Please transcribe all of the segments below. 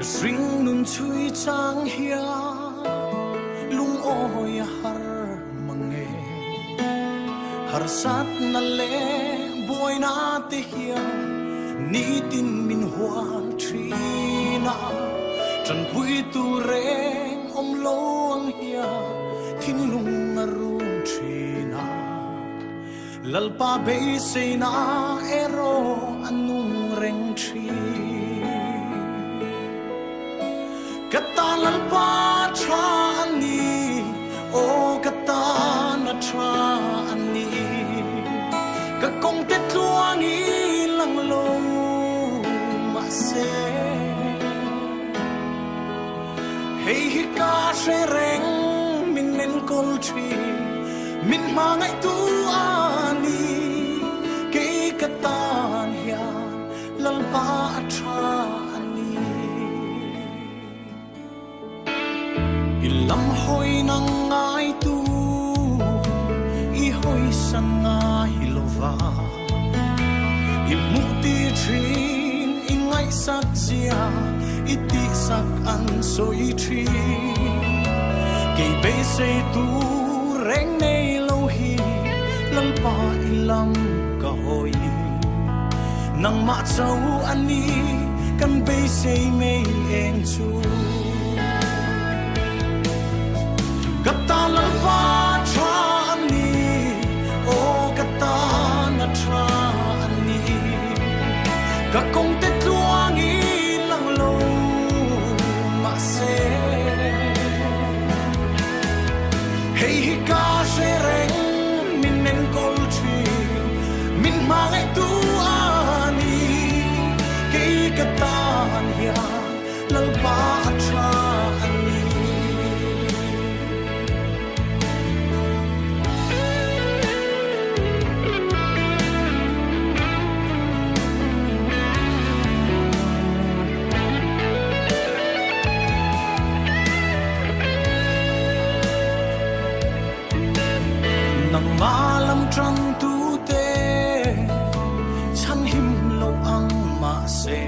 Ka hring nun chui chang hian lungawi a har mang e. Harsat na le buaina te hian nitin min hual thin a. Ṭanpui tu reng awm lo ang hian thinlung a rum thin a. Lalpa beiseina erawh a nung reng ṭhin. Ka tan Lalpa ṭha a ni, aw ka tan a ṭha a ni. Ka kong te tluang i lang lo mahse Hei hi ka hre reng min enkawl ṭhin, min hmangaihtu a ni. Kei ka tan hian Lalpa a ṭha a ni. I lam hawi nang ngaitu, i hawisan ngai lova. I hmuh ti ṭhin, i ngaihsak zia, i tihsak an sawi ṭhin. Kei beisei tu reng nei lo hi Lalpa i lam ka hawi. Nangmah cho a ni kan beisei mei eng chu. Ka ta Lalpa ṭha a ni, aw ka tan a ṭha a ni. Ka kong te tluang i lang lo mahse hei hi ka hre reng min enkawl ṭhin, min hmangaihtu a ni. Kei ka tan hian Lalpa a ṭha a ni. Nangmah lam ṭantu te chhanhim lo ang mahse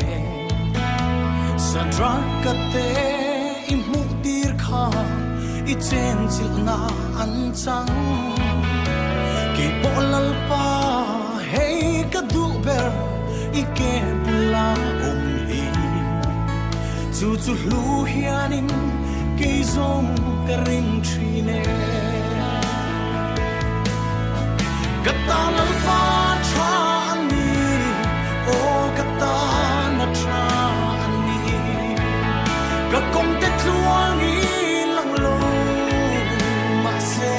Sadrak te i hmuhtir kha i chenchilhna an chang. Keipawh Lalpa hei ka duh ber i ke bula awm hi. Chu chu hlu hianin kei zawng ka ring ṭhin e. Ka ta Lalpa ṭha a ni, aw ka tan a ṭha a ni. Ka kong te tluang i lang lo mahse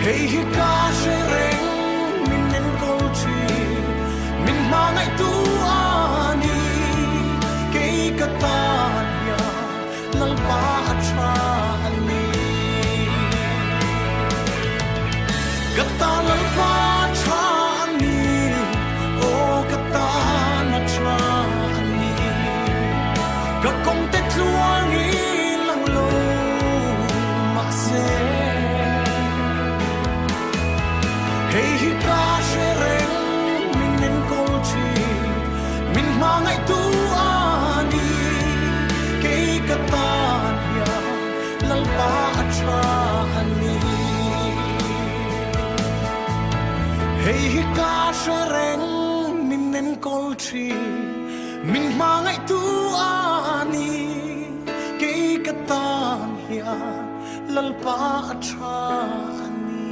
hei hi ka hre reng min enkawl ṭhin, min hmangaihtu a ni. Kei ka tan hian Lalpa a ṭha a ni. Ka ta Lalpa ṭha a ni, aw ka tan a ṭha a ni. Ka kong te tluang i lang lo mahse hei hi ka hre reng min enkawl ṭhin, min hmangaihtu a ni. Kei ka tan hian Lalpa a ṭha a ni. Hei hi ka hre reng min enkawl ṭhin, min hmangaihtu a ni. Kei ka tan hian Lalpa a ṭha a ni.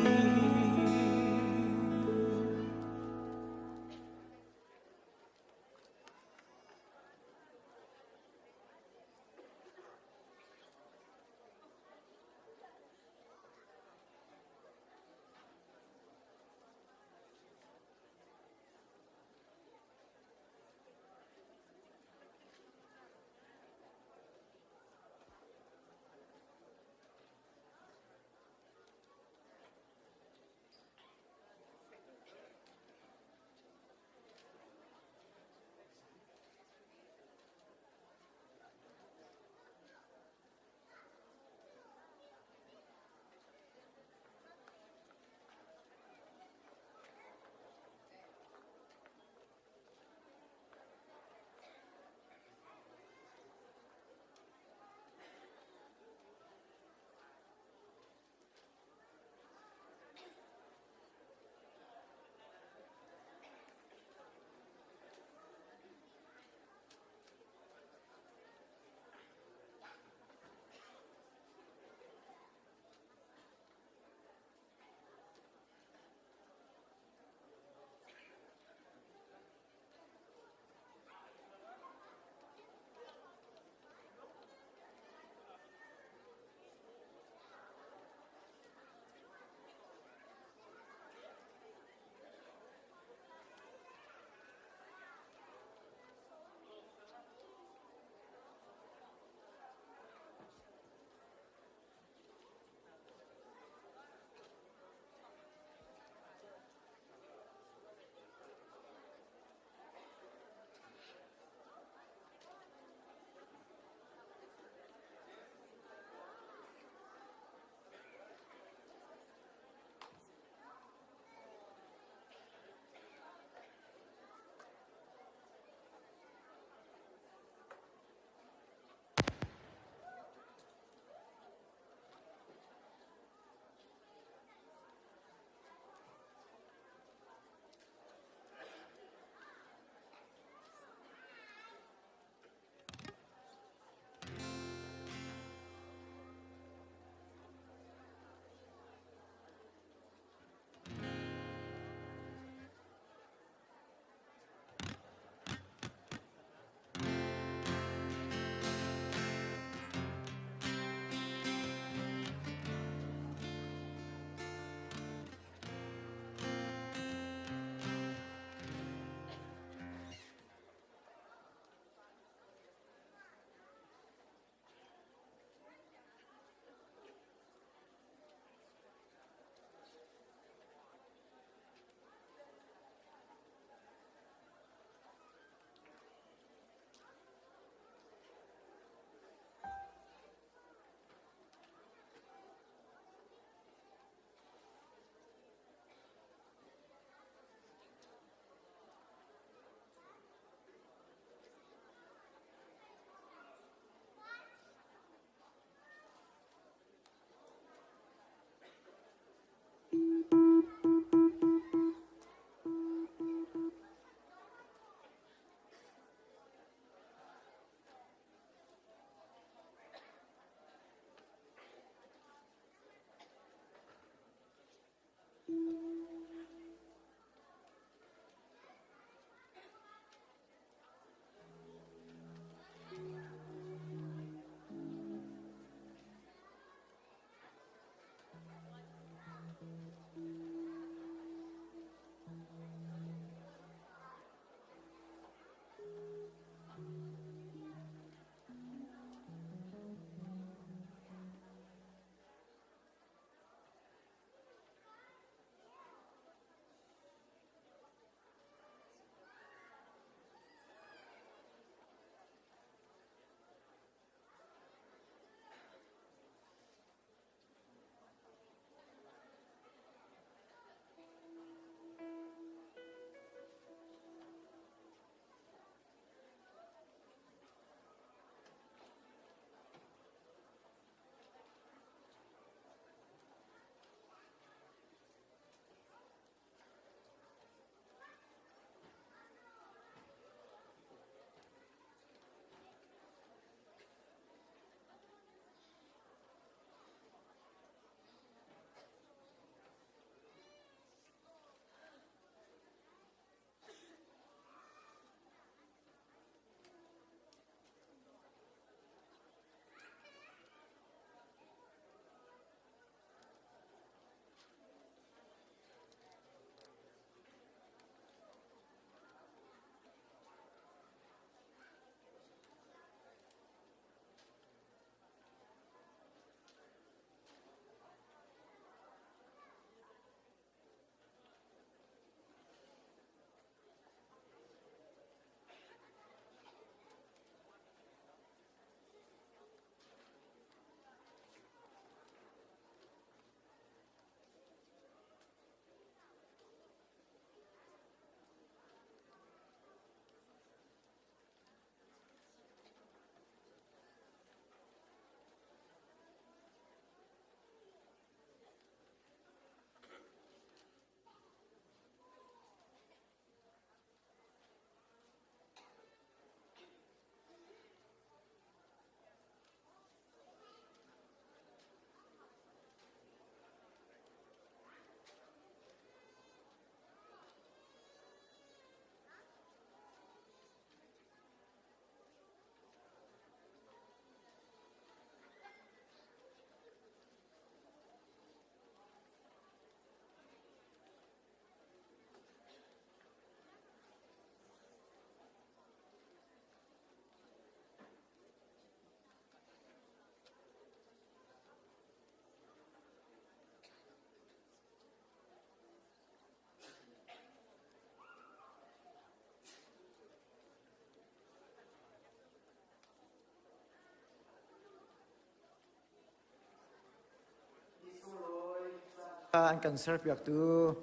An kan serpiaktu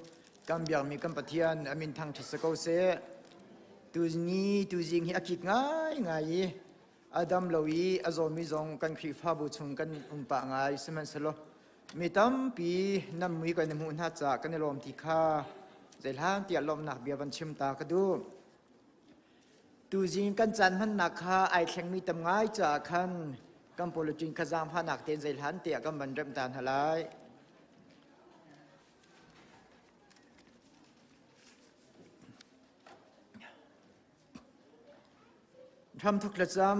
kan biakmi kan Pathian a min thangṭhat si ko seh. Tuni tuzing hi a kik ngaingai i a dam lo i a zawmi zong kan Khrihfabu chung kan um pah ngai. Sihmanhsehlaw mi tampi nan mui kan i hmuh hna caah kan i lawm ti kha zeihlan tiah lawmhnak bia van chim ta ka duh. Tuzing kan caan hmannak kha ai thlengmi tam ngai caah khan kan politin kha zaangfahnak tein zeihlan tiah kan van remh ta hna lai. Hramthok thlacam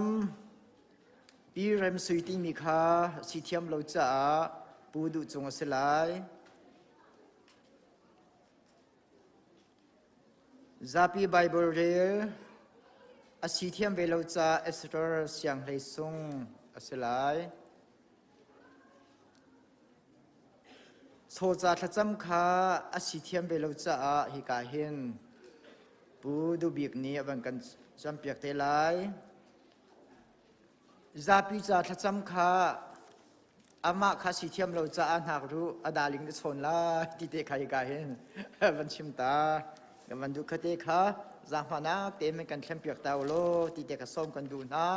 Pi Rem Sui timi kha si thiam lo caah Pu Duh Cung a si lai. Zapi Baibal rel a si thiam ve lo caah Esther Sianghlei Sung a si lai. Chawca thlacam kha a si thiam ve lo caah hika hin Pu Duh Bik nih a van kan campiak te lai. Zapi ca thlacam kha amah kha si thiam lo caah hnak ruh a daling na chawn lai ti te kha hika hin van chim ta. Kan van duh khate kha zaangfahnak tein kan thlenpiak ta u law ti te kha sawm kan duh hna.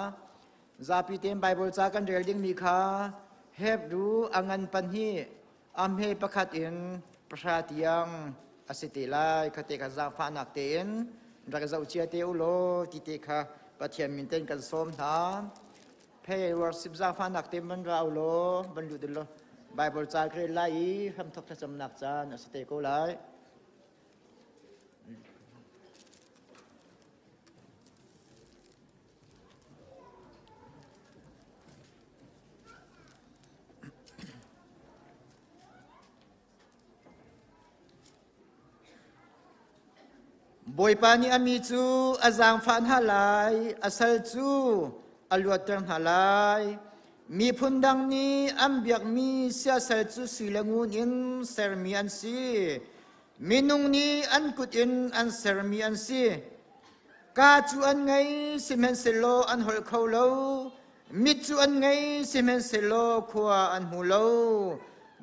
Zapi tein Bible ca kan rel dingmi kha Hebru a ngan pahnih a hme pakhat in pahra tiang a si te lai. Khate kha zaangfahnak tein rak zoh cia te u law ti te kha Pathian min tein kan sawm hna. Pei worship zaangfahnak tein van ra u law van lut u law Bible ca ka rel lai i hramthok thlacamnak caan a si te ko lai. Bawipa nih a mi cu a zaangfah hna lai, a sal cu a luatter hna lai. Miphun dang nih an biakmi siasal cu sui le ngun in sermi an si. Minung nih an kut in an sermi an si. Kaa cu an ngei, sihmanhsehlaw an holh kho lo. Mit cu an ngei, sihmanhsehlaw khua an hmu lo.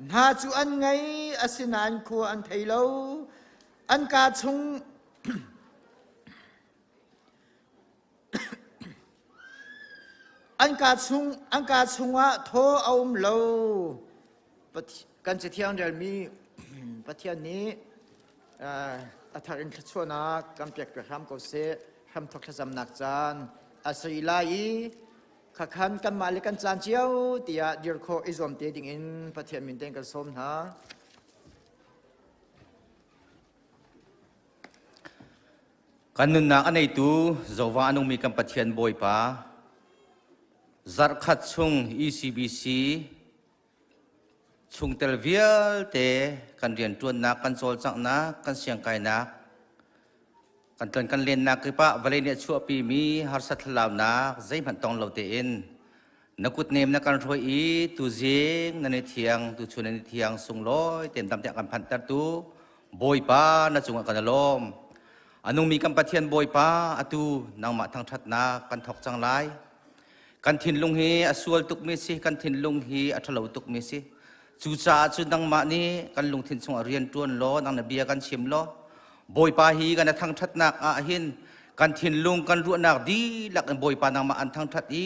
Hna cu an ngei, asinain khua an thei lo. An kaa chung an kaa chung an kaa chungah thaw a um lo. Kan Cathiang relmi Pathian nih a thar in thluachuahnak kan pek piak hram ko seh. Hramthok thlacamnak caan a si lai i khakhan kanmah le kan caan cio tiah dir khawh i zuam te dingin Pathian min tein kan sawm hna. Kan nunnak a neitu Jehovah a nungmi kan Pathian Bawipa zarhkhat chung ECBC Chungtel vialte kan rianṭuannak, kan cawlcanghnak, kan siangkainak, kan tlon kan lennak kip ah vawlei nih a chuahpimi harsat thlalaunak zeihmanh tong lo tein na kutnem na kan hruai i tuzing nan i thiang, tuchun nan i thiang sunglawi tein dam tiang kan phanhtertu Bawipa na cungah kan i lawm. A nungmi kan Pathian Bawipa atu nangmah thangṭhatnak kan thawk cang lai. Kan thinlung hi a sual tukmi si, kan thinlung hi a ṭhalo tukmi si. Cucaah cun nangmah nih kan lungthin chungah rian ṭuan law, nang na bia kan chim law, Bawipa hi kan thangṭhatnak ah hin kan thinlung kan ruahnak dihlak in Bawipa nangmah an thangṭhat i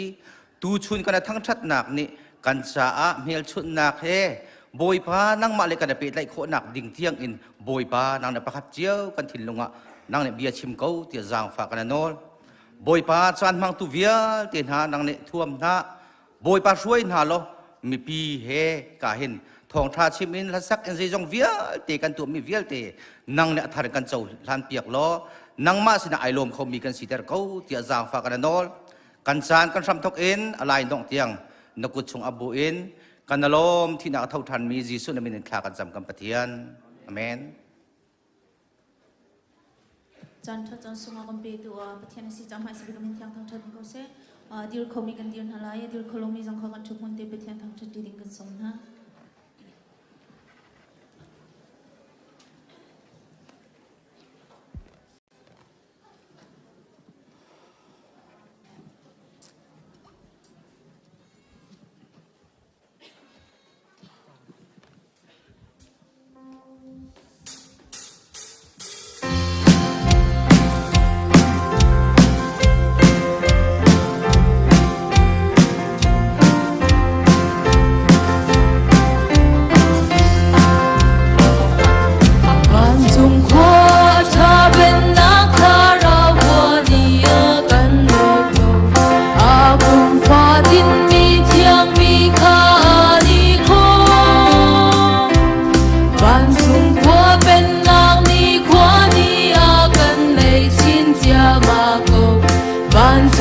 tuchun kan thangṭhatnak nih kan caah hmelchunhnak he Bawipa nangmah le kan i pehtlaih khawhnak ding tiang in Bawipa nang na pakhat cio kan thinlung ah nang nih bia chim ko tiah zaangfah kan nawl. Bawipa caan hmangtu vialte hna nang nih thuam hna Bawipa hruai hna law mipi he ka hin thawngṭha chim in hlasak in zeizong vialte kan tuahmi vialte nang nih a thar kan cohlan piak law nangmah sinah ai lawm khomi kan siter ko tiah zaangfah kan nawl kan caan kan hramthok in a lai dongh tiang na kut chung a bu in kan lawm thihnak a tho ṭhanmi Jesuh na min in thla kan cam kan Pathian amen Caan ṭha caan sungah kan petu Pathian a si caah hmaisa bik min thiang thangṭhat ko seh. Dir khomi kan dir hna lai, dir kho lomi zong kha kan ṭhu hmun te Pathian thangṭhat ti ding kan sawm hna.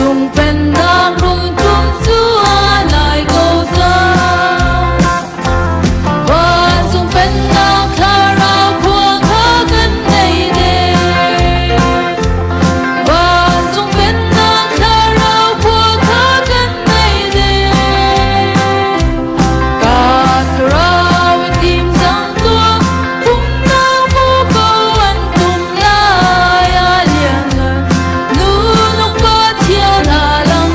Vancung pennak rung tum cu a nai ko cang. Vancung pennak thlarau khua kha kan nei ding. Vancung pennak thlarau khua kha kan nei ding. Ka thlarau i tim cang tuah, pumnak mu ko an tum lai a lianngan. Nunung Pathian a lang.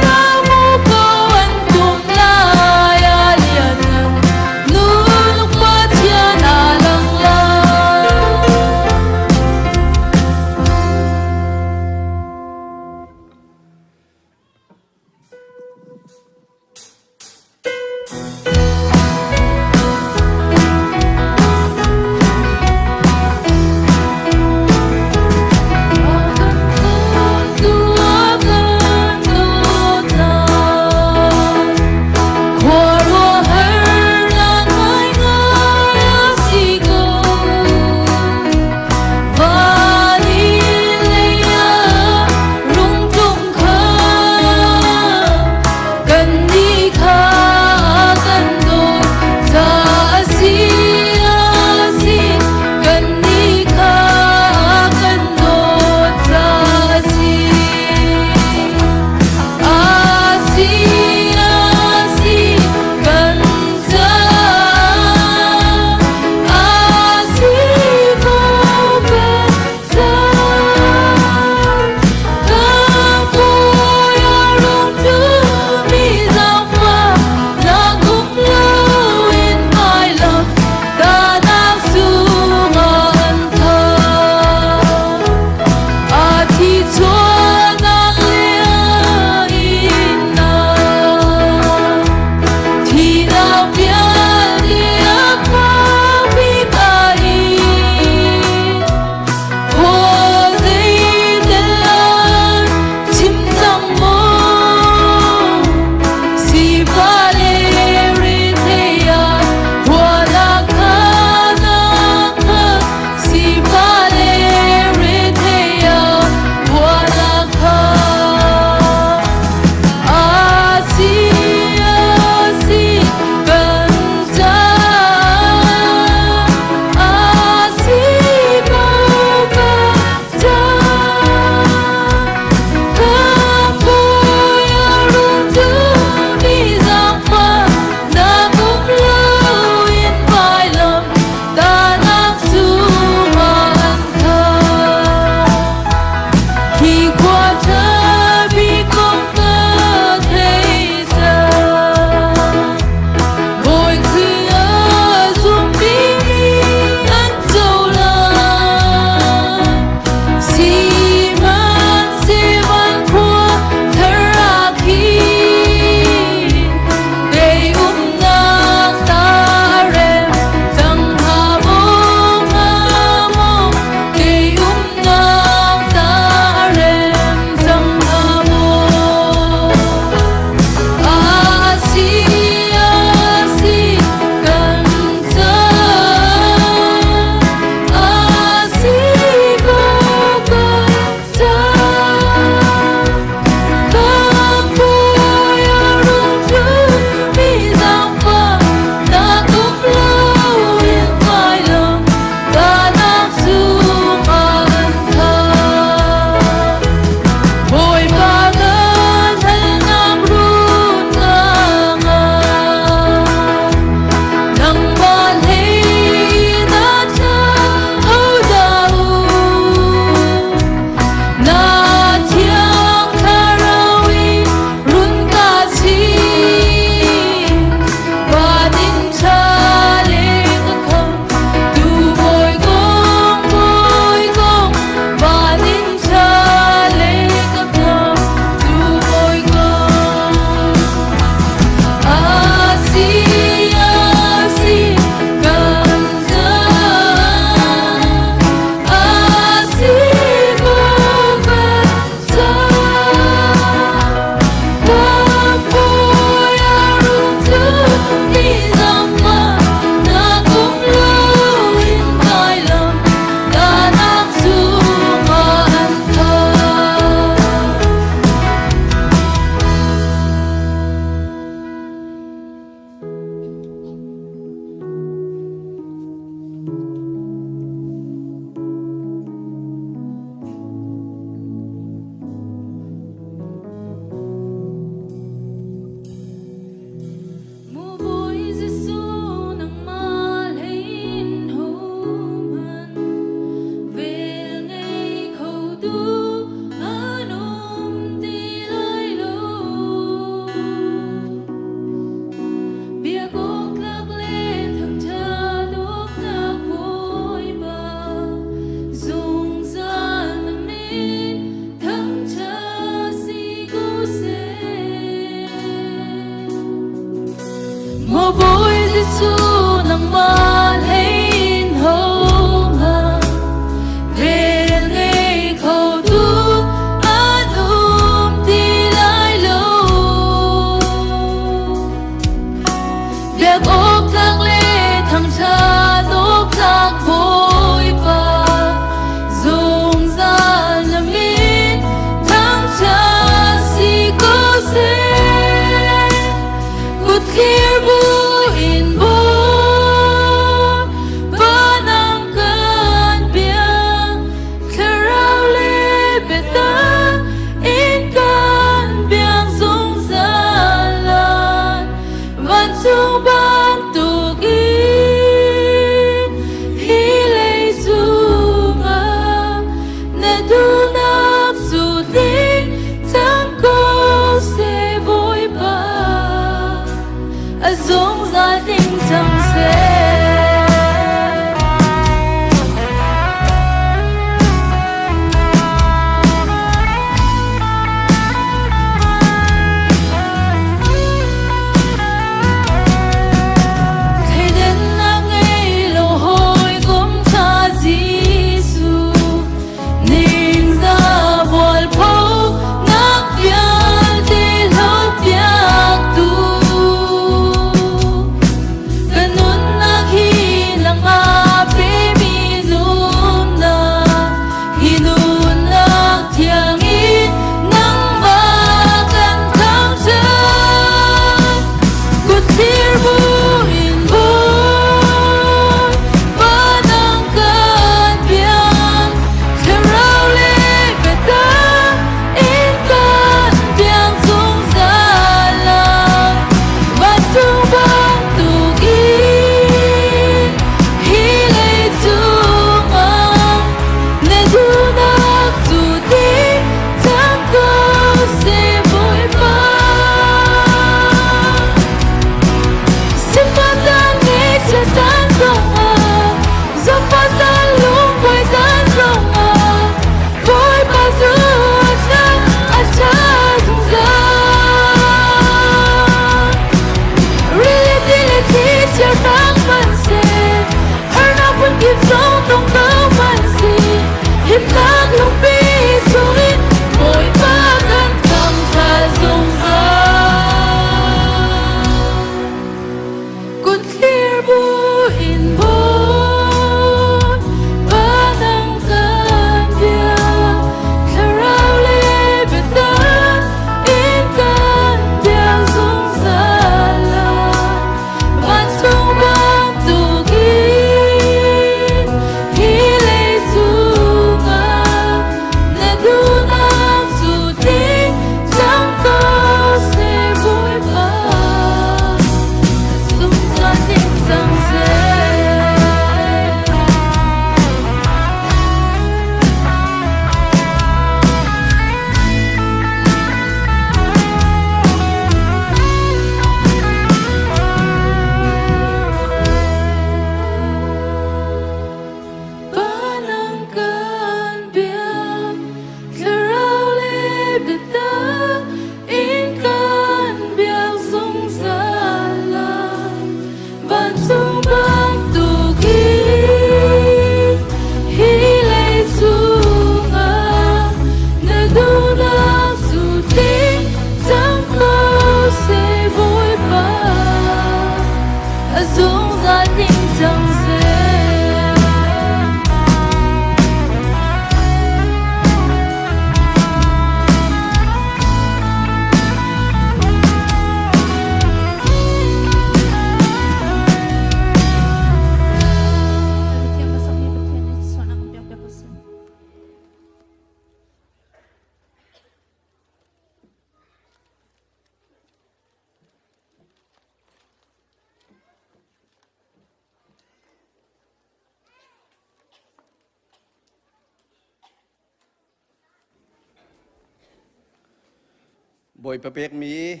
Bawipa pekmi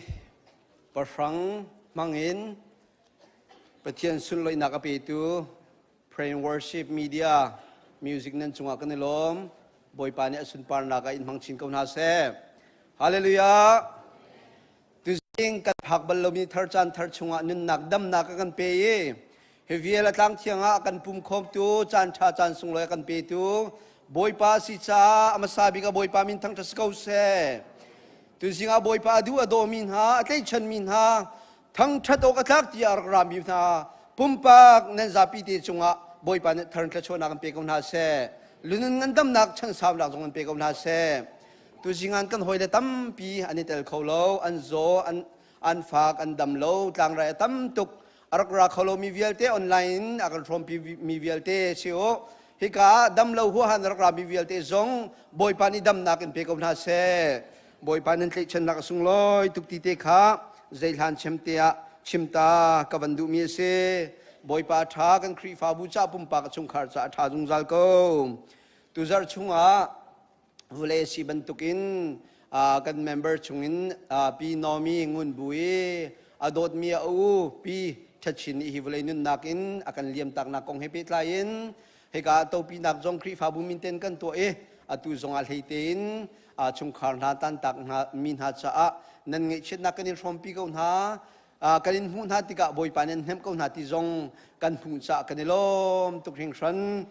pahrang hmangin Pathian sunloihnak a petu Pray and Worship Media Music nan cungah kan i lawm. Bawipa nih a sunparnak ah in hmang chin ko hna seh. Hallelujah! Tuzing kan phak bal lomi thar caan thar chungah nunnak damnak a kan pe i hi vial a tlang thiang ah a kan pum khawmtu caan ṭha caan sunglawi a kan petu Bawipa si caah a hmasa bik ah Bawipa min thangṭhat si ko seh. Tuzing ah Bawipa a duh a dawmi hna a tlaihchanmi hna thangṭhat awk a tlak tiah a rak rami hna pumpak nan zapi te cungah Bawipa nih thar thluachuahnak an pe ko hna seh. Lunun ngandamnak chansaunak zong an pe ko hna seh. Tuzing an kan hawile tampi an i tel kho lo, an zaw, an, an fak, an dam lo, tlangrai a tam tuk. A rak ra kho lomi vialte online in a kan hrawmpi mi vialte si u. Hika ah dam lo huahan a rak rami vialte zong Bawipa nih damnak in pe ko hna seh. Bawipa nan tlaihchannak a sunglawi tuk ti te kha zeihlan chem te ah chimta ka van duhmi a si. Bawipa a ṭha kan Khrihfabu ca pumpak a chungkhar ca a ṭha zungzal ko. Tuzarh chungah Vawlei si bantukin kan member chungin Pi Nomi Ngun Bu i a dawtmi a u Pi Ṭhatchin nih hi vawlei nunnak in a kan liamtaknak kong he pehtlai in hika topinak zong Khrihfabu min ten kan tuah i atu zong ah hlei tein chungkhar hna tantak hna mi hna caah nan ngaihchiatnak kan in hrawmpi ko hna. Kan in hmuh hna tikah Bawipa nih an hnemh ko hna ti zong kan hmuh caah kan i lawm tuk hringhran.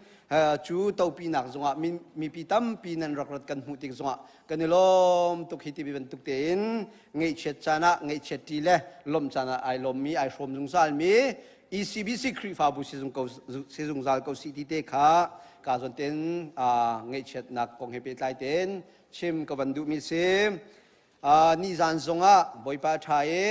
Cu topinak zongah mipi tampi nan rak rat kan hmuh tik zongah kan i lawm tuk. Hi ti bantuk tein ngaihchiat caan ah ngaihchiat ṭi le lawmh caan ah ai lawmmi ai hrawm zungzalmi ECBC Khrihfabu si zungzal ko si ti te kha ka zawn ten ngaihchiatnak kong he pehtlai tein chim ka van duhmi si. Nizan zongah Bawipa ṭha i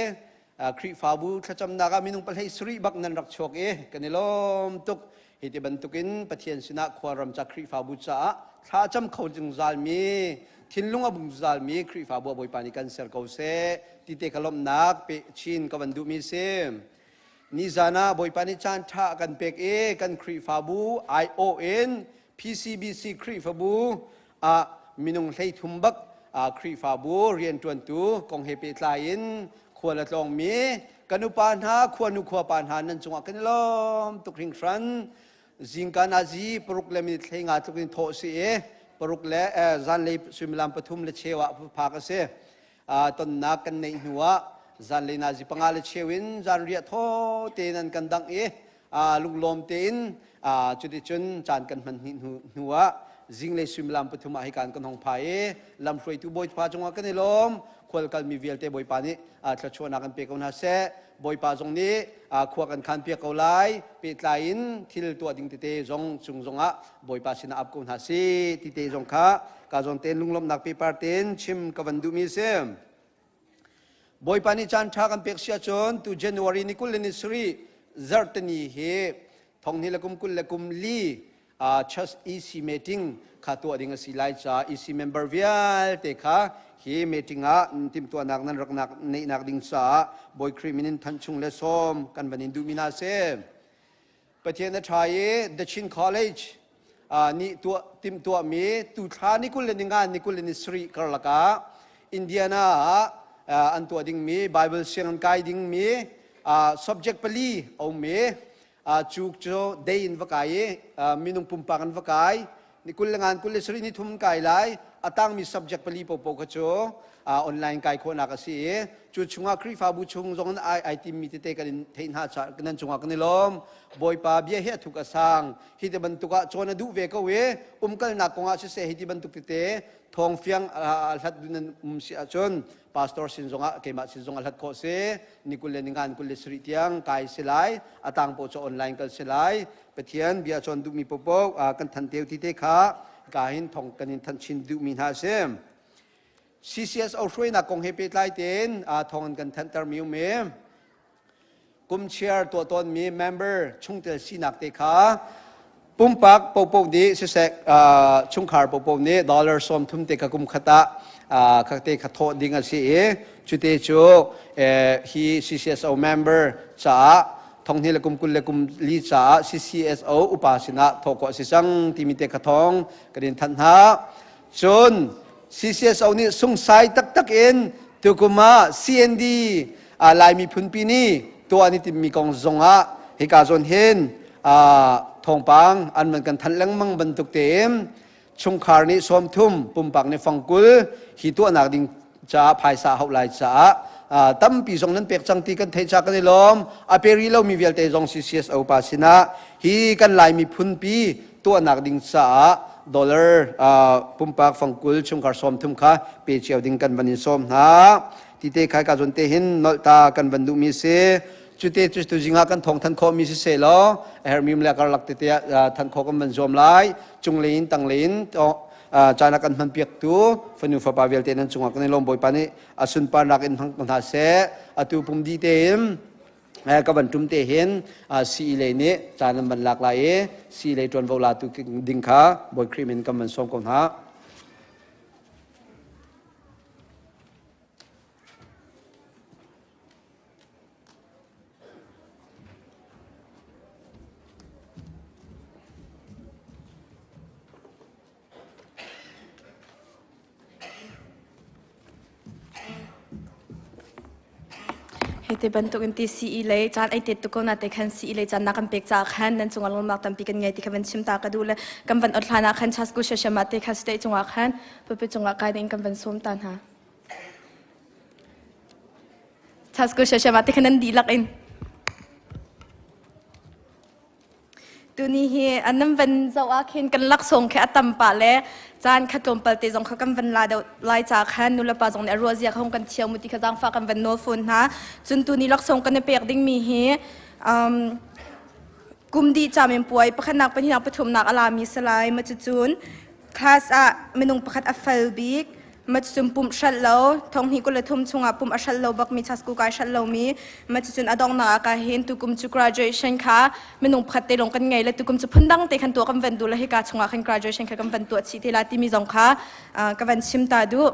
Khrihfabu thlacamnak ah minung pahlei sarih bak nan rak chuak i kan i lawm tuk. Hi ti bantukin Pathian sinah khualram ca Khrihfabu caah thla cam kho zungzalmi, thinlung a bungzalmi Khrihfabu ah Bawipa nih kan ser ko seh ti te kha lawmhnak pe chin ka van duhmi si. Nizan ah Bawipa nih caan ṭha a kan pek i kan Khrihfabu aiawh in PCBC Khrihfabu ah minung 33 bak Khrihfabu rianṭuantu kong he pehtlai in khual a tlawngmi kan upa hna, khuanu khuapa hna nan cungah kan i lawm tuk hringhran. Zingka nazi paruk le minute 15 tluk in thawh si i paruk le zanlei suimilam pathum le cheu ah phak a si. Tonnak kan neih hnu ah zanlei nazi panga le cheu in zanriah thaw tein an kan dangh i lunglawm tein cuticun caan kan hman hnih hnu ah zinglei suimilam pathum ah hikan kan hong phai i lamhruaitu Bawipa cungah kan i lawm. Khual kalmi vialte Bawipa nih thluachuahnak kan pe ko hna seh. Bawipa zong nih khua kan khan piak ko lai. Pehtlai in thil tuah ding tete zong cung zongah Bawipa sinah ap ko hna si ti te zong kha ka zawn tein lunglawmhnak pepar tein chim ka van duhmi a si. Bawipa nih caan ṭha kan pek si ahcun tu January ni 27 zarhteni hi thonghnih le kum 24 church EC meeting kha tuah ding a si lai caah EC member vialte kha hi meeting ah timhtuahnak nan rak neihnak ding caah Bawi Khrih min in thanh chung le sawm kan van in duhmi hna a si. Pathian a ṭha i The Chin College nih tuah timhtuahmi tuthla ni 25 ni 27 karlak ah Indiana ah an tuah dingmi Bible sianginn kai dingmi subject pali a um i cu cu day in va kai i minung pumpak in va kai ni 25 27 ni thum kai lai. A tangmi subject pali popo kha cu online kai khawhnak a si i cu chungah Khrihfabu chung zong in ai ai timmi tete kan in theih hna caah nan cungah kan i lawm. Bawipa bia hi a thuk a sang. Hi ti bantuk ah cawn a duh ve ko i umkalnak kongah siseh hi ti bantuk tete thawng fiang a hlat duh nan um si ahcun pastor sin zongah keimah sin zong a hlat khawh si. Ni kul le ni ngan 27 tiang kai si lai. A tang paoh cu online kal si lai. Pathian bia cawn duhmi popo kan than teu ti te kha ka hin thong kan in than chin duhmi hna a si. CCSO hruainak kong he pehtlai tein thawng an kan thanhtermi um i kum chiar tuah tawnmi member chungtel sinak te kha pumpak popo nih siseh chungkhar popo nih dollar 30 te kha kum khat ah kha te kha thawh ding a si i cute cu hi CCSO member caah thong hnih le kum 24 caah CCSO upa sinah thawh khawh a si cang timi te kha thawng kan in thanh hna. Cun CCSO nih sungsai taktak in Tukum ah CND Lai miphunpi nih tuah an i timmi kong zongah hika zawn hin thawngpang an van kan thanh lengmang bantuk tein chungkhar nih 30 pumpak nih fangkul hi tuahnak ding caah phaisa hauh lai caah tampi zong nan pek cang ti kan theih ca kan i lawm. A pe rih lomi vialte zong CCSO pa sinah hi kan Lai miphunpi tuahnak ding caah dollar pumpak fangkul chungkhar 30 kha pe cio ding kan van in sawm hna. Tite khai ka zon te hin nolh ta kan van duhmi si. Cute cu tuzing ah kan thawng than khawh mi si seh law a hermi le karlak tete ah than khawh kan van zuam lai. Cung in tang in caan a kan hman piaktu fanu fapa vialte nan cungah kan i lawm. Bawipa nih a sunparnak in hmang hna seh. Atu pum di tein ka van tum te hin CE lei nih caan an van lak lai i CE lei ṭuanvo latu ding kha Bawi Khrih min kan van sawm ko hna. Hei te bantuk in TCE lei caan ai tet tuk ko na te khan CE lei caan na kan pek caah khan nan cungah lawmnak tampi kan ngei ti kha van chim ta ka duh le kan van ot hlan ah khan chasku shashama te kha state cungah khan pupi cungah kai ding kan van sawm ta hna. Chasku shashama te khan nan dihlak in. Tuni hi an van zoh ah khin kan laksawng khi a tam pah le caan kha tlawmpal te zong kha kan van la deuh lai ca khan nulepa zong nih a ruah zia kha hung kan thiam mu ti kha zaangfah kan van nawl fawn hna. Cun tuni laksawng kan i pek dingmi hi kum dih camin puai pakhatnak pahnihnak pathumnak a lami si lai. Ma cucun class ah minung pakhat a fel bik. Macun pumh hrelh lo, thonghnih 23 chungah pumh a hrelh lo bakmi chasku kai hrelh lomi, macun a donghnak ah ka hin tukum cu graduation kha minung pakhat te lawng kan ngei le tukum cu phundang te khan tuah kan van duh le hika chungah khan graduation kha kan van tuah chih te la timi zong kha ka van chim ta duh.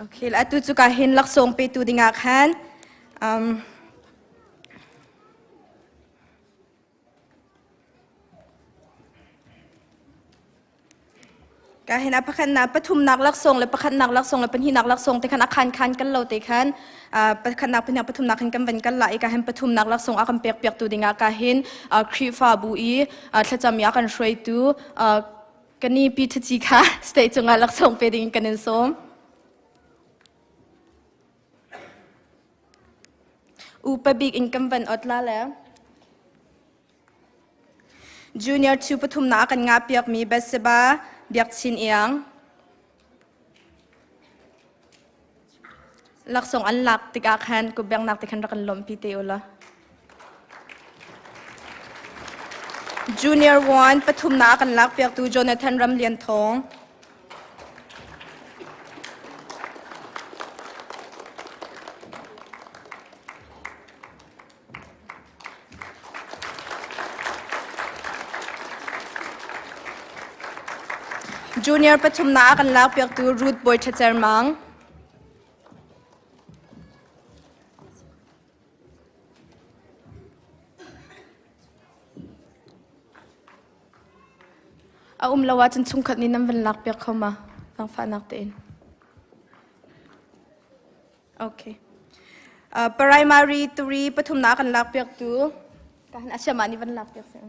Okay, atu cu ka hin laksawng petu dingah khan ka hin a pakhatnak pathumnak laksawng le pakhatnak laksawng le pahnihnak laksawng te khan a khan khan kan lo te khan pakhatnak pahnihnak pathumnak hin kan van kal la i ka hin pathumnak laksawng a kan pek piak tu dingah ka hin Khrihfabu i thlacam i a kan hruaitu Kani Pi Ṭhaci kha state cungah laksawng pe ding kan in sawm. Upa bik in kan van ot la le. Junior 2 pathumnak kan ngah piakmi Batseba Biak Chin Iang. Laksawng an lak tikah khan kutbengnak te khan rak kan lawmhpi te u law. Junior 1 pathumnak kan lakpiaktu Jonathan Ram Lian Thawng. Junior pathumnak a kan lakpiaktu Ruth Bawi Ṭha Cer Mang. A um lo ahcun chungkhat nih nan van lakpiak kho ma? Zaangfahnak tein. Okay. Primary 3 pathumnak kan lakpiaktu kahan asiama nih van lakpiak seh.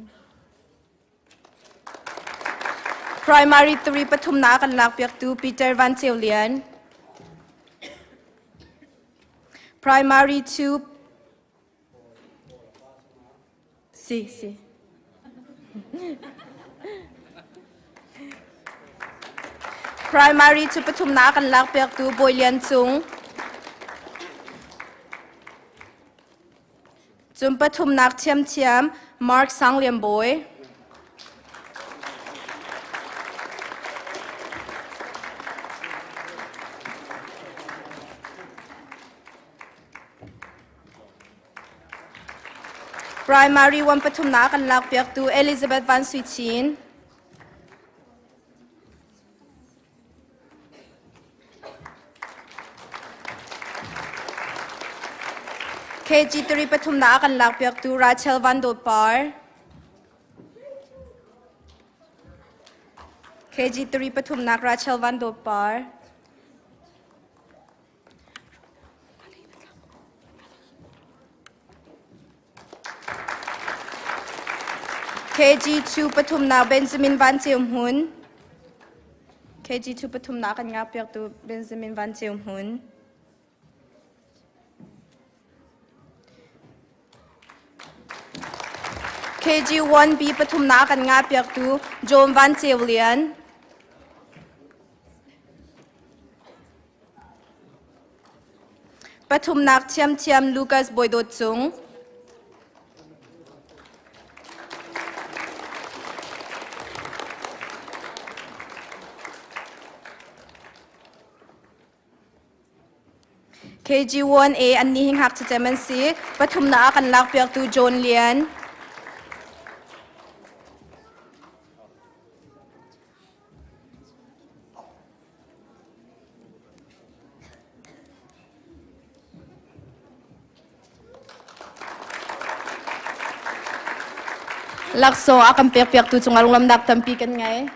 Primary 3 pathumnak kan lakpiaktu Peter Van Cheu Lian. Primary 2 Si, si. Primary cu pathumnak kan lakpiaktu Bawi Lian Cung. Cun pathumnak thiamthiam Mark Sang Lian Bawi. Primary 1 pathumnak kan lakpiaktu Elizabeth Van Sui Chin. KG3 pathumnak a kan lakpiaktu Rachel Van Dawt Par. KG3 pathumnak Rachel Van Dawt Par. KG2 pathumnak Benjamin Van Ceu Hmun. KG2 pathumnak kan ngakpiaktu Benjamin Van Ceu Hmun. KG1B pathumnak kan ngahpiaktu John Van Ceu Lian. Pathumnak thiamthiam Lucas Bawidawt Cung. KG1A an nih hi ngakchia cem an si. Pathumnak ah kan lakpiaktu John Lian. Laksawng a kan pekpiaktu cungah lunglamnak tampi kan ngei.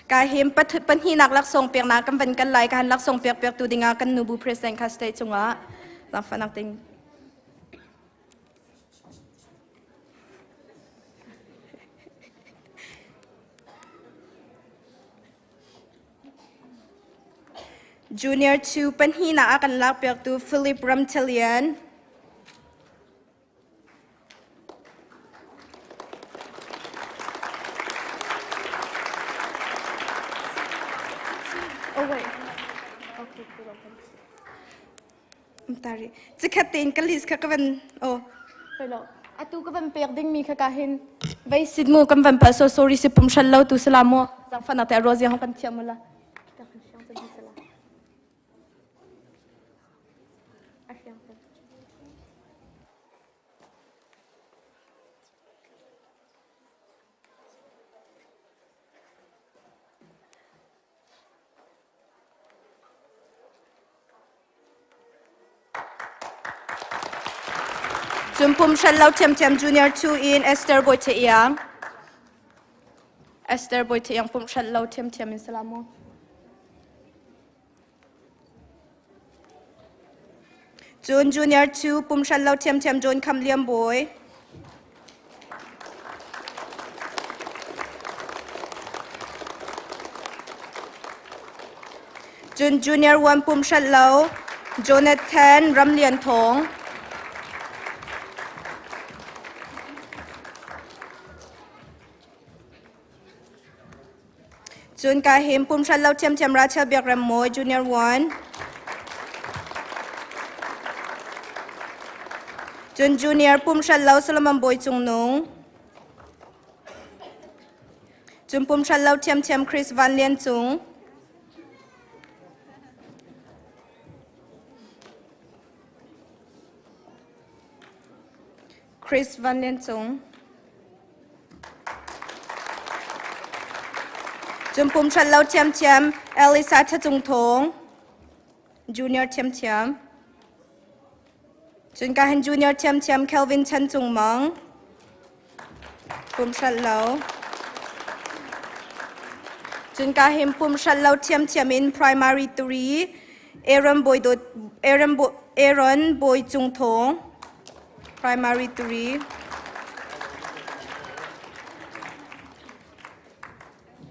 Ka him pahnihnak laksawng peknak kan van kal lai ka han laksawng pek piaktu dingah kan nubu president kha state cungah zaangfahnak ting. Junior 2 pahnihnak a kan lakpiaktu Philip Ramtelian. Oh wait. Okay, Tari. Cikhat tein ka list kha ka van oh pelo. Atu ka van pek ding mi kha ka hin vai sit mu kan van pa so sorry si pum shal lo tu sala mu. Zang fa na te rozi hong kan thiam mula. Ka kan siang chan sala. A siang chan. Cun pum hran lo ṭhiamṭhiam junior 2 in Esther Bawi Iang. Esther Bawi Iang pum hran lo ṭhiamṭhiam in salamu. Cun junior 2 pum hran lo ṭhiamṭhiam John Kham Liam Bawi. Cun junior 1 pum hran lo Jonathan Ram Lian Thawng. Cun ka him pum hran lo ṭhiamṭhiam Rachel Biak Rem Mawi Junior 1. Cun Junior pum hran lo Solomon Bawi Cung Nung. Cun pum hran lo ṭhiamṭhiam Chris Van Lian Cung. Chris Van Lian Cung. Cun pum hran lo ṭhiamṭhiam Elisa Thacung Thawng, junior ṭhiamṭhiam. Cun ka hin junior ṭhiamṭhiam Kelvin Chan Cung Mang, pum hran lo. Cun ka hin pum hran lo ṭhiamṭhiam in primary 3 Aaron Boy Dawt Aaron Bo Aaron Boy Cung Thawng, Primary 3.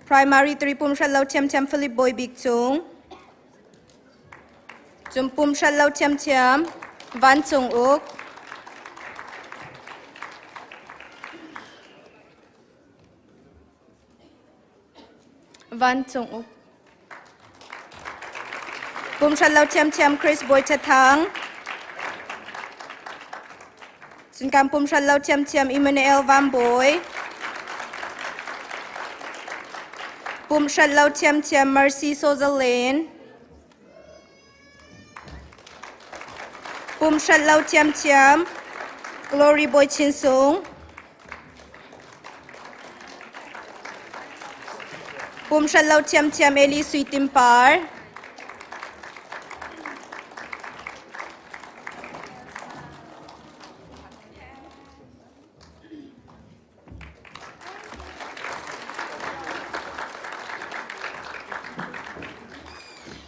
Primary 3 pum hral lo ṭhiamṭhiam Philip Bawi Bik Cung. Cun pum hral lo ṭhiamṭhiam Van Cung Uk. Van Cung Uk. Pum hran lo ṭhiamṭhiam Chris Bawi Ṭha Thang. Cun kan pum hran lo ṭhiamṭhiam Emmanuel Van Bawi. Pum hran lo ṭhiamṭhiam Mercy Sozalin. Pum hran lo ṭhiamṭhiam Glory Bawi Chin Sung. Pum hran lo ṭhiamṭhiam Eli Sui Tim Par.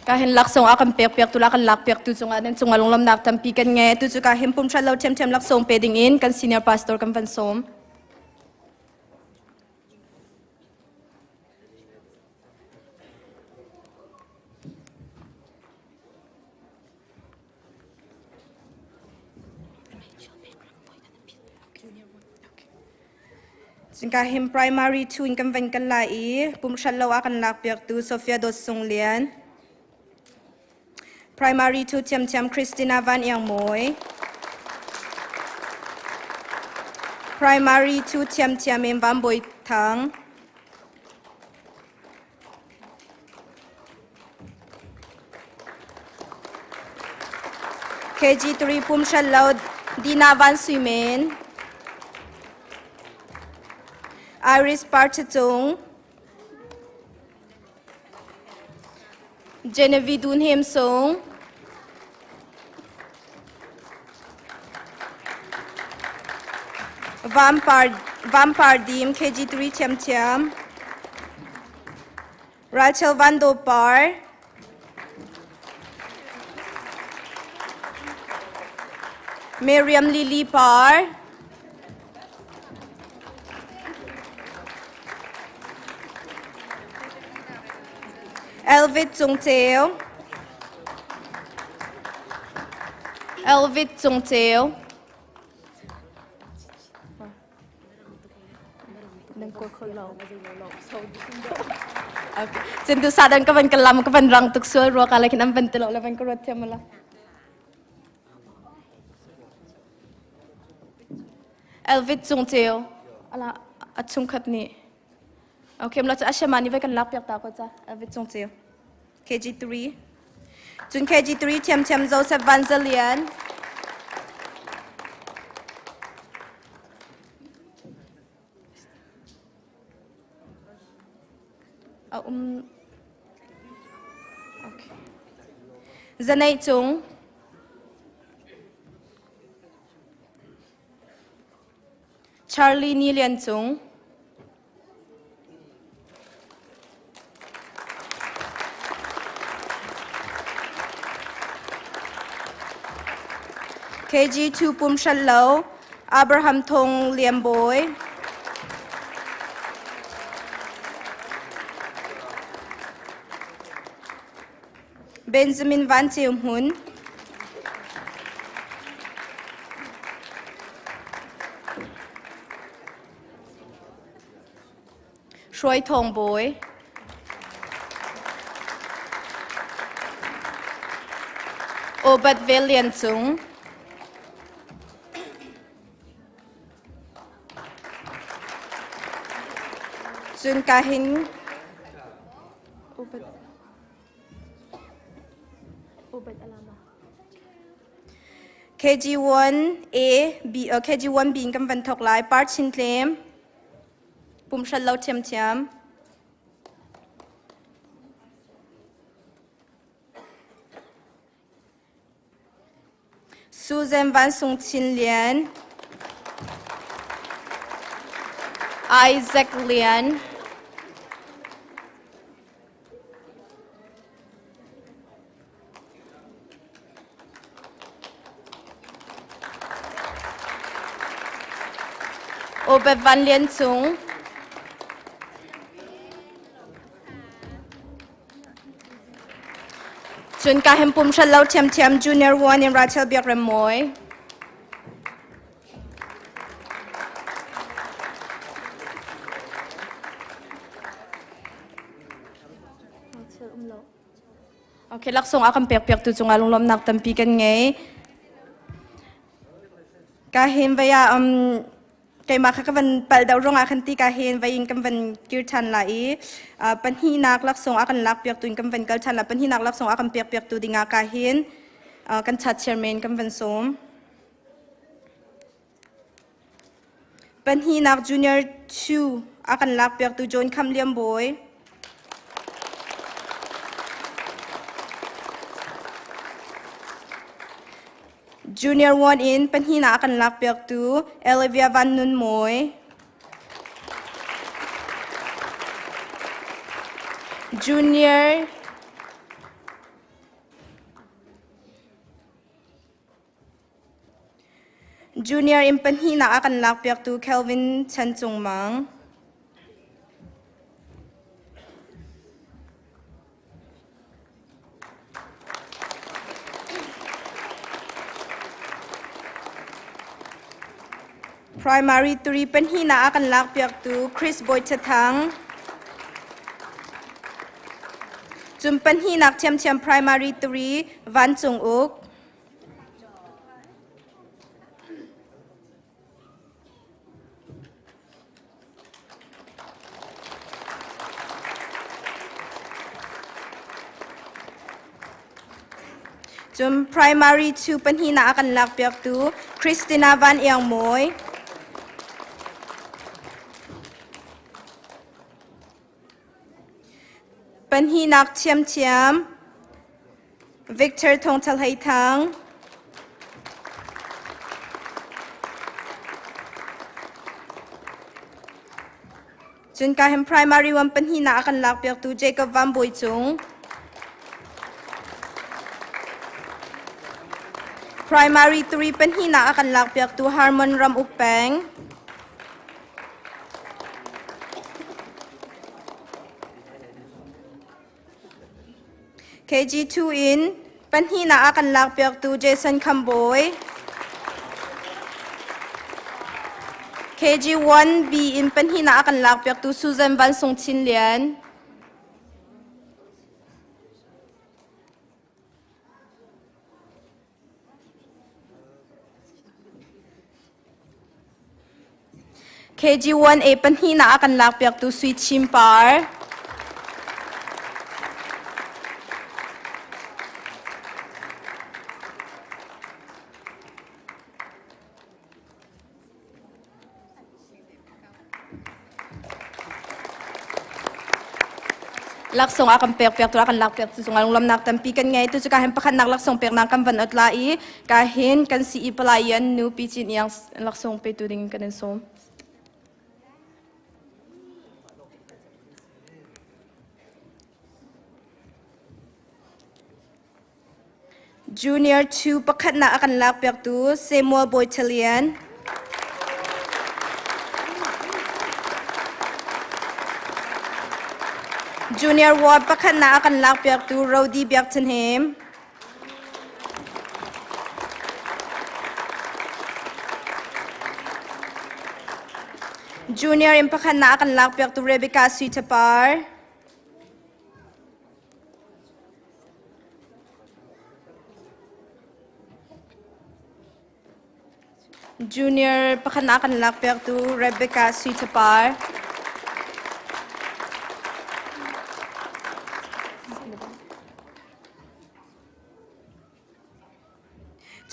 Ka hin laksawng a kan pek piak tu la kan lak piak tu cungah nan cungah lunglawmnak tampi kan ngei. Tu cu ka hin pum hrat lo ṭhiamṭhiam laksawng pe ding in kan senior pastor kan van sawm. Ka him primary 2 in kan van kal lai i pumhrat lo ah kan lak piaktu Sophia Dawt Sung Lian. Primary 2 thiamthiam Christina Van Iang Mawi. Primary 2 thiamthiam in Van Bawi Thang. KG3 pumhral lo Dina Van Sui Men. Iris Parchacung. Genevieve Dun Hem Sung. Vampar Dim KG3 thiamthiam. Rachel Van Dopar. Miriam Lily Par. Elvit Cung Ceu. Elvit Cung Ceu. Cun tu sadan ka van ka lam ka van rang tuk sual rua ka lakin an van tilo le van ka ruat thiam la. Elvit Cung Ceu. Ala a chungkhat nih. Okay, mla chu ashama ni vai kan lak piak ta ko cha. Elvit Cung Ceu. KG3. Cun KG3 thiamthiam Joseph Van Zalian. A okay. Zanei Cung. Charlie Ni Lian Cung. KG2 Pum Hran Lo, Abraham Thong Liam Bawi. Benjamin Van Ceu Hmun. Hruai Thawng Bawi. Obad Vel Lian Cung. Cun kahin Obad Obad alama. KG1 A B KG1 B in kan van thok lai par chin tlem pumhral lo thiamthiam Susan Van Sung Chin Lian Isaac Lian Obed Van Lian Cung Cun ka hem pum hral lo ṭhiamṭhiam Junior 1 in Rachel Biak Rem Mawi. Okay, laksawng a kan pek piak tu cungah lunglawmhnak tampi kan ngei. Ka hin vai ah keimah kha ka van pal deuh ruangah khan ti ka hin vai in kan van kir ṭhan la i pahnihnak laksawng a kan lak piak tu in kan van kal ṭhan la pahnihnak laksawng a kan pek piak tu dingah ka hin kan chat chairman kan van sawm. Pahnihnak Junior 2 a kan lakpiaktu John Kham Liam Bawi. Junior 1 in pahnihnak a kan lakpiaktu Olivia Van Nun Mawi. Junior Junior in pahnihnak a kan lakpiaktu Kelvin Chan Cung Mang. Primary 3 pahnihnak a kan lakpiaktu Chris Boy Chathang. Cun pahnihnak thiamthiam Primary 3 Van Cung Uk. Cun primary 2 pahnihnak a kan lakpiaktu Christina Van Iang Mawi. Pahnihnak thiamthiam Victor Thong Thal Hei Thang. Cun ka hem primary 1 pahnihnak a kan lakpiaktu Jacob Van Bawi Cung. Primary 3 pahnihnak a kan lakpiaktu Harmon Ram Uk Peng. KG2 in pahnihnak a kan lakpiaktu Jason Khambawi. KG1B in pahnihnak a kan lakpiaktu Susan Van Sung Chin Lian. KG1A pahnihnak a kan lakpiaktu Sui Chin Par. Laksong a kan pek piak tu a kan lak piak tu cungah lunglamnak tampi kan ngei tu cu ka hin pakhatnak laksong peknak kan van ot la i ka hin kan si i palai an nu pi cin iang laksong pe tu ding kan in sawm. Junior 2 pakhatnak a kan lakpiaktu Samuel Boytalian. Junior 1 pakhatnak a kan lakpiaktu Rodi Biakchanhem. Junior in pakhatnak a kan lakpiaktu Rebecca Suitapar. Junior pakhatnak kan lakpiaktu Rebecca Suitapar.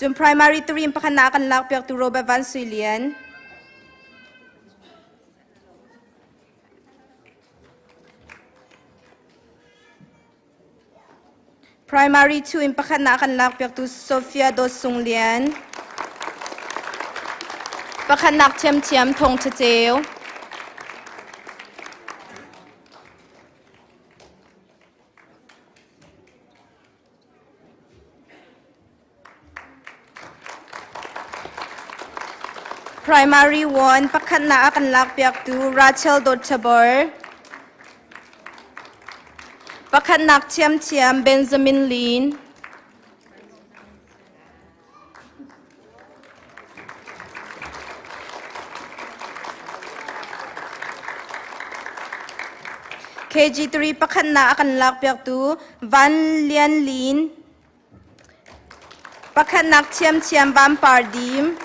Cun primary 3 pakhatnak kan lakpiaktu Robert Van Sui Lian. Primary 2 in pakhatnak kan lakpiaktu Sophia Dawt Sung Lian. Pakhatnak thiamthiam Thong Tha Ceu. Primary 1 pakhatnak a kan lakpiaktu Rachel Dawtchabor. Pakhatnak thiamthiam Benjamin Lin. KG3 pakhatnak a kan lakpiaktu Van Lian Lin. Pakhatnak thiamthiam Van Par Dim.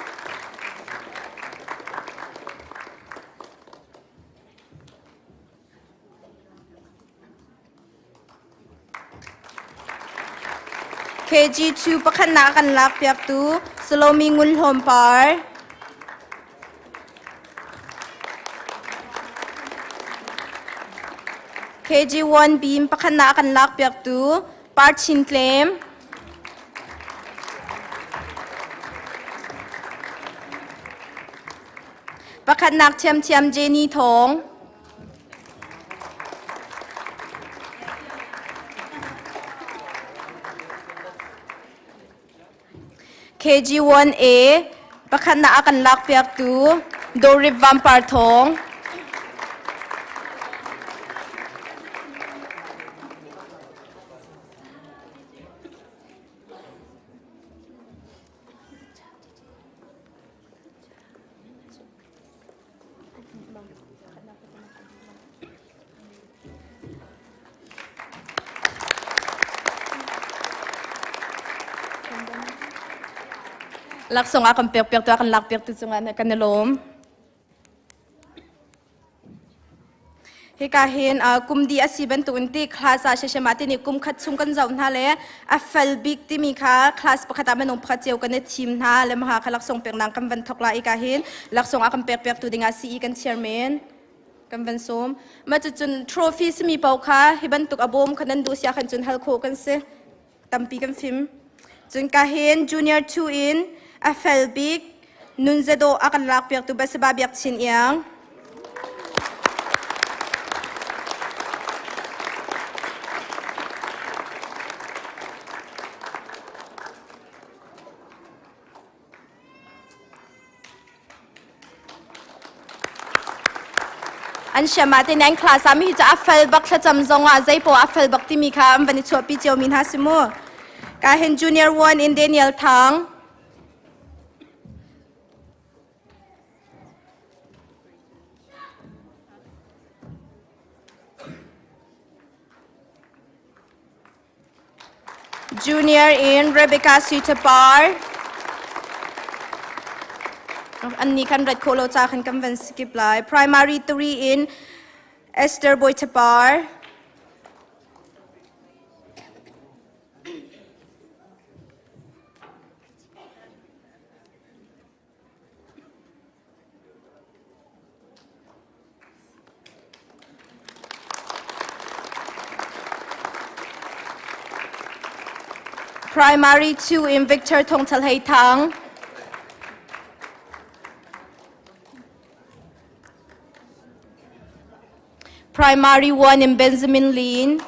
KG2 pakhatnak kan lakpiaktu Salomi Ngun Hlawm Par. KG1 Beam pakhatnak kan lakpiaktu Par Chin Tlem. Pakhatnak thiamthiam Jenny Thawng. KG1A Pakhat na a kan lak piak tu Dorip Vampar Thawng. Laksawng a kan pek piak tu a kan lak piak tu cungah kan i lawm. Hika hin kum di a si bantuk in ti class ah sheshema ti nih kum khat chung kan zoh hna le a fel bik timi kha class pakhat ah minung pakhat cio kan i thim hna le maha kha laksawng pek nang kan van thok la i ka hin laksawng a kan pek piak tu dingah CE kan chairman kan van sawm ma cucun trophy simi pau kha hi bantuk a bawm kha nan duh sia khan cun hal khawh kan si tampi kan fim cun ka hin junior 2 in a fel bik nunzado a kan lak piak tu Basaba Biak Chin Iang An siam ah te nan class ah mi hi cu a fel bak thlacam zong ah zei poah a fel bak timi kha an van i chuahpi cio mi hna si mu. Ka hin junior 1 in Daniel Thang. Junior in Rebecca Sutapar. An ni kan rat khawh lo ca khan kan van skip lai. Primary 3 in Esther Boitapar. Primary 2 in Victor Thong Chal Hei Thang. Primary 1 in Benjamin Lin.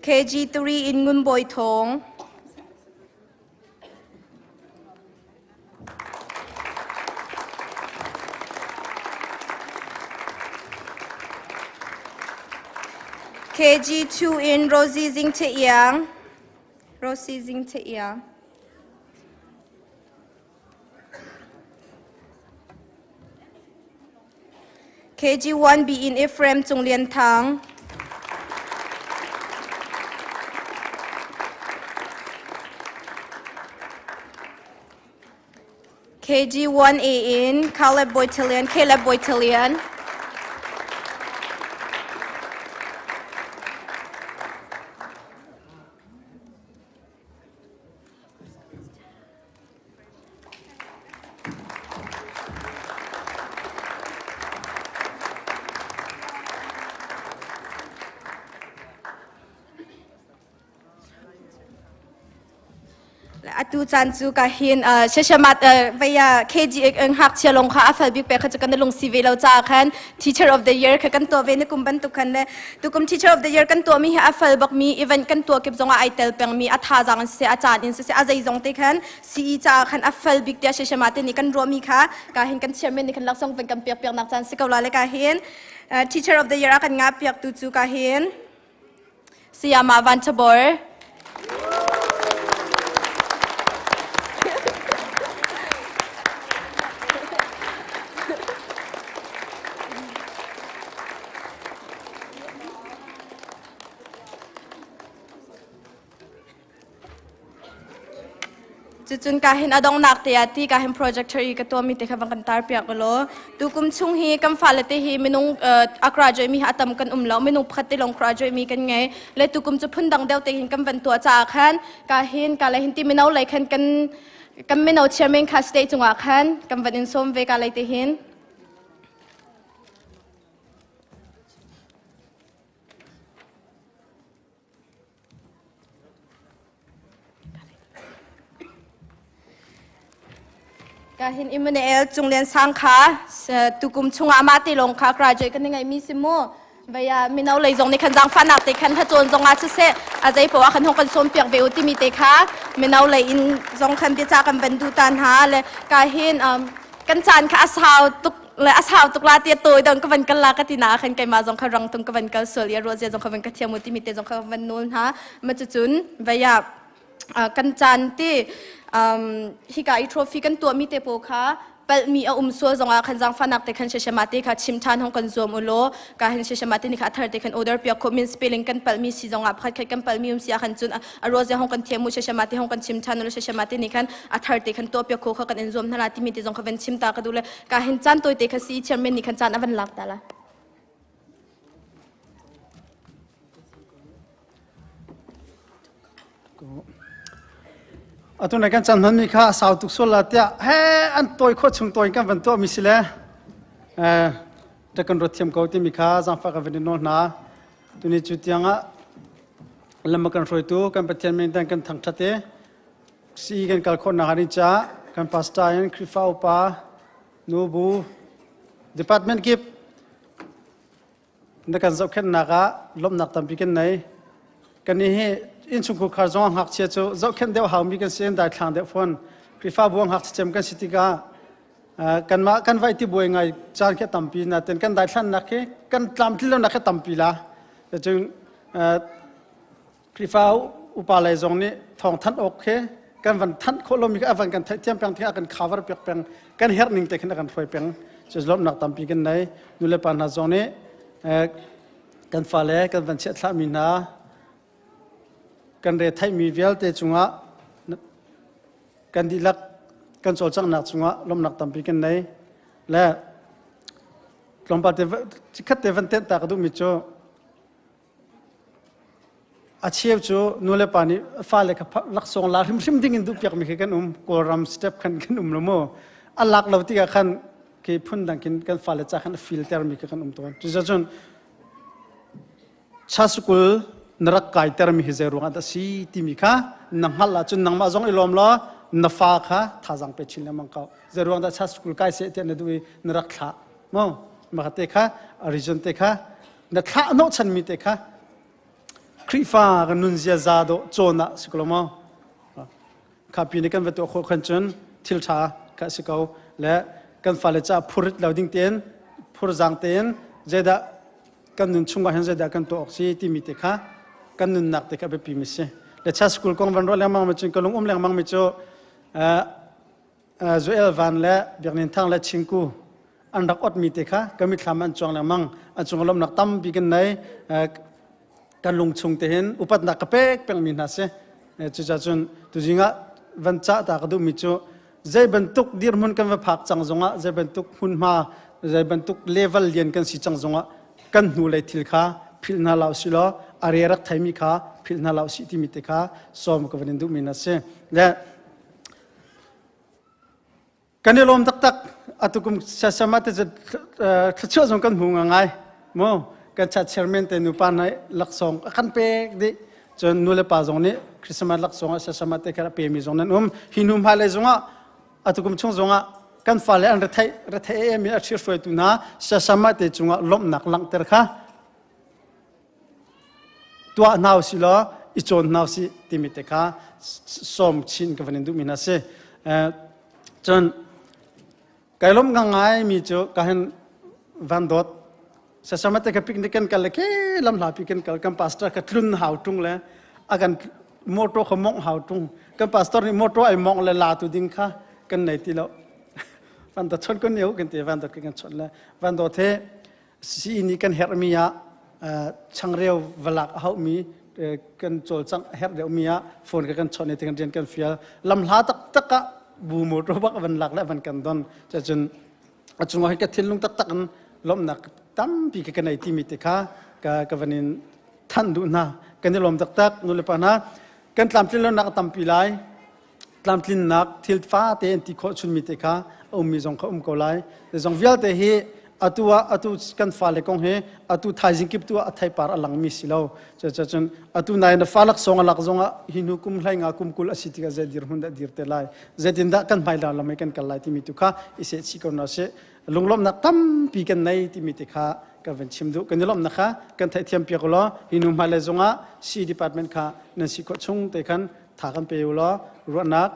KG3 in Ngun Bawi Thawng. KG2 in Rosie Zing Che Iang. Rosie Zing Che Iang. KG1B in Ephraim Cung Lian Thang. KG1A in Caleb Boitilian, Caleb Boitilian. Atu caan cu ka hin sheshamat vaya KG ngakchia long kha a fel bik pe kha cu kan lung si ve lo ca khan teacher of the year kha kan tuah ve ni kum bantuk khan le tukum teacher of the year kan tuah mi hi a fel bak mi event kan tuah kip zong ah ai tel peng mi a thazaang in siseh a caan in siseh a zeizong te khan CE caah khan a fel bik tiah sheshama te nih kan ruahmi kha ka hin kan chairman nih khan laksawng van kan piak piak nak caan si ko la le ka hin teacher of the year a kan nga piak tu cu ka hin Sayama Van Chabor Cucun ka hin a donghnak te ah ti ka hin projector i ka tuahmi te kha van kan tar piak ulaw tukum chung hi kan fale te hi minung a graduate mi hi a tam kan um lo minung pakhat te lawng graduate mi kan ngei le tukum cu phundang deuh te hin kan van tuah caah khan ka hin ka le hin ti mino lei khan kan kan mino chairman kha state cungah khan kan van in sawm ve ka lei te hin. Ka hin Emmanuel Cunglian Sang kha tukum chungah amah te lawng kha graduate kan ngeimi si mu. Vaya mino lei zong nih khan zaangfahnak te khan hlacawn zong ah siseh a zei poah khan hong kan sawm piak ve u timi te kha mino lei in zong khan biaca kan van duh ta hna le ka hin kan caan kha a sau tuk le a sau tuk la ti tawi dong ka van kal la ka ti na khan keimah zong kha rang tung ka van kal sual i ruah zia zong kha van ka thiam u timi te zong kha van nawl hna ma cucun vaya kan caan ti hika i trophy kan tuahmi te pawl kha palhmi a um sual zongah khan zaangfahnak te khan sheshama te kha chim ṭhan hong kan zuam u law ka hin sheshama te ni kha a thar te khan order piak khawh min spelling kan palhmi si zongah pakhat khat kan palhmi um si ah khan cun a ruazia hong kan thiam u sheshama te hong kan chim ṭhan u law sheshama te ni khan a thar te khan tuah piak kho kha kan in zuam hna la timi te zong kha van chim ta ka duh le ka hin caan tawi te kha si chairman nih khan caan a van lak ta la. Atu na kan chan hmanmi kha sau tuk sual la tiah he an tawi khawh chung tawi kan van tuah mi si le eh ta kan ruat thiam ko timi kha zaangfah kan van in nawl hna. Tuni cu tiangah lam kan hruaitu kan Pathian min dan kan thangthat i si kan kal khawh nak ding caah kan pastor in Khrihfa upa nubu department kip Na kan zohkhenhnak ah lawmhnak tampi kan nei. Kan nih hi innchungkhar khar zong ngakchia cu zohkhenh deuh haumi kan si in daithlang deuh fawn. Khrihfabu ngakchia cem kan si tikah kanmah kan vai ti buai ngai caan khi tampi natin kan daithlannak khi kan tlamtlin lonak khi tampi la. Cun Khrihfa upa lei zong nih thawng thanh awk khi kan van thanh khawh lomi kha a van kan theihthiam peng tikah a kan cover piak peng kan herh ning te khin a kan hruai peng cu lawmhnak tampi kan nei nu le pa hna zong nih kan fale kan van chiah thlahmi hna kan re theihmi vialte cungah kan dihlak kan cawlcanghnak cungah lawmhnak tampi kan nei le tlawmpal te khat te van tenh ta ka duhmi cu A cheu cu nulepa nih fale kha laksawng la hrimhrim ding in duhpiakmi khi kan um. Kawlram step khan kan um lo mu. A lak lo tikah khan khi phundang khin kan fale ca khan a filtermi khi kan um tawn. Cucun cha school na rak kaitermi hi zei ruangah dah si timi kha na hngalh ahcun nangmah zong i lawm law na fa kha thazaang pe chin lengmang ko. Zei ruang dah cha school kai seh tiah na duh i na rak thlah. Mu maka te kha a reason te kha na thlah hnawhchanmi te kha Khrihfa kan nun ziaza dawh cawn ah si ko lo maw? Khapi nih kan va tuah khawh khan cun thil ṭha kha si ko le kan fale caah phurit lo ding tein phurzang tein zeidah kan nun chungah hin zeidah kan tuah awk si timi te kha kan nunnak te kha biapi mi si. Le cha school kong van ruah lengmang mi cun ka lung um lengmang mi cu Joel Van le Biaknin Thang le Chingku an rak otmi te kha ka mitthlam an cuang lengmang an cung lawmnak tampi kan nei kan lungchung te hin upatnak ka pek pengmi hna si cucaah cun tuzing ah van cah ta ka duhmi cu zei bantuk dirhmun kan va phak cang zongah zei bantuk hmunhma zei bantuk level lian kan si cang zongah kan hnulei thil kha philh hna lo si law a re rak theimi kha philh hna lo si timi te kha sawm ka van in duhmi na si le Kan i lawm taktak. Atukum siasama te cu thluachuah zong kan hmu ngai. Mu kan chat chairman te nupa nai laksawng a kan pek dih. Cun nu le pa zong nih Christmas laksawng ah siasama te kha a pemi zong nan um. Hi hnu hmailei zongah atukum chung zongah kan fale an retheih retheih em in a ṭhihruaitu hna siasama te cungah lawmhnak langhter kha tuah hna usih law i cawn hna usih timi te kha sawm chin ka van in duhmi hna si. Cun kai lawm ngai mi cu ka hin van dawt sasamate ka picnic kan kal le ke lam hla pi kan kal kan pastor ka tlun hau tung le a kan motor kha mong hau tung kan pastor nih motor ai mong le la tu ding kha kan nei ti lo van dawt chon kun eu kan ti van dawt kan chon le van dawt he Sii nih kan herhmi ah changreu valak a hauhmi kan cawlcangh a herh deuhmi ah phone ka kan chawnh i kan rian kan fial lamhla taktak ah bu motor bak van lak le van kan don cun a cungah hi ka thinlung taktak in lawmhnak tampi ka ka nei timi te kha ka ka van in thanh duh hna kan i lawm taktak nulepa hna kan tlamtlin lonak a tampi lai tlamtlinnak thil fate an ti khawh chunmi te kha a ummi zong kha um ko lai. Zong vialte hi Atu ah atu kan fale kong hi atu thaizing kip tu ah a theipar a langmi si lo. Cucun atu nai na fa laksawng a lak zongah hi hnu kum hlei nga kum 20 a si tikah zei dirhmun dah dir te lai, zeitindah kan hmailei lam kan kal lai timi tu kha i seh chih ko hna sih. Lunglawmhnak tampi kan nei timi te kha kan van chim duh. Kan i lawmhnak kha kan theihthiam piak u law hi hnu hmailei zongah CE department kha nan si khawh chung te khan tha kan pe u law ruahnak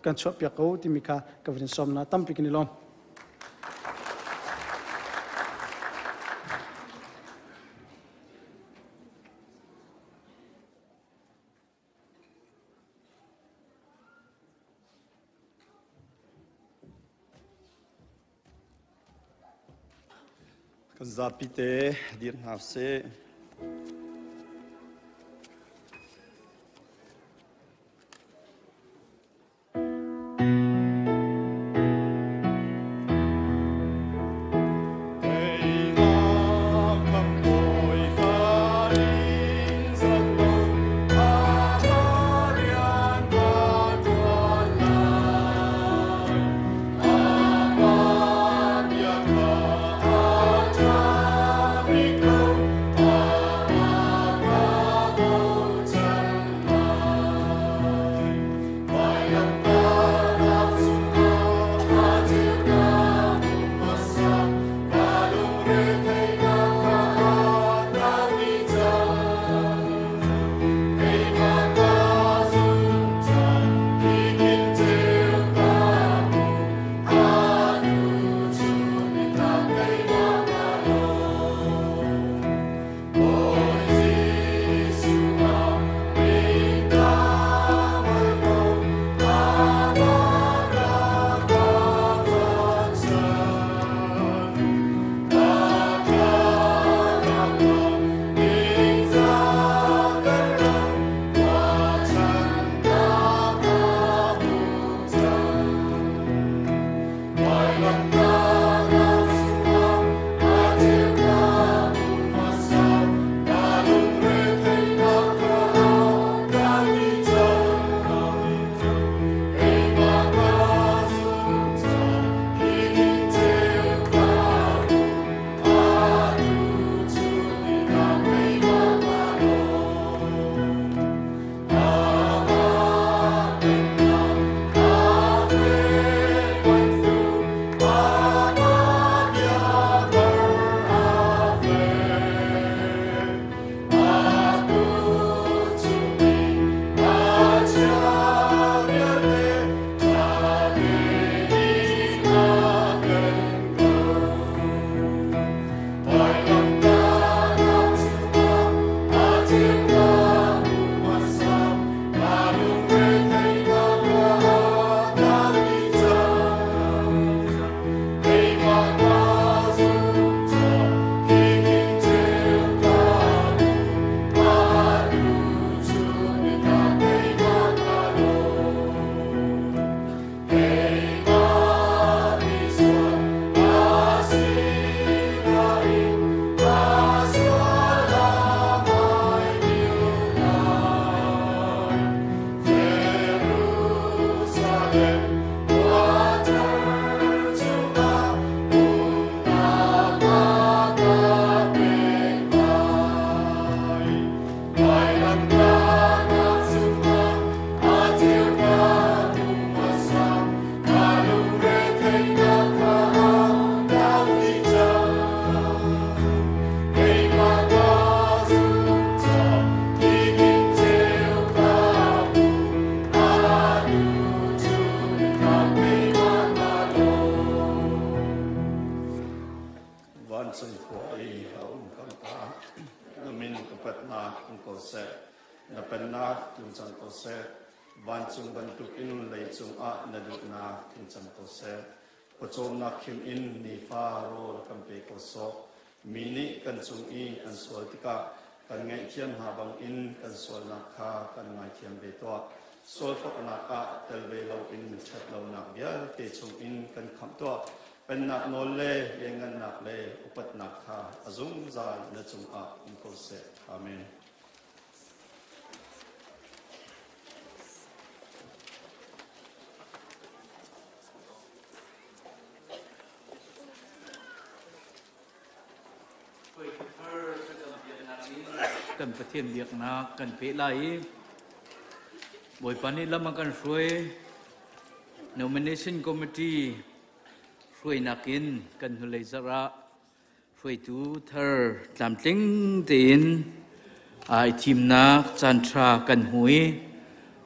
kan chuah piak ko timi kha ka van sawm na tampi kan i lawm. Kan zapi te dir hna sih. Vancung khua i a um kan Pa, na min upatnak um ko seh, na pennak tlung cang ko seh, vancung bantukin leicung ah na duhnak tlung cang ko seh. Pawcawmnak khim in nifa rawl kan pe ko sawh. Mi nih kan cung i an sual tikah kan ngaihthiam hna bangin kan sualnak kha kan ngaithiam ve tuah. Sualfaknak ah tel ve loin ṭhatlonak vialte chungin kan khamh tuah. Pennak nawl le lianngannak le upatnak kha a zungzal na cungah um ko seh. Amen. kan Pathian biaknak kan peh lai i Bawipa nih lam a kan hruai. Nomination Committee hruainak in kan hnulei zarh ah hruaitu thar tlamtling tein i thimnak caanṭha kan hmu i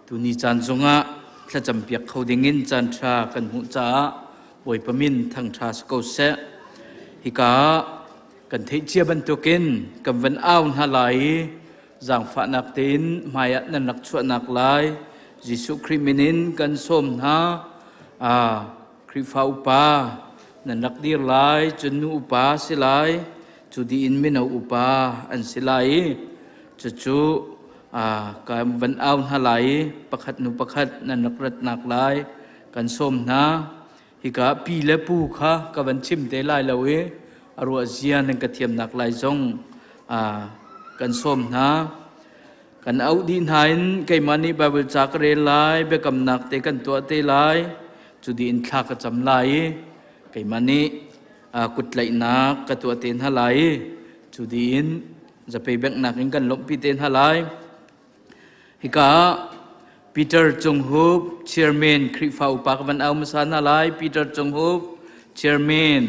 tuni caan zongah thlacampiak kho dingin caanṭha kan hmuh caah Bawipa min thangṭha si ko seh. Hika ah kan theih cia bantukin kan van au hna lai i zaangfahnak tein hmaiah nan rak chuahnak lai Jesuh Khrih min in kan sawm hna. Khrihfa upa nan rak dir lai, cun nu upa si lai, cu dih in mino upa an si lai i cucu kan van au hna lai i pakhat hnu pakhat nan rak ratnak lai kan sawm hna. Hika pi le pu kha ka van chim te lai lo i a ruah zia nan ka thiamnak lai zong kan sawm hna. Kan auh dih hna in keimah nih Baibal ca ka rel lai, biakamnak te kan tuah te lai, cu dih in thla ka cam lai i keimah nih kutlaihnak ka tuah te hna lai i cu dih in zapei benghnak in kan lawmhpi te hna lai. Hika ah Peter Cung Hup, Chairman Khrihfa upa ka van au hmasa hna lai. Peter Cung Hup, Chairman.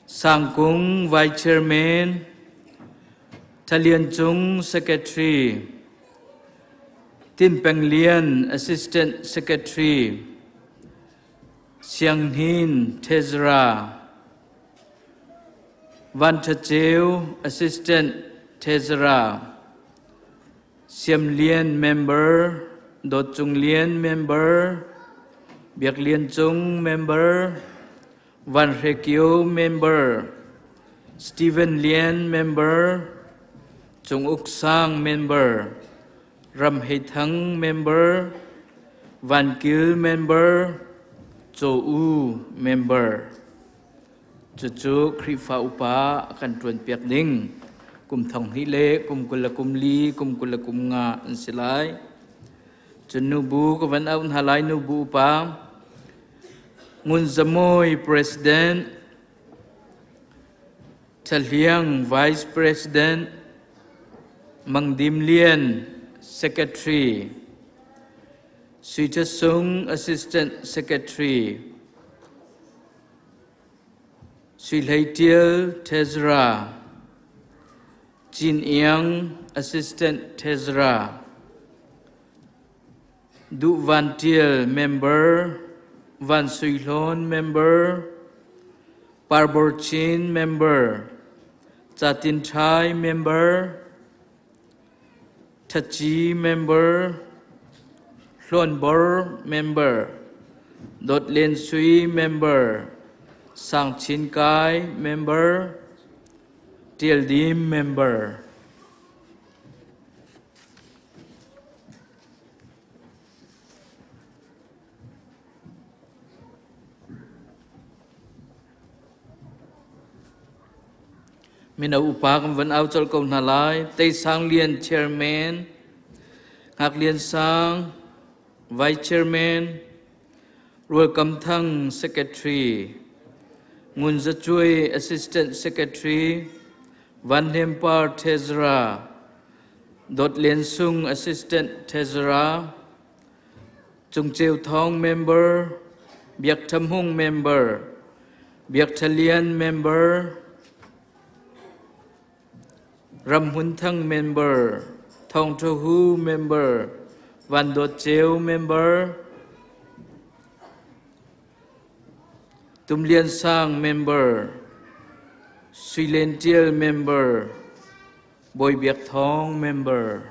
Sangkung Vice Chairman, Thalian Cung Secretary, Tin Peng Lian Assistant Secretary, Siang Hnin Treasurer, Van Tha Ceu Assistant Treasurer, Siam Lian Member, Dawt Cung Lian Member, Biak Lian Cung Member, Van Hre Kio member, Stephen Lian member, Cung Uk Sang member, Ram Hei Thang member, Van Kil member, Cho U member. Cucu Khrihfa upa kan ṭuan piak ding kum thong hnih le kum 24 kum 25 an si lai. Cun nubu ka van auh hna lai nubu upa Ngun Za Mawi President, Tha Hliang Vice President, Mang Dim Lian Secretary, Sui Tha Sung Assistant Secretary, Sui Hlei Tial Treasurer, Cin Iang Assistant Treasurer, Duh Van Ṭial member, Van Sui Hlawn member, Parbor Chin member, Catin Ṭhai member, Ṭhaci member, Hlawn Bor member, Dawt Len Sui member, Sang Chin Kai member, Ṭial Dim member. Mino upa kan van au colh ko hna lai. Tei Sang Lian Chairman, Hngak Lian Sang Vice Chairman, Rual Kam Thang Secretary, Ngun Za Cuai Assistant Secretary, Van Hnem Par Treasurer, Dawt Lian Sung Assistant Treasurer, Cung Ceu Thawng Member, Biak Tham Hung Member, Biak Tha Lian Member, Ram Hmun Thang Member, Thawng Tha Hu Member, Van Dawt Ceu Member, Tum Lian Sang Member, Sui Len Tial Member, Bawi Biak Thawng member.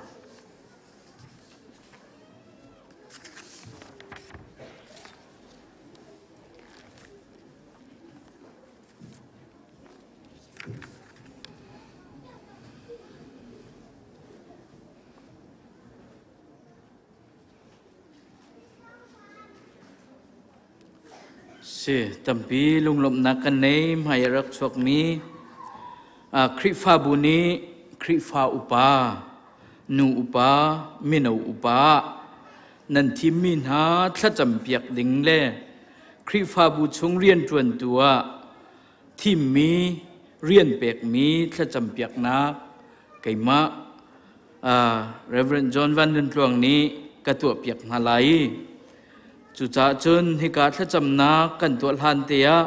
Si tampi lunglawmhnak kan nei hmai a rak chuakmi Khrihfabu nih Khrihfa upa, nu upa, mino upa nan thimmi hna thlacam piak ding le Khrihfabu chung rianṭuantu ah thimmi rian pekmi thlacam piaknak keimah. Reverend John Van Nun Tluang nih ka tuahpiak hna lai. Cucaah cun hika thlacamnak kan tuah hlan te ah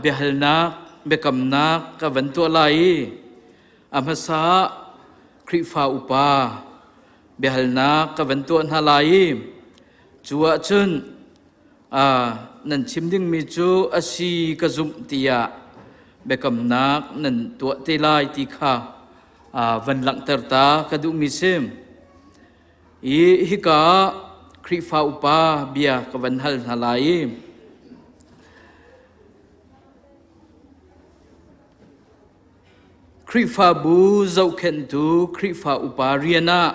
biahalnak, biakamnak ka van tuah lai i a hmasa ah Khrihfa upa biahalnak ka van tuah hna lai i cu ahcun nan chim dingmi cu a si ka zumh tiah biakamnak nan tuah te lai ti kha van langhter ta ka duhmi si. I hika Khrihfa upa bia ka van hal hna lai i Khrihfabu zohkhenhtu Khrihfa upa rian ah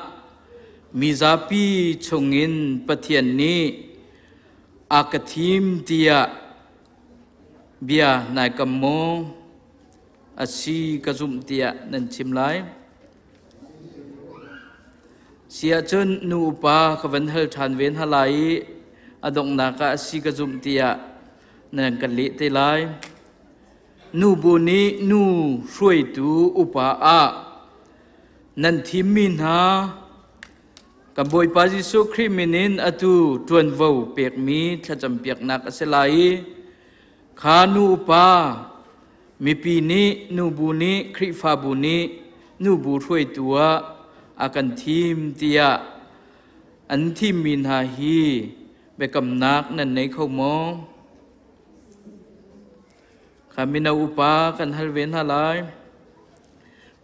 mizapi chungin Pathian nih a ka thim tiah bia nai kam maw? A si ka zumh tiah nan chim lai. Si ahcun nu upa ka van hal ṭhan ve hna lai i a donghnak ah a si ka zumh tiah nan kan leh te lai. Nubu nih nu hruaitu upa ah nan thimmi hna kan Bawipa Jesuh Khrih min in atu ṭuanvo pekmi thlacampiaknak a si lai i kha nu upa mipi nih nubu nih Khrihfabu nih nubu hruaitu ah a kan thim tiah an thimmi hna hi biakamnak nan nei kho maw? Kha mino upa kan hal ve hna lai.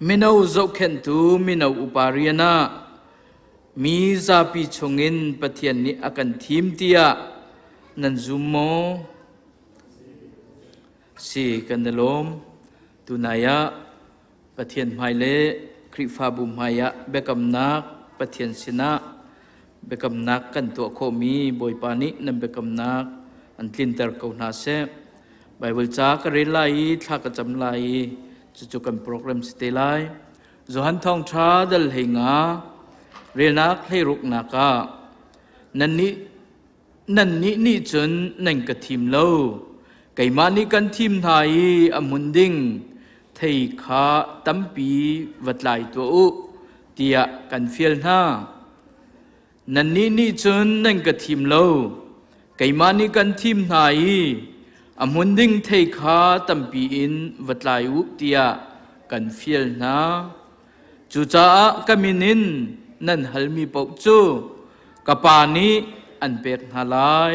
Mino zohkhenhtu mino upa rian ah mi zapi chungin Pathian nih a kan thim tiah nan zum maw? Si kan i lawm. Tunai ah Pathian hmai le Khrihfabu hmai ah biakamnak Pathian sinah biakamnak kan tuah khawhmi Bawipa nih nan biakamnak an tlinter ko hna seh. Bible ca ka rel lai i thla ka cam lai i cucu kan program si te lai. Johan Thawngṭha dal hlei nga relnak hleiruknak ah nannih Nannih nih cun nan ka thim lo. Keimah nih kan thim hna i a hmun ding thei kha tampi va tlai tuah u, tiah kan fial hna. Nannih nih cun nan ka thim lo. Keimah nih kan thim hna i a hmun ding thei kha tampi in va tlai u, tiah kan fial hna. Cucaah ka min in nan halmi paoh cu ka Pa nih an pek hna lai.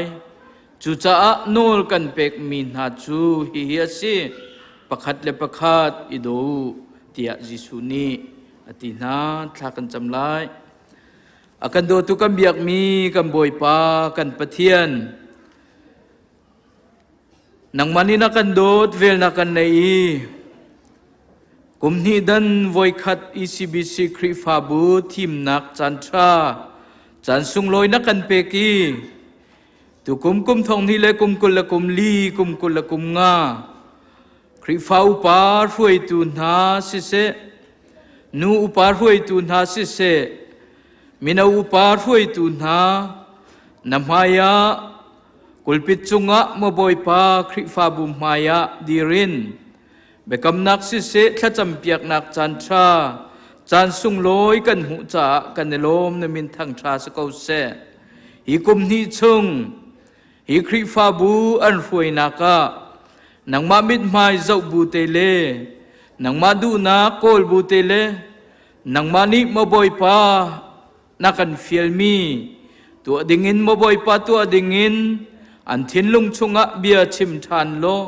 Cucaah nawl kan pekmi hna cu hihi a si, pakhat le pakhat i daw u, tiah Jesuh nih a ti hna. Thla kan cam lai. A kan dawtu kan biakmi kan Bawipa kan Pathian, Nangmah nih na kan dawt, vel na kan neih i kum hnih dan voikhat ECBC Khrihfabu thimnak caanṭha caan sunglawi na kan pek i tukum kum thong hnih le kum 20 le kum li kum 20 le kum nga Khrihfa upa hruaitu hna siseh nu upa hruaitu hna siseh mino upa hruaitu hna na hmai ah Pulpit cungah maw Bawipa Khrihfabu hmaiah dir in biakamnak siseh thlacampiaknak caan ṭha caan sunglawi kan hmuh caah kan i lawm na min thangṭha si ko seh. Hi kum hnih chung hi Khrihfabu an hruainak ah nangmah mithmai zoh bu te le nangmah duhnak kawl bu te le nangmah nih maw Bawipa na kan fialmi tuah dingin maw Bawipa tuah dingin an thinlung chungah bia chim ṭhan law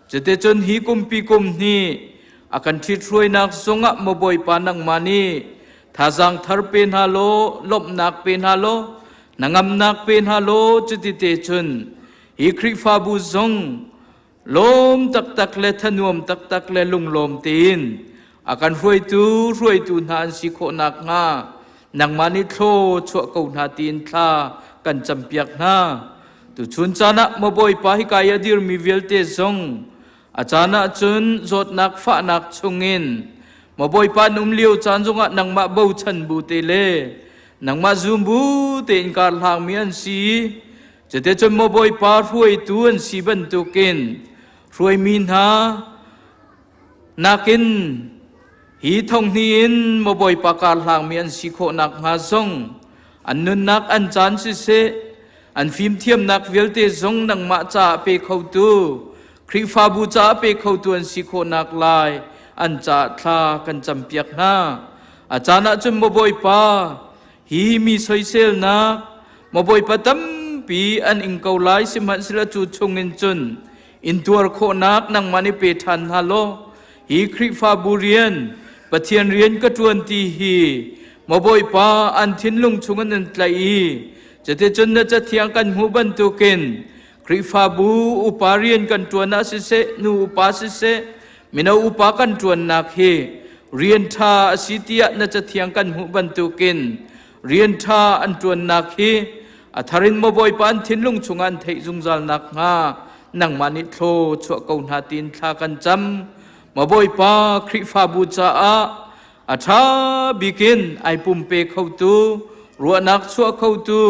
cuticun hi kumpi kum hnih a kan ṭhithruainak zungah maw Bawipa nangmah nih thazaang thar pe hna law lawmhnak pe hna law hnangamnak pe hna law cuti cun hi Khrihfabu zong lawm taktak le thanuam taktak le lunglawm tein a kan hruaitu hruaitu hna an si khawh nakhnga nangmah nih thlaw chuah ko hna tiin thla kan campiak hna. Tuchun caan ah maw Bawipa hika i a dirmi vialte zong a caan ah cun zawtnak fahnak chungin maw Bawipa an um lio caan zongah nangmah bochan bu te le nangmah zum bu tein kar hlangmi an si. Cuticun maw Bawipa hruaitu an si bantukin hruaimi hna nakin Hi thonghni in maw Bawipa kar hlangmi an si khawh nakhnga zong an nunnak an caan siseh, an fimthiamnak vialte zong nangmah caah pe khotu, Khrihfabu caah pe khotu an si khawh nak lai an caah thla kan campiak hna. A caan ahcun maw Bawipa, hi mi soiselnak, maw Bawipa tampi an ing ko lai sihmanhsehlaw cu chungin cun intuar khawhnak nangmah nih pe ṭhan hna law hi Khrihfabu rian Pathian rian ka ṭuan ti hi maw Bawipa an thinlung chung in an tlaih i cuticun na cathiang kan hmuh bantukin Khrihfabu upa rian kan ṭuan ah siseh nu upa siseh mino upa kan ṭuannak hi rian ṭha a si tiah na cathiang kan hmuh bantukin rian ṭha an ṭuannak hi a thar in maw Bawipa an thinlung chungah an theih zungzal nakhnga nangmah nih thlaw chuah ko hna tiin thla kan cam. Maw Bawipa Khrihfabu caah a ṭha bikin ai pumpe khotu ruahnak chuah khotu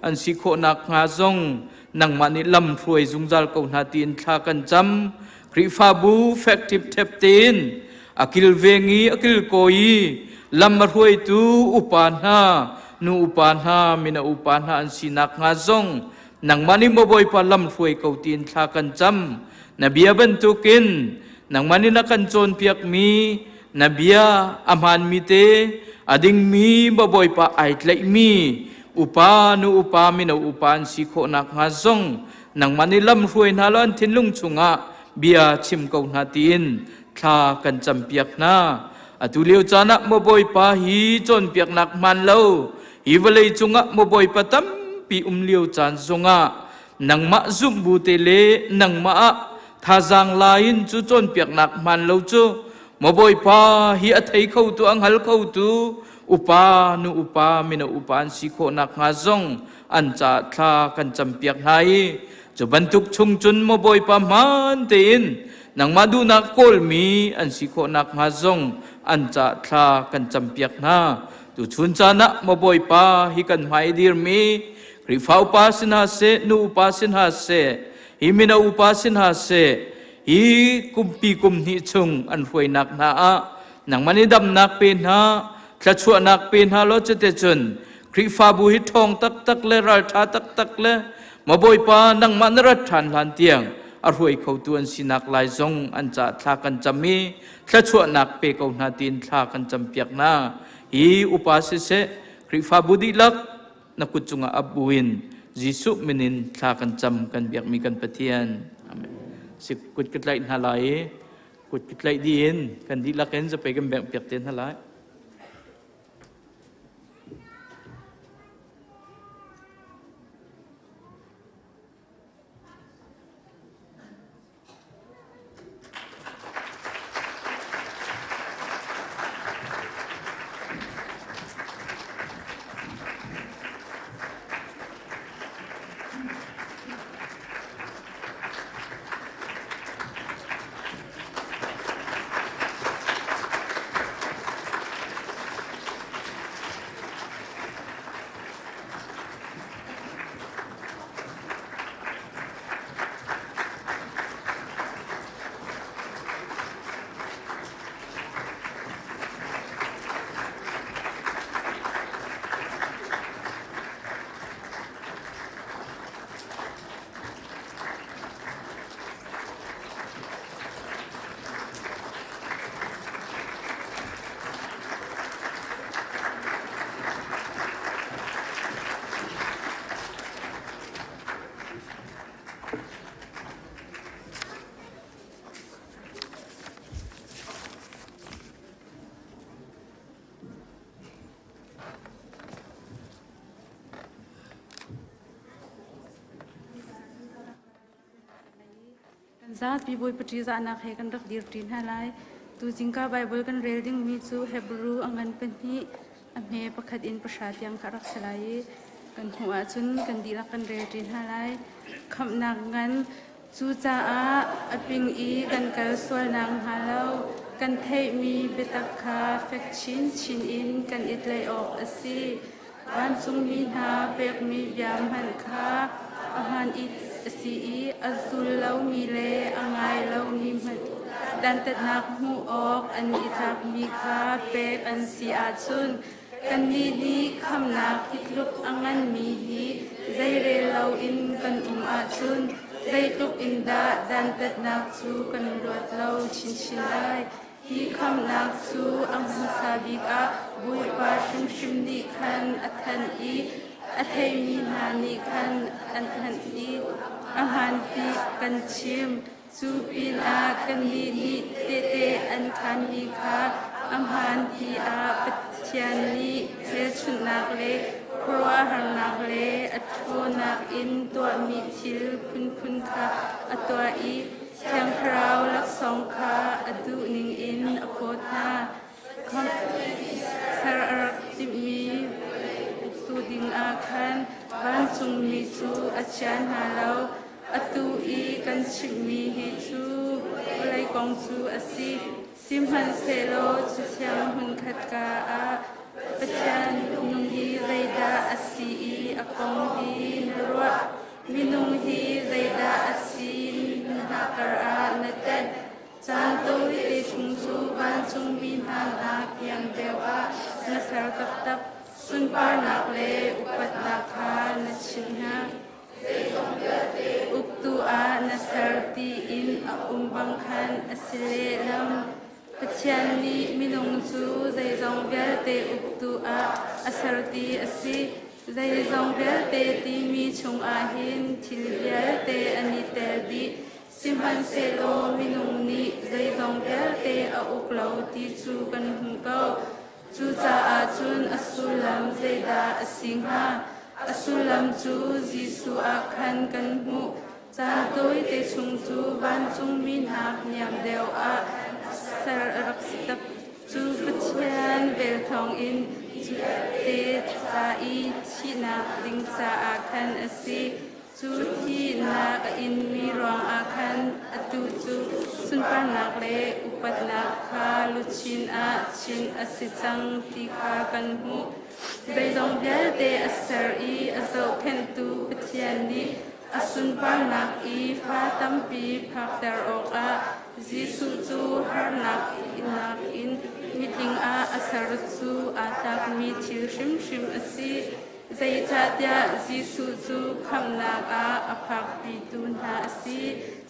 an si khawh nakhnga zong nangmah nih lam hruai zungzal ko hna tiin thla kan cam. Khrihfabu fek ṭhipṭhep tein a kilveng i a kilkawi i lam a hruaitu upa hna, nu upa hna, mino upa hna an si nakhnga zong nangmah nih maw Bawipa lam hruai ko tiin thla kan cam. Na bia bantukin nangmah nih na kan cawnpiakmi na bia a hmaanmi te a dingmi maw Bawipa ai tlaihmi upa, nu upa, mino upa an si khawh nakhnga zong nangmah nih lam hruai hna law an thinlung chungah bia chim ko hna tiin thla kan campiak hna. Atu lio caan ah maw Bawipa hi cawnpiaknak hmaan lo hi vawlei cungah maw Bawipa tampi um lio caan zongah nangmah zumh bu te le nangmah ah thazaang la in cu cawnpiaknak hmaan lo cu maw Bawipa hi a thei khotu a hngal khotu upa nu upa mino upa an si khawh nakhnga zong an caah thla kan campiak hna i cu bantuk chung cun maw Bawipa hmaan tein nangmah duhnak kawlmi an si khawh nakhnga zong an caah thla kan campiak hna. Tuchun caan ah maw Bawipa hi kan hmai dirmi Khrihfa upa si hna seh, nu upa si hna seh, hi mino upa si hna seh, hi kumpi kum hnih chung an hruainak hna ah nangmah nih damnak pe hna, thluachuahnak pe hna law cuticun Khrihfabu hi ṭhawng taktak le ralṭha taktak le maw Bawipa nangmah na rat ṭhan hlan tiang a hruai khotu an sinak lai zong an caah thla kan cam i thluachuahnak pe ko hna tiin thla kan campiak hna. Hi upa siseh Khrihfabu dihlak na kut cungah ap buin Jesuh min in thla kan cam kan biakmi kan Pathian. Amen. Si kut ka tlaih hna lai i kut ka tlaih dih in kan dihlak in zapei kan bengh piak te hna lai. Kan zapi Bawipa ṭihzahnak he kan rak dirṭi hna lai. Tu zingka Baibal kan rel dingmi cu Hebru a ngan pahnih, a hme pakhat in pahra tiang kha a rak si lai i kan hmuh ahcun kan dihlak kan relṭi hna lai. Khamhnak ngan Cucaah a ping i kan kal sualnak hnga lo kan theihmi biatak kha fek chinchin in kan i tlaih awk a si. Vancungmi hna pekmi bia hmanh kha a hmaan i a si i a zul lomi le a ngai lomi hmanh. dantatnak hmuh awk an i tlakmi kha pek an si ahcun kannih nih khamhnak hi tluk a nganmi hi zeirel loin kan um ahcun zeitluk in dah dantatnak cu kan luat lo chinchin lai. Hi khamhnak cu a hmasa bik ah Bawipa hrimhrim nih khan a thanh i a theimi hna nih khan an thanh i a hmaan ti kan chim. Cu pinah kannih nih tehte an khaanmi kha a hmaan tiah Pathian nih hmelchunhnak le khuaruahharnak le a ṭhawnnak in tuahmi thil phunphun kha a tuah i Thiang Thlarau laksawng kha a duh ningin a phawt hna. Ser a rak timhmi uktu dingah khan vancungmi cu a chia hna lo. Atu i kan chimhmi hi cu vawlei kong cu a si. Sihmanhsehlaw cu thiang hmunkhat ka ah Pathian nung hi zeidah a si i a kong hi na ruah? Minung hi zeidah a si na karah na tenh? Caan tawite chung cu vancungmi hna nak kiang deuh ah na ser taktak. Sunparnak le upatnak kha na chimh hna. Uktu ah na ser tiin a um bang khan a si lehlam. Pathian nih minung cu zeizong vialte uktu ah a ser ti a si. Zeizong vialte timi chungah hin thil vialte an i tel dih. Sihmanhsehlaw minung nih zeizong vialte a uk lo ti cu kan hmuh ko. Cucaah cun a sullam zeidah a si hnga? A sullam cu Jesuh ah khan kan hmuh. Caan tawite chung cu vancungmi hna niam deuh ah ser a rak si tak. Cu Pathian vel thawngin cu te ca i thihnak ding caah khan a si. Cu thihnak a inmi ruangah khan atu cu sunparnak le upatnak kha luchin ah chin a si cang ti kha kan hmuh. Zeizong vialte a ser i a zohkhenhtu Pathian nih a sunparnak i fa tampi phakter awkah Jesuh cu harnak innak in mitling ah a ser cu aa tlakmi thil hrimhrim a si. Zeicahtiah Jesuh cu khamhnak ah a phakpitu hna a si.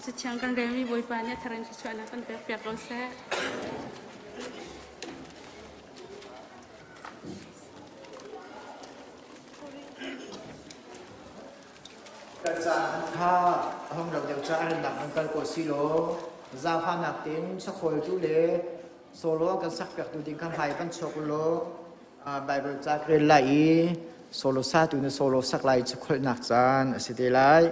Cathiang kan relmi Bawipa nih a thar in thluachuahnak kan pekpiak ko seh. Kan caan kha a hung lo deuh caah rannak an kal ko si law zaangfahnak tein sakhawltu le solo kan sakpiaktu ding kha hmai kan chuak u law Bible ca ka rel lai i solo satu na solo sak lai cu kholhnak caan a si te lai.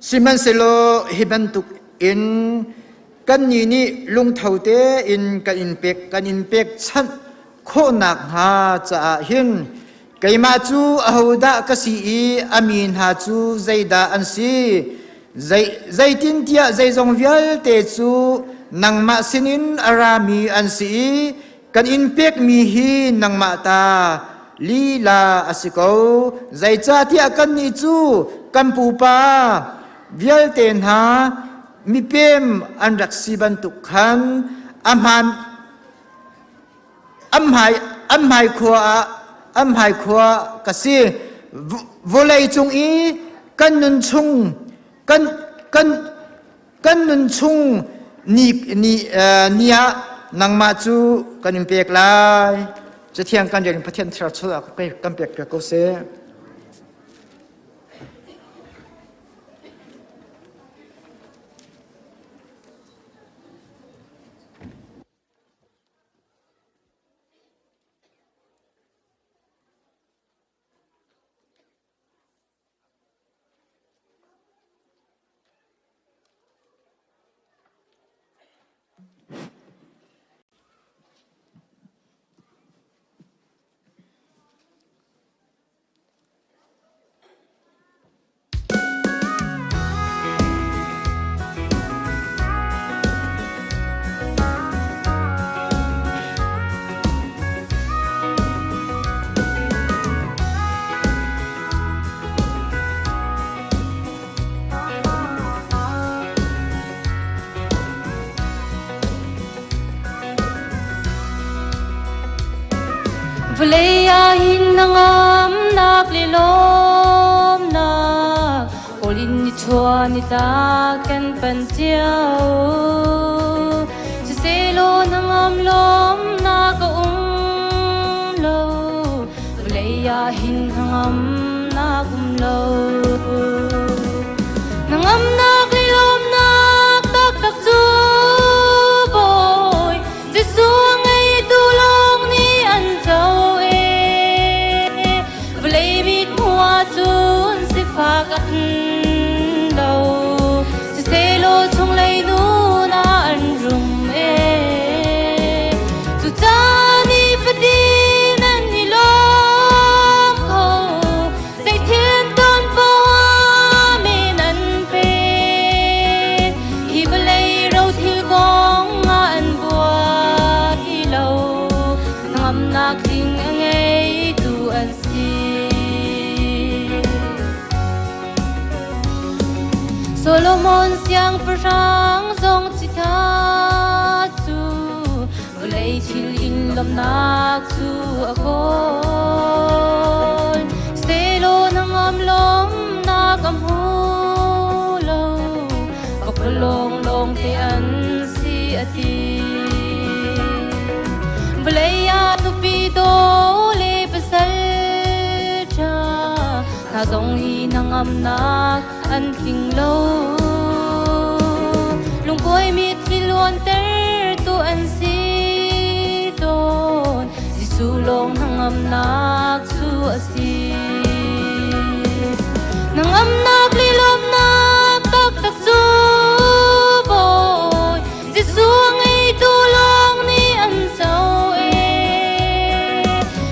Sihmanhsehlaw hi bantuk in kannih nih lungtho tein kan in pek kan in pekchanh khawhnak hnga caah hin keimah cu ahodah ka si i a mi hna cu zeidah an si? Zeitintiah zeizong vialte cu nangmah sinin a rami an si i kan in pekmi hi nangmah ta lila a si ko. Zeicahtiah kannih cu kan pupa vialte hna mipem an rak si bantuk khan a hmaan an hmai an hmai khua ah an hmai khua ka si. Vawlei cung i kan nun chung kan kan kan nun chung ni ni ni ah nangmah cu kan in pek lai. Cathiang kan rel Pathian thlarau chuah kan pek piak ko seh. Vawlei ah hin hnangamnak le lawmnak kawl in ni chuah ni tlak kan pan cio. Siselaw hnangam lawmnak a um lo. Vawlei ah hin hnangamnak um lo. Hnangamnak le lawmnak taktak cu Bawi Jesuh a ngeitu lawng nih an co e. Vawlei mit hmuh ahcun sifak an lo. Siselaw chunglei nun ah an rum e. Cucaah nifatin an i lawm kho. Zeithil ton poah men an pe. Hi vawlei rothil kong ah an buai lo. Hnangamnak tling a ngeitu an si. Solomon siangpahrang zong chitha cu vawlei thil in lawmhnak cu a kawl. Selaw nangam lawmnak a hmu lo, pakpalawng lawng te an si a ti. Vawlei ah nupi daw le pasal ṭha hna zong hi hnangamnak an tling lo. Lungkuai mitthli luantertu an si tawn. Jesuh lawng hnangamnak cu a si. Hnangamnak le lawmnak taktak cu Bawi Jesuh a ngeitu lawng nih an co e.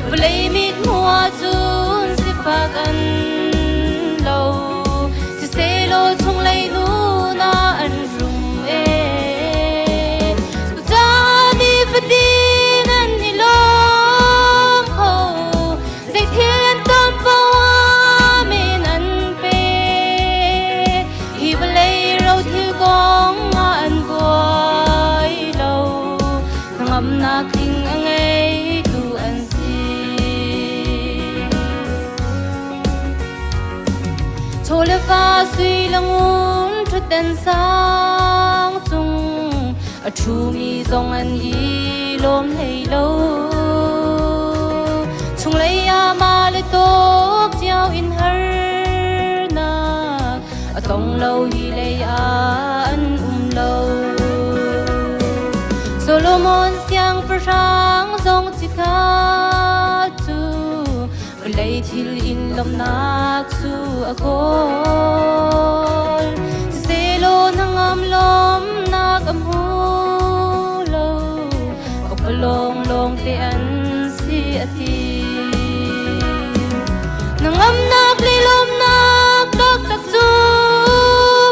Vawlei mit hmuh ahcun sifak an lo. Siselaw chunglei nun ah an rum e. Cucaah nifatin an i lawm kho. Zeithil an ton poah men an pek. Hi vawlei rothil kong ah an buai lo. Hnangamnak tling a ngeitu an si. Chaw le va sui le ngun ṭhutden sang cung a ṭhumi zong an i lawm hlei lo. Chunglei ah mah le tawk cio in harnak a tong lo hi lei ah an um lo. Solomon siangpahrang zong chikkhat cu vawlei thil in lawmhnak cu a kawl. Siselaw hnangam lawmnak a hmu lo, pakpalawng lawng te an si a ti. Hnangamnak le lawmnak taktak cu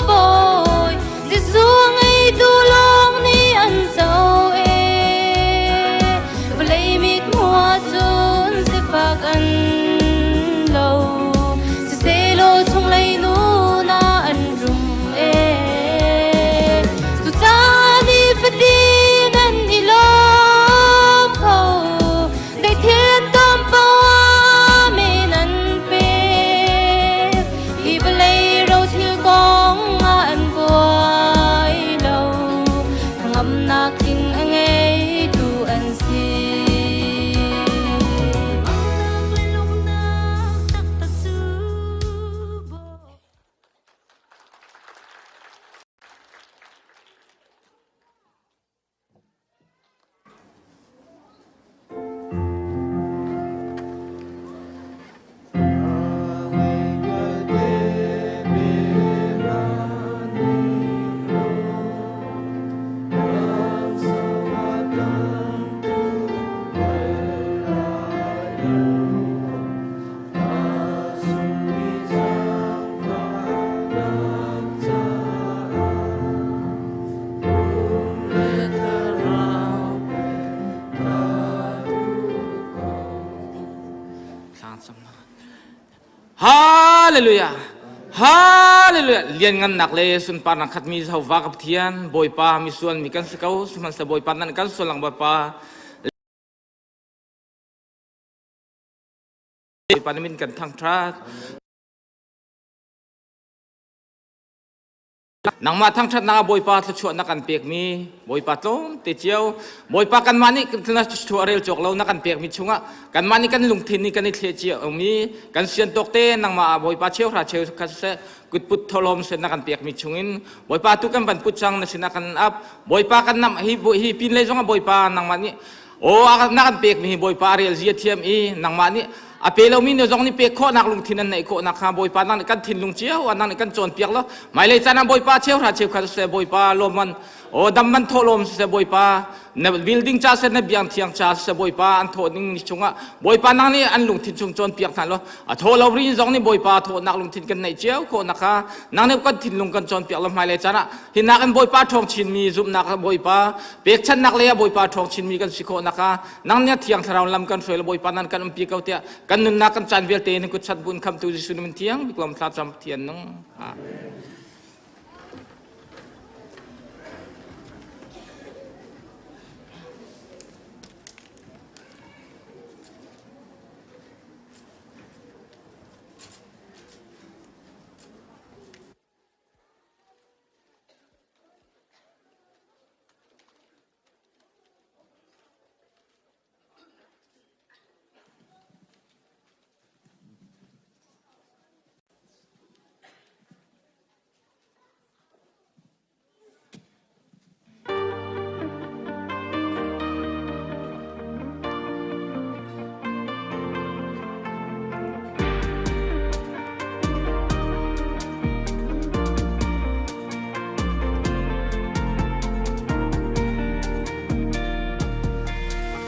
Bawi Jesuh a ngeitu lawng nih an co e. Vawlei mit hmuh ahcun sifak an lo. Siselaw chunglei nun ah an rum e. Cucaah nifatin an i lawm kho. Zeithil an ton poah men an pek. Hi vawlei rothil kong ah an buai lo. Hnangamnak tling a ngeitu an si. Hallelujah. Hallelujah. Lianngannak le sunparnak khatmi Jehovah ka Pathian, Bawipa misual mi kan si ko, sihmanhsehlaw Bawipa nan kan sual lang Bawipa. Bawipa na min kan thangṭhat. Nangmah thangṭhatnak ah Bawipa thluachuah na kan pekmi Bawipa tlawm te cio Bawipa kanmah nih na thluachuah rel cawk lo na kan pekmi chungah kanmah nih kan lungthin nih kan i thleh cio mi kan sian tawk te nangmah ah Bawipa cheuhra cheu kha siseh kutput tholom sen na kan pekmi chungin Bawipa tu kan van put cang na sinah kan ap Bawipa kan nam hi hi pin lei zongah Bawipa nangmah nih Aw na kan pekmi hi Bawipa a rel zia thiam i nangmah nih a pe lomi nu zong nih pek khawhnak lungthin an neih khawhnak kha Bawipa nang nih kan thinlung cio ah nang nih kan cawnpiak law hmailei caan ah Bawipa cheuhra cheukhat siseh Bawipa lawmman aw dam man thawh lawm siseh Bawipa na building ca siseh na biang thiang ca siseh Bawipa an thawh ning ni chungah Bawipa nang nih an lungthin chung cawnpiak hna law a thaw lo rin zong nih Bawipa thawhnak lungthin kan neih cio khawhnak kha nang nih kan thinlung kan cawnpiak law hmailei caan ah hi nakin Bawipa ṭhawng chinmi zumhnak Bawipa Pekchanhnak lei ah Bawipa ṭhawng chinmi kan si khawh nakhnga nang nih Thiang Thlarau lam kan hruai le Bawipa nan kan umpi ko tiah kan nunnak kan caan vialte in kut chat buin khamtu Jesuh min thiang bik lawm thla cam Pathian nung. Amen.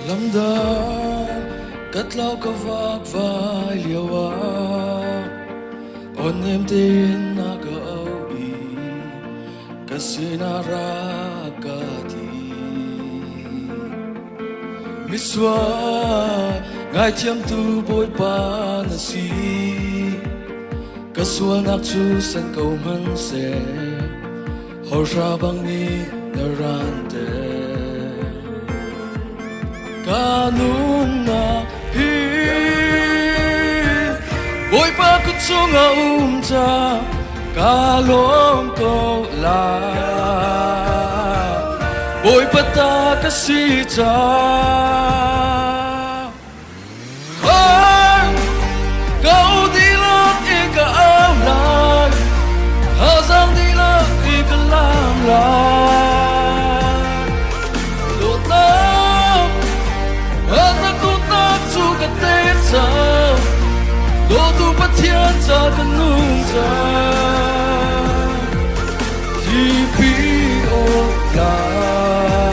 Lamdang ka tlau ka vak vai lio ah on nem tein na ka au i ka sinah ra ka ti. Misual ngaithiamtu Bawipa na si. Ka sualnak cu sen ko hmanhseh, hawhra bang nih na ranter. Ka nunnak hi Bawipa kut chungah um ca ka lawm ko lai. Bawipa ta ka si ca. Kau dihlak i ka au lai, thazang dihlak i ka lam lai. Dawtnak, na dawtnak cu ka te cang, dawtu Pathian ca ka nung cang. Tipi awk lai.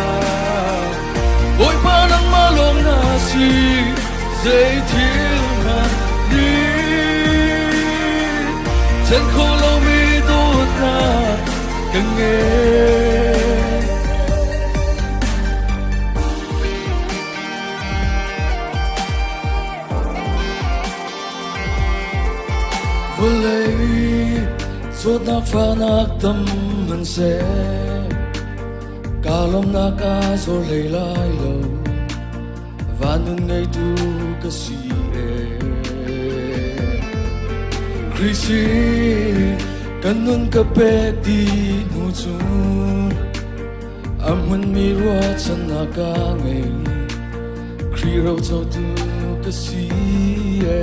Bawipa nangmah lawng na si, zeithil hmanh nih then kho lomi dawtnak ka ngei. Vawlei zawtnak fahnak tam hmanhseh Ka lawmnak a zor hlei lai lo van nun ngeitu ka si e Khrih sin kan nun ka pek ti hnu cun a hmunmi ruahchannak ka ngei Khrih rocotu ka si e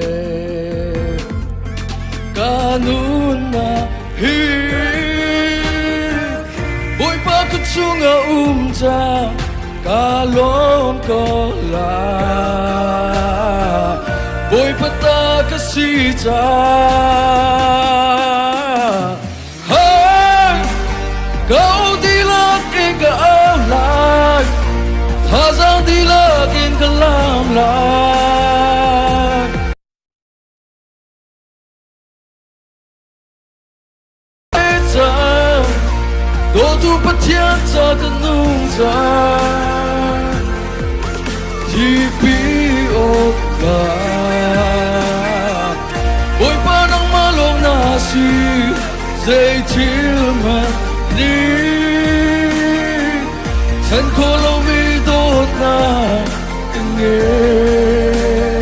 ka nunnak hi Bawipa ka chungah um ca ka lawm ko lai Bawipa ta ka si ca Hey, kau dihlak in ka au lai, thazang dihlak in ka lam lai. Dawtu Pathian ca ka nung cang, Thipi awk ka Bawipa nangmah lawng na si, zei thil hmanh nih chan khawh lomi dawtnak ka ngei.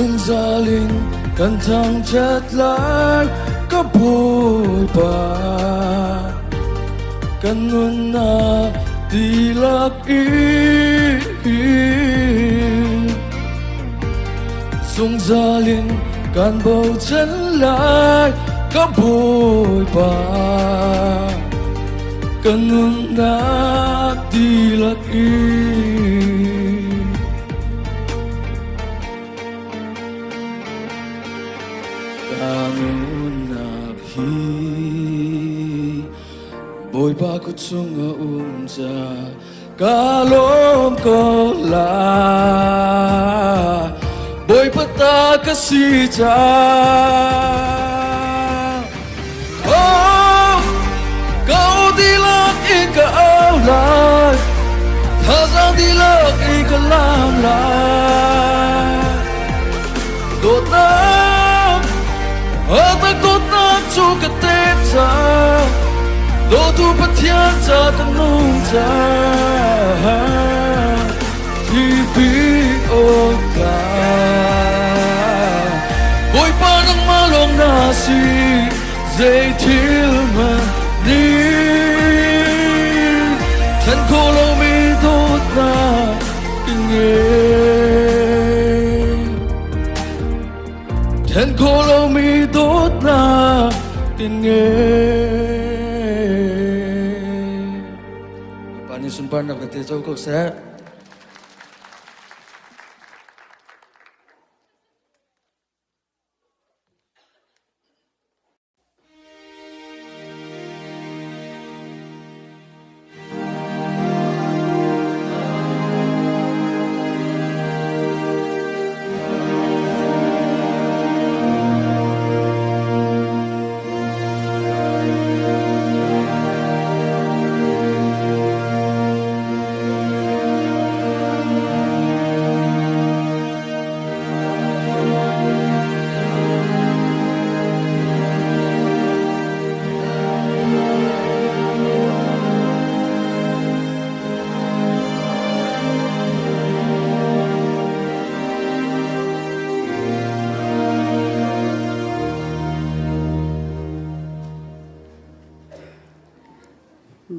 Zungzal in kan thangṭhat lai ka Bawipa. Kan nunnak dihlak in zungzal in kan bochan lai ka Bawipa. Kan nunnak dihlak in. Ka nunnak hi Bawipa kut chung a um ca ka lawm ko lai. Bawipa ta ka si ca. Oh, ka dihlak in ka au lai, thazaang dihlak in ka lam lai. Dawtnak, a dawtnak cu ka tet cang, dawtu Pathian ca ka nung cang. Thihpi awkah Bawipa nangmah lawng na si, zei thil hmanh nih thlen khawh lomi dawtnak in ngei. Then khawh lomi dawtnak in ngei. Pa nih sunparnak vialte co ko seh.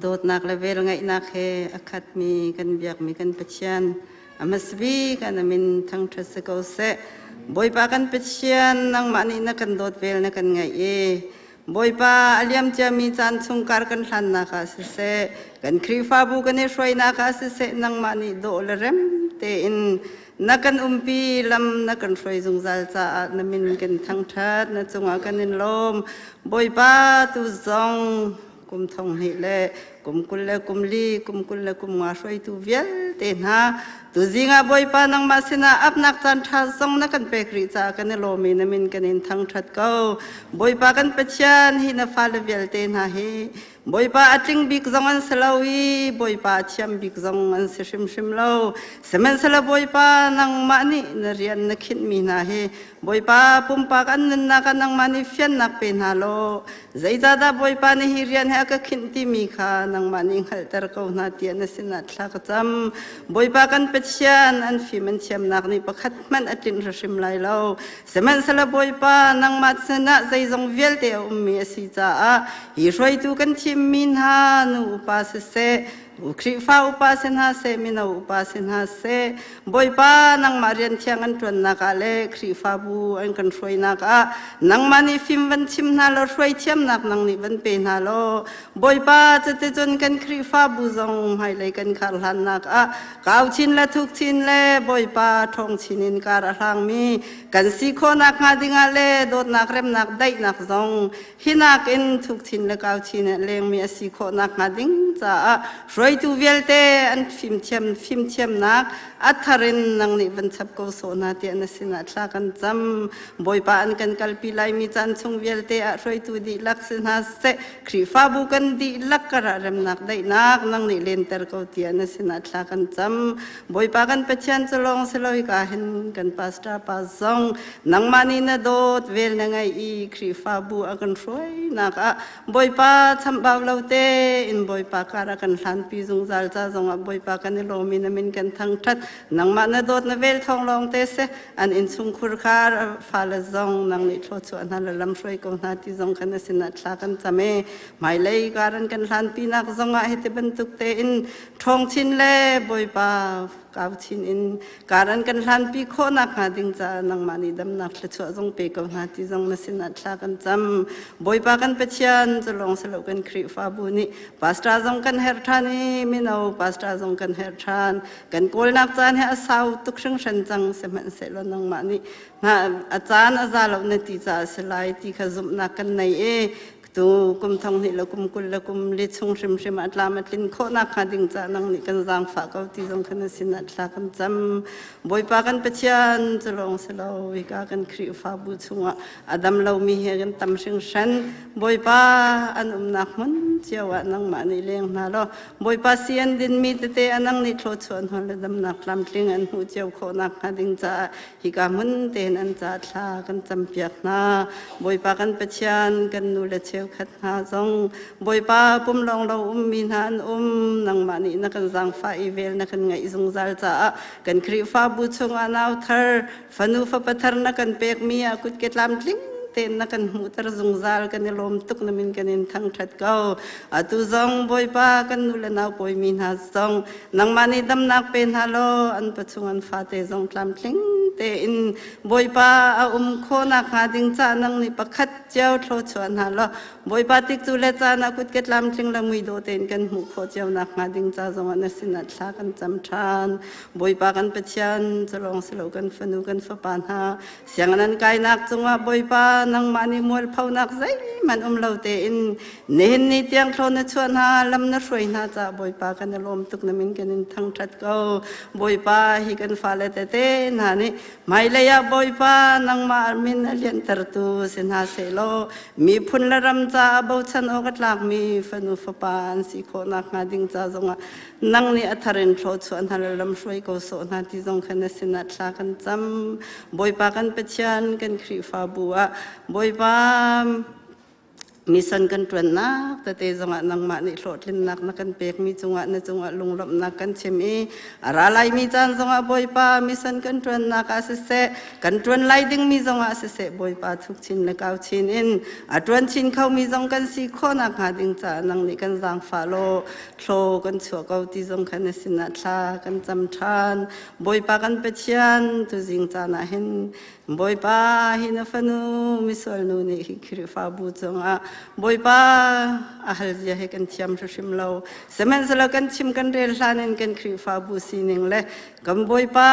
Dawtnak le velngeihnak he a khatmi kan biakmi kan Pathian a hmasabik kan amin thangṭhat si ko seh. Bawipa kan Pathian nangmah nih na kan dawt vel na kan ngaih i Bawipa a liam ciami caan chung kar kan hlannak ah siseh kan Khrihfabu kan i hruainak ah siseh nangmah nih dawh le rem tein na kan umpi lam na kan hruai zungzal caah na min kan thangṭhat na cungah kan in lawm. Bawipa tu zong kum thong hnih le kum 20 le kum li kum 20 le kum nga hruaitu vialte hna tuzing ah Bawipa nangmah sinah apnak caan ṭha zong na kan pek rih caah kan i lawm i na min kan in thangṭhat ko. Bawipa kan Pathian, hi na fale vialte hna hi Bawipa a tling bik zong an si lo i Bawipa a thiam bik zong an si hrimhrim lo. Sihmanhsehlaw Bawipa nangmah nih na rian na khinhmi hna hi Bawipa pumpak an nunnak ah nangmah nih fiannak pe hna law zeicahdah Bawipa nih hi rian he a ka khinh timi kha nangmah nih hngalhter ko hna tiah na sinah thla ka cam. Bawipa kan Pathian, an fim an thiamnak nih pakhat hmanh a tlinh hrim lai lo. Sihmanhsehlaw Bawipa nangmah sinah zeizong vialte a ummi a si caah hi hruaitu kan thimmi hna nu upa siseh, Khrihfa upa si hna seh, mino upa si hna seh, Bawipa nangmah rian thiang an ṭuannak ah le Khrihfabu an kan hruainak ah nangmah nih fim van chim hna law hruai thiamnak nang nih van pe hna law Bawipa cuticun kan Khrihfabu zong hmailei kan khar hlannak ah kau chin le thuk chin le Bawipa ṭhawng chin in kar a hlangmi kan si khawhnak hnga dingah le dawtnak remnak daihnak zong Hi nakin thuk chin le kau chin ah lengmi a si khawh nakhnga ding caah hruaitu vialte an fimthiam fimthiamnak a thar in nang nih van chap ko sawh hna tiah na sinah thla kan cam. Bawipa an kan kalpi laimi caan chung vialte ah hruaitu dihlak si hna seh, Khrihfabu kan dihlak karah remnak daihnak nang nih lenter ko tiah na sinah thla kan cam. Bawipa kan Pathian cu lawng si lo hika hin kan pastor pa zong Nangmah nih na dawt vel na ngeih i Khrihfabu a kan hruainak ah Bawipa chambau lo tein Bawipa kar a kan hlanpi. hlanpi zungzal ca zongah Bawipa kan i lawm i na min kan thangṭhat. Nangmah na dawt na vel thawng lawng te seh. An innchungkhur kha fale zong nang nih thluachuah hna le lamhruai ko hna ti zong kha na sinah thla kan cam i hmailei karan kan hlanpinak zongah hiti bantuk tein ṭhawng chin le Bawipa kau chin in karan kan hlanpi khawhnak hnga ding caah nangmah nih damnak thluachuah zong pe ko hna ti zong na sinah thla kan cam. Bawipa kan Pathian cu lawng si lo kan Khrihfabu nih pastor zong kan herh ṭhan i mino pastor zong kan herh ṭhan. Kan kawlnak caan hi a sau tuk hringhran cang sihmanhsehlaw nangmah nih a caan a za lo na ti caah a si lai ti kha zumhnak kan nei i tu kum thong hnih le kum 20 le kum li chung hrimhrim ah tlam a tlin khawhnak hnga ding ca nang nih kan zaangfah ko ti zong khan na sinah thla kan cam. Bawipa kan Pathian cu lawng si lo hika kan Khrihfabu chungah a dam lomi he kan tam hringhran. Bawipa an umnak hmun cio ah nangmah nih leng hna law Bawipa si an dinmi tete a nang nih thluachuah hna le damnak tlamtling an hmuh cio khawhnak hnga ding caah hika hmun tein an ca thla kan campiak hna. Bawipa kan Pathian kan nu le cheukhat hna zong Bawipa pum lawng lo ummi hna an um nangmah nih na kan zaangfah i vel na kan ngaih zungzal caah kan Khrihfabu chungah nau thar fanu fapa thar na kan pekmi ah kutke tlamtling tein na kan hmuhter zungzal kan i lawm tuk na min kan in thangṭhat ko. Atu zong Bawipa kan nu le nau pawimi hna zong nangmah nih damnak pe hna law an pachung an fate zong tlamtling tein Bawipa a um khawhnak hnga ding ca nang nih pakhat cio thluachuah hna law Bawipa tikcu le caan ah kutke tlamtling le muidawh tein kan hmuh khawh cio nak hnga ding ca zongah na sinah thla kan cam ṭhan. Bawipa kan Pathian cu lawng si lo kan fanu kan fapa hna sianginn an kainak cungah Bawipa nangmah nih mualphonak zeihmanh um lo tein nihin ni tiang thlawn na chuah hna lam na hruai hna caah Bawipa kan i lawm tuk na min kan in thangṭhat ko. Bawipa hi kan fale tete hna nih hmailei ah Bawipa nangmah min a lianhtertu si hna sehlaw miphun le ram caah bochan awk a tlakmi fanu fapa an si khawh nakhnga ding ca zongah nang nih a thar in thluachuah hna le lamhruai ko sawh hna ti zong kha na sinah thla kan cam. Bawipa kan Pathian kan Khrihfabu ah Bawipa mission kan ṭuannak tete zongah nangmah nih hlawhtlinnak na kan pekmi cungah na cungah lunglawmhnak kan chim i a ra laimi caan zongah Bawipa mission kan ṭuannak ah siseh kan ṭuan lai dingmi zongah siseh Bawipa thuk chin le kau chin in a ṭuan chin khomi zong kan si khawh nakhnga ding caah nang nih kan zaangfah law thlaw kan chuah ko ti zong kha na sinah thla kan cam ṭhan. Bawipa kan Pathian, tuzing caan ah hin Bawipa hi na fanu misual nu nih hi Khrihfabu cungah Bawipa a hal zia hi kan thiam hrimhrim lo. Sihmanhsehlaw kan chim kan rel hlan in kan Khrihfabu sining le kan Bawipa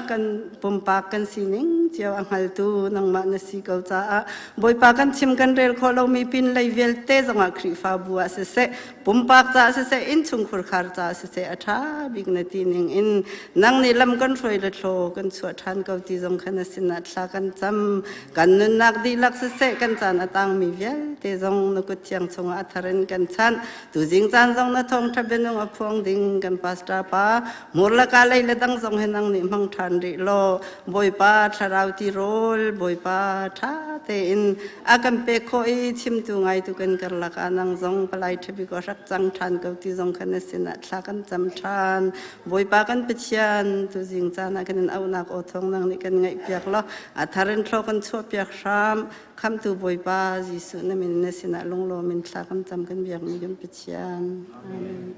kan pumpak kan sining cio a hngaltu nangmah na si ko caah Bawipa kan chim kan rel khawh lomi pin lei vialte zongah Khrihfabu ah siseh pumpak caah siseh innchungkhur khar caah siseh a ṭha bik na ti ning in nang nih lam kan hruai le thlaw kan chuah ṭhan ko ti zong kha na sinah thla kan cam. Kan nunnak dihlak siseh kan caan a tangmi vialte zong na kut thiang chungah a thar in kan chanh. Tuzing caan zong na thawngṭha bianung a phuang ding kan pastor pa hmur le ka lei le dang zong hi nang nih hmang ṭhan rih law Bawipa thlarau tirawl Bawipa ṭha tein a kan pek khawh i chimtu ngaitu kan karlak ah nang zong palai ṭhabik aw rak cang ṭhan ko ti zong kha na sinah thla kan cam ṭhan. Bawipa kan Pathian, tuzing caan ah kan in auhnak aw thawng nang nih kan ngaihpiak law a thar in thlaw kan chuahpiak hram. Khamhtu Bawipa Jesuh na min na sinah lunglawm in thla kan cam kan biakmi kan Pathian. Amen.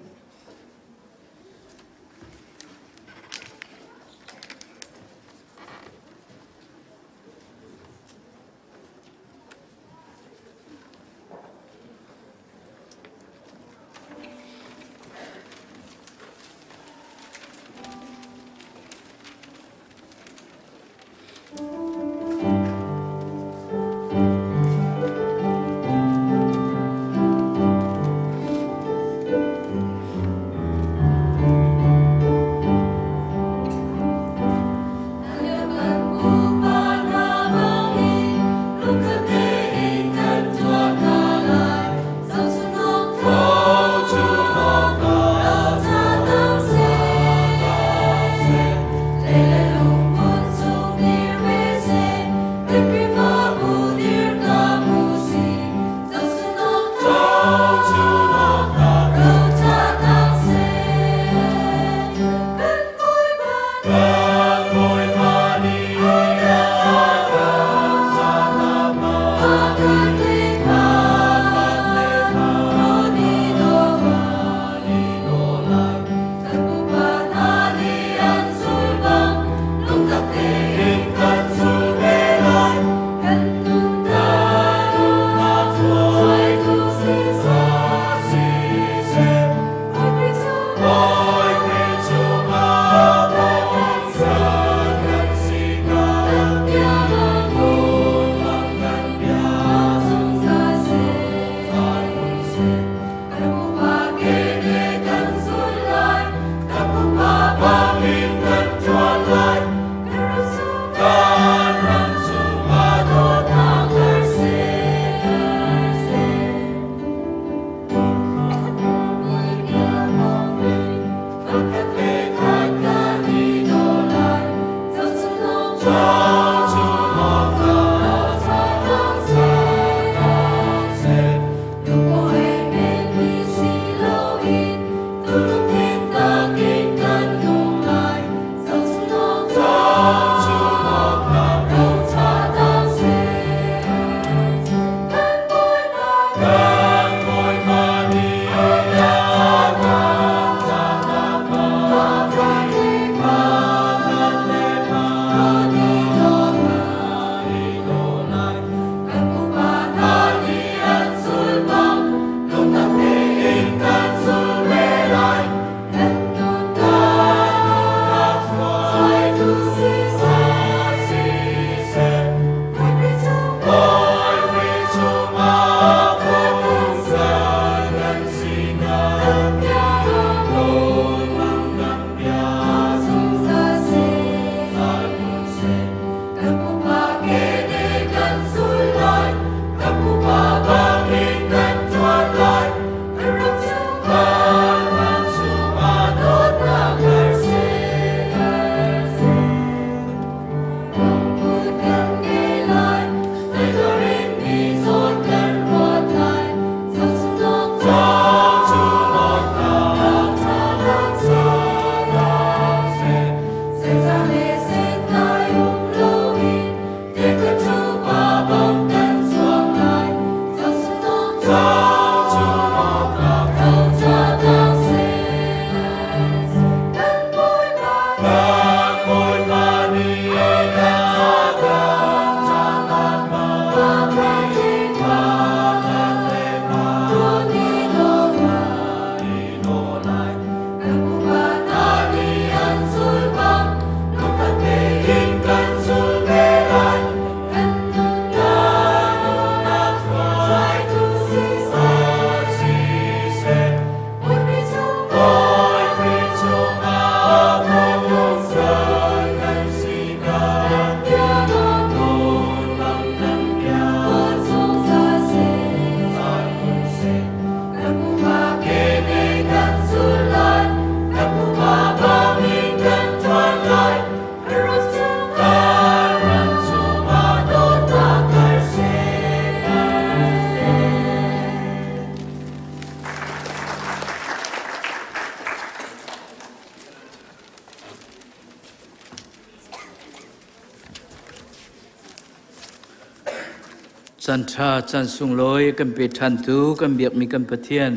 Caan ṭha, caan sunglawi kan pe ṭhantu kan biakmi kan Pathian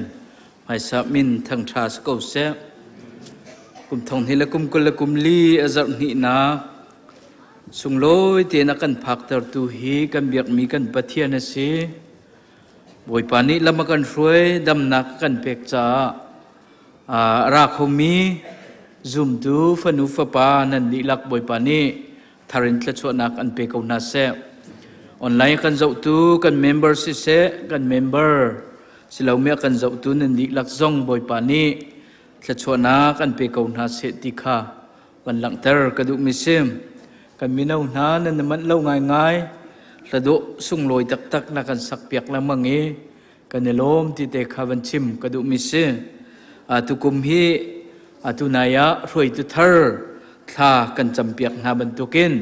hmaisa min thangṭha si ko seh. Kum thong hnih le kum 20 le kum li a zarh hnihnak sunglawi tein a kan phaktertu hi kan biakmi kan Pathian a si. Bawipa nih lam a kan hruai, damnak a kan pek caah a ra khomi zumtu fanu fapa nan dihlak Bawipa nih thar in thluachuahnak an pe ko hna seh. Online kan zohtu kan member siseh, kan member silomi a kan zohtu nan dihlak zong Bawipa nih thluachuahnak an pe ko hna seh ti kha van langhter ka duhmi si. Kan mino hna nan i manh lo ngaingai, hladawh sunglawi taktak na kan sakpiak lengmang i kan i lawm ti te kha van chim ka duhmi si. Tukum hi atu nai ah hruaitu thar thla kan campiak hna bantukin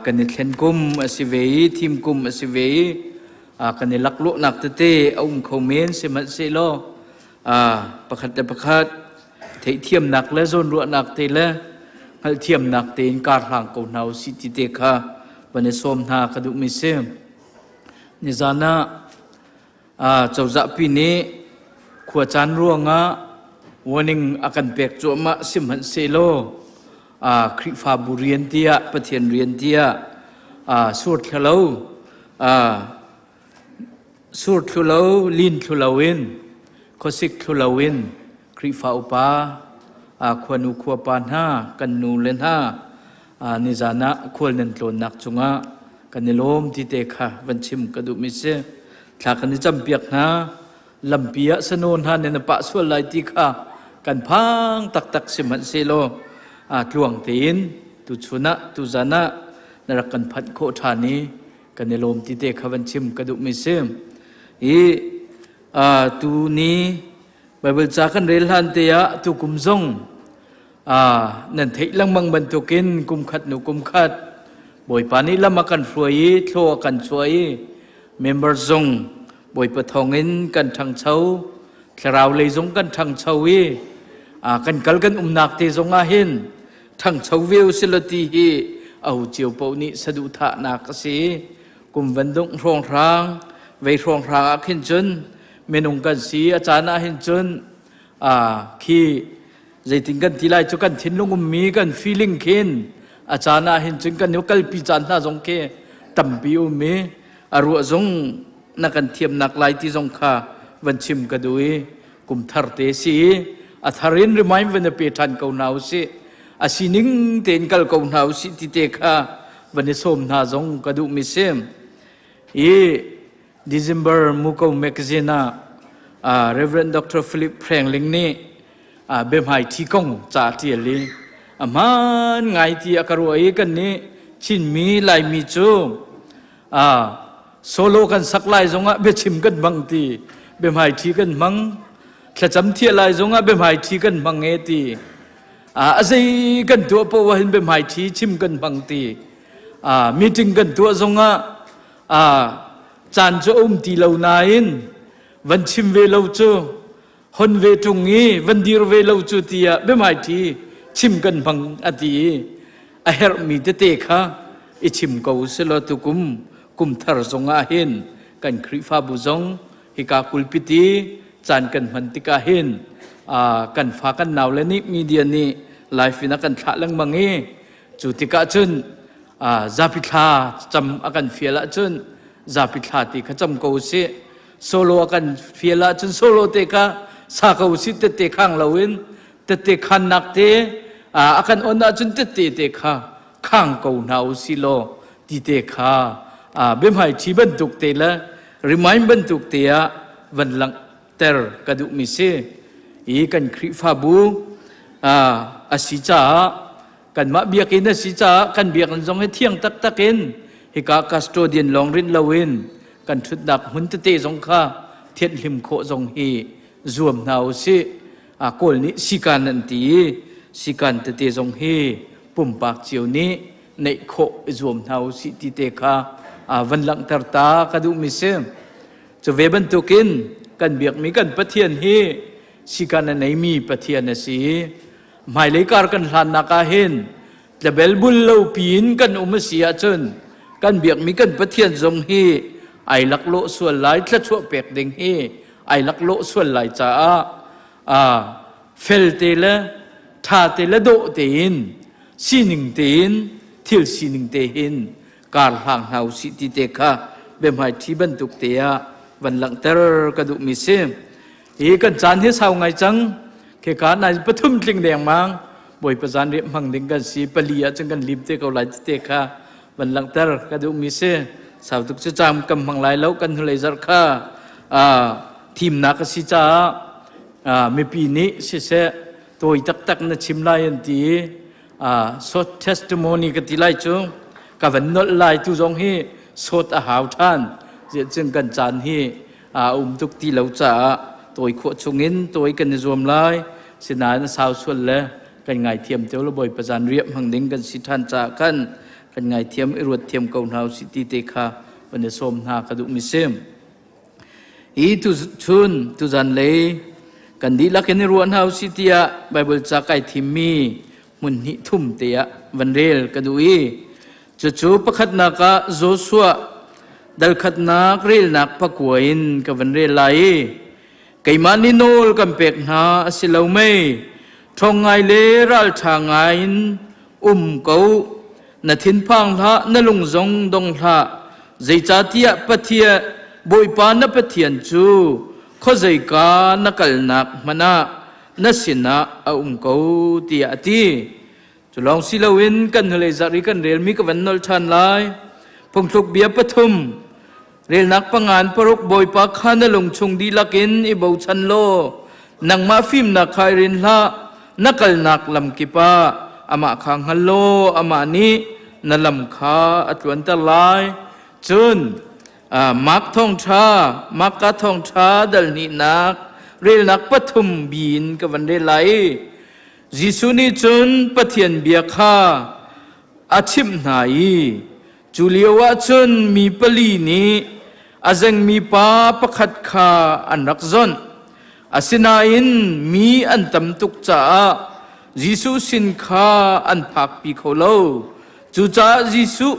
kan i thlen kum a si ve i thim kum a si ve i kan i laklawhnak tete a um kho men sihmanhsehlaw pakhat le pakhat theihthiamnak le zawnruahnak te le hngalhthiamnak tein kar hlang ko hna usih ti te kha van i sawm hna ka duhmi si. Nizan ah cozahpi nih khuacaan ruangah warning a kan pek cuahmah sihmanhsehlaw Khrihfabu rian tiah Pathian rian tiah sur thla lo sur thlu lo lin thlu loin khuasik thlu loin Khrihfa upa khuanu khuapa hna kan nu le hna nizan ah khual nan tlawnnak cungah kan i lawm ti te kha van chim ka duhmi si. Thla kan i campiak hna. Lampi ah sano hna nih na pah sual lai ti kha kan phang taktak sihmanhsehlaw tluang tein tuchun ah tuzan ah na rak kan phanh khawh ṭhan i kan i lawm ti te kha van chim ka duhmi si. I tu ni Baibal ca kan rel hlan te ah tukum zong nan theih lengmang bantukin kum khat nu kum khat Bawipa nih lam a kan hruai i thlaw a kan chuah i member zong Bawipa thawngin kan ṭhangcho thlarau lei zong kan ṭhangcho i kan kal kan umnak te zong ah hin ṭhangcho ve usila ti hi aho cio paoh nih saduhthahnak a si. Kum van dongh hrawnghrang vei hrawnghrang ah khin cun minung kan si a caan ah hin cun khi zeitin kan ti lai cu kan thinlung ummi kan feeling khin a caan ah hin cun kan kalpi caan hna zong khi tampi um i a ruah zong na kan thiamnak lai ti zong kha van chim ka duh i kum thar te si i a thar in remind van pe ṭhan ko hna usih a sining tein kal ko hna usih ti te kha van i sawm hna zong ka duhmi si i December Muko magazine ah Reverend Dr. Philip Prengling nih biahmai thi kong ca a ṭial i a hmaan ngai ti a ka ruah i kan nih Chinmi Laimi cu solo kan sak lai zongah biachim kan hmang ti biahmai thi kan hmang thlacam thiah lai zongah biahmai thi kan hmang e ti a zei kan tuah poah hin biahmai thi chim kan hmang ti meeting kan tuah zongah caan cu a um ti lo nain van chim ve lo cu hon ve ṭung i van dir ve lo cu tiah biahmaiṭhi chim kan hmang a ti i a herhmi tete kha i chim ko selaw tukum kum thar zongah hin kan Khrihfabu zong hika kulpiti caan kan hman tikah hin kan fa kan nau le nih media nih live in a kan thlah lengmang i cu tikah cun zapi thla cam a kan fial ahcun zapi thla ti kha cam ko usih solo a kan fial ahcun solo te kha sa ko usih tette khang loin tette khannak te a kan on ahcun tette te kha khang ko hna usih law ti te kha biahmai ṭhi bantuk te le remind bantuk te ah van langhter ka duhmi si i kan Khrihfabu a si caah kanmah biakinn a si caah kan biakinn zong hi thiang taktak in hika custodian lawng rinh loin kan ṭhutnak hmun tete zong kha thianhhlim khawh zong hi zuam hna u sih. Kawl nih sikan an ti i sikan tete zong hi pumpak cio nih neih khawh i zuam hna u sih ti te kha van langhter ta ka duhmi si. Cu ve bantukin kan biakmi kan Pathian hi sikan a neimi Pathian a si i hmailei kar kan hlannak ah hin tlabel bul lo piin kan um a si ahcun kan biakmi kan Pathian zong hi Ai laklawh sual lai thluachuah pek ding hi ai laklawh sual lai caah fel te le ṭha te le dawh tein sining tein thil sining te hin kar hlang hna usih ti te kha biahmai ṭhi bantuk te ah van langhter ka duhmi si. Hi kan caan hi sau ngai cang. Kheka nai pathum tling dengmang Bawipa zan riah hmang ding kan si pali ah cun kan lim te ko lai ti te kha van langhter ka duhmi si. Sau tuk cu cam kam hmang lai lo kan hnulei zarh kha thimnak a si caah mipi nih siseh tawi taktak na chim lai an ti i short testimony ka ti lai cu ka van nolh lai tu zong hi sawt a hau ṭhan cun kan caan hi a um tuk ti lo caah tawi khawh chungin tawi kan i zuam lai sinain a sau sual le kan ngaithiam te lo Bawipa zan riah hmang ding kan si ṭhan caah khan kan ngaithiam i ruat thiam ko hna usih ti te kha van i sawm hna ka duhmi si. Hi tu chun tuzan lei kan dihlak in i ruah hna usih tiah Bible ca kai thimmi hmun hnih thum te ah van rel ka duh i cucu pakhatnak ah Joshua dalkhatnak relnak pakua in ka van rel lai i keimah nih nawl kan pek hna a si lo mei ṭhawng ngai le ralṭha ngai in um ko na thinphang hlah na lung zong dong hlah zeicahtiah Pathian Bawipa na Pathian cu khuazeika na kalnak hmanh ah na sinah a um ko tiah a ti. Cu lawng si loin kan hnulei zarh i kan relmi ka van nolh ṭhan lai. Phungthluk bia pathum relnak pangan paruk Bawipa kha na lungchung dihlak in i bochan law nangmah fimnak kha i rin hlah na kalnak lam kip ah amah kha hngal law amah nih na lam kha a tluanter lai. Cun Mark thawngṭha Marka thawngṭha dal hnihnak relnak pathum bi in ka van rel lai. Jesuh nih cun Pathian bia kha a chimh hna i cu lio ah cun mi pali nih a zengmi pa pakhat kha an rak zawnh. Asinain mi an tam tuk caah Jesuh sin kha an phakpi kho lo. Cucaah Jesuh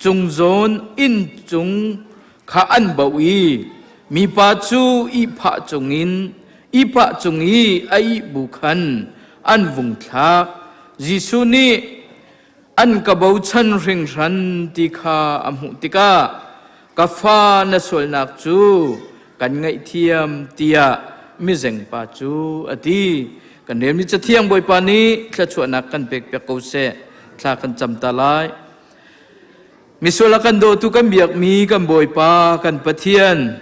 cung zawn inn cung kha an bauh i mipa cu ihphah cungin ihphah cung i a ih bu khan an vung thlak. Jesuh nih an ka bochan hringhran ti kha a hmuh tikah ka fa na sualnak cu kan ngaihthiam tiah mizengpa cu a ti. Kan relmi Cathiang Bawipa nih thluachuahnak kan pek piak ko seh. Thla kan cam ta lai. Misual a kan dawtu kan biakmi kan Bawipa kan Pathian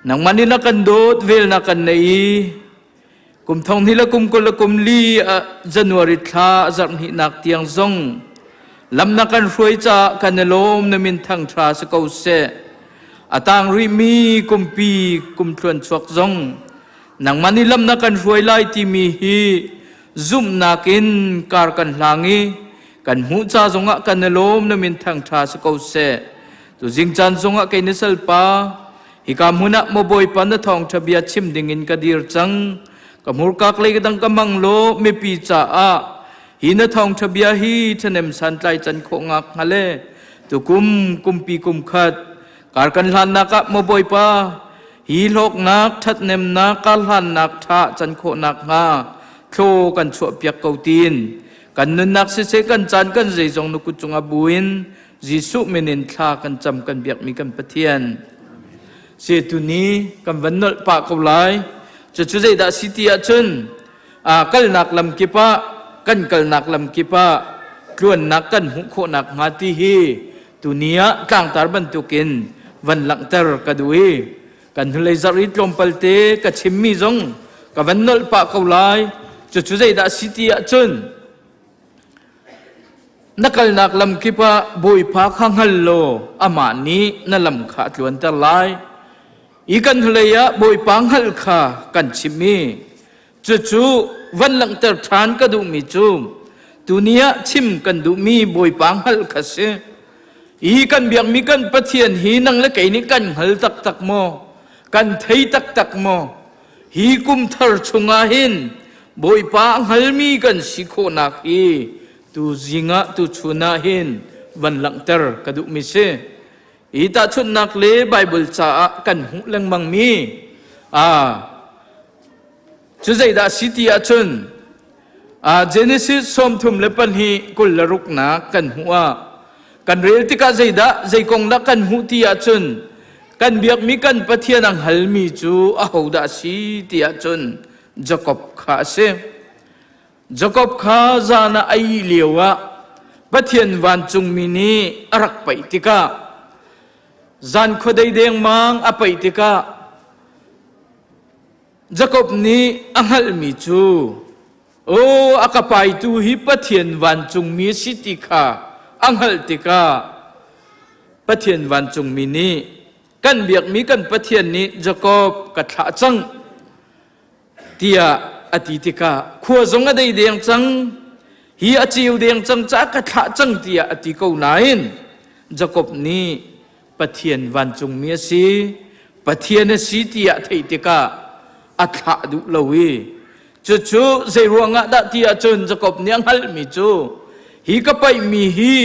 nangmah nih na kan dawt vel na kan nei i kum thong hnih le kum 20 le kum li January thla zarh hnihnak tiang zong lam na kan hruai caah kan i lawm na min thang ṭha si ko seh a tang rihmi kumpi kum thluan chuak zong nangmah nih lam na kan hruai lai timi hi zumhnak in kar kan hlang i kan hmuh ca zongah kan i lawm na min thangṭha si ko seh tu zing caan zongah kei na salpa hika hmun ah maw Bawipa na thawngṭha bia chim dingin ka dir cang ka hmurkak lei ka dang ka mang law mipi caah hi na thawngṭha bia hi ṭhahnem santlai can khawh ngak hnga le tukum kumpi kum khat kar kan hlannak ah maw Bawipa hi hlawknak ṭhathnemnak kar hlannak ṭha can khawhnak hnga thlaw kan chuahpiak ko tiin kan nunnak siseh kan caan kan zeizong na kut cungah buin Jesuh min in thla kan cam kan biakmi kan Pathian si tuni kan van nolh pah ko lai cucu zeidah si ti ahcun kalnak lam kip ah kan kalnak lam kip ah tluannak kan hmuh khawhnak hnga ti hi tuni ah tlangtar bantukin van langhter ka duh i kan hnulei zarh i tlawmpal te ka chimmi zong ka van nolh pah ko lai cucu zeidah si ti ahcun na kalnak lam kip ah Bawipa kha hngal law amah nih na lam kha a tluanter lai i kan hnulei ah Bawipa hngalh kha kan chim i cucu van langhter ṭhan ka duhmi cu tuni ah chim kan duhmi Bawipa hngalh kha si i kan biakmi kan Pathian hi nang le kei nih kan hngal taktak maw kan thei taktak maw hi kum thar chungah hin Bawipa a hngalmi kan si khawhnak hi tu zing ah tu chun ah hin van langhter ka duhmi si. Hi tahchunhnak le Bible caah kan hmuh lengmang mi a cu zeidah si ti ahcun Genesis 32 26nak kan hmuh ah kan rel tikah zeidah zei kong dah kan hmuh ti ahcun kan biakmi kan Pathian a hngalmi cu ahodah si ti ahcun Jakob kha a si. Jakob kha zan ah a ih lioah Pathian vancungmi nih a rak paih tikah zan khuadei dengmang a paih tikah Jakob nih a hngalhmi cu aw a ka paitu hi Pathian vancungmi a si ti kha a hngalh tikah Pathian vancungmi nih kan biakmi kan Pathian nih Jakob ka thlah cang tiah a ti tikah khua zong a dei deng cang hi a ceu deng cang caah ka thlah cang tiah a ti ko nain Jakob nih Pathian vancungmi a si Pathian a si tiah theih tikah a thlah duh lo i cucu zei ruangah dah ti ahcun Jakob nih a hngalhmi cu hi ka paihmi hi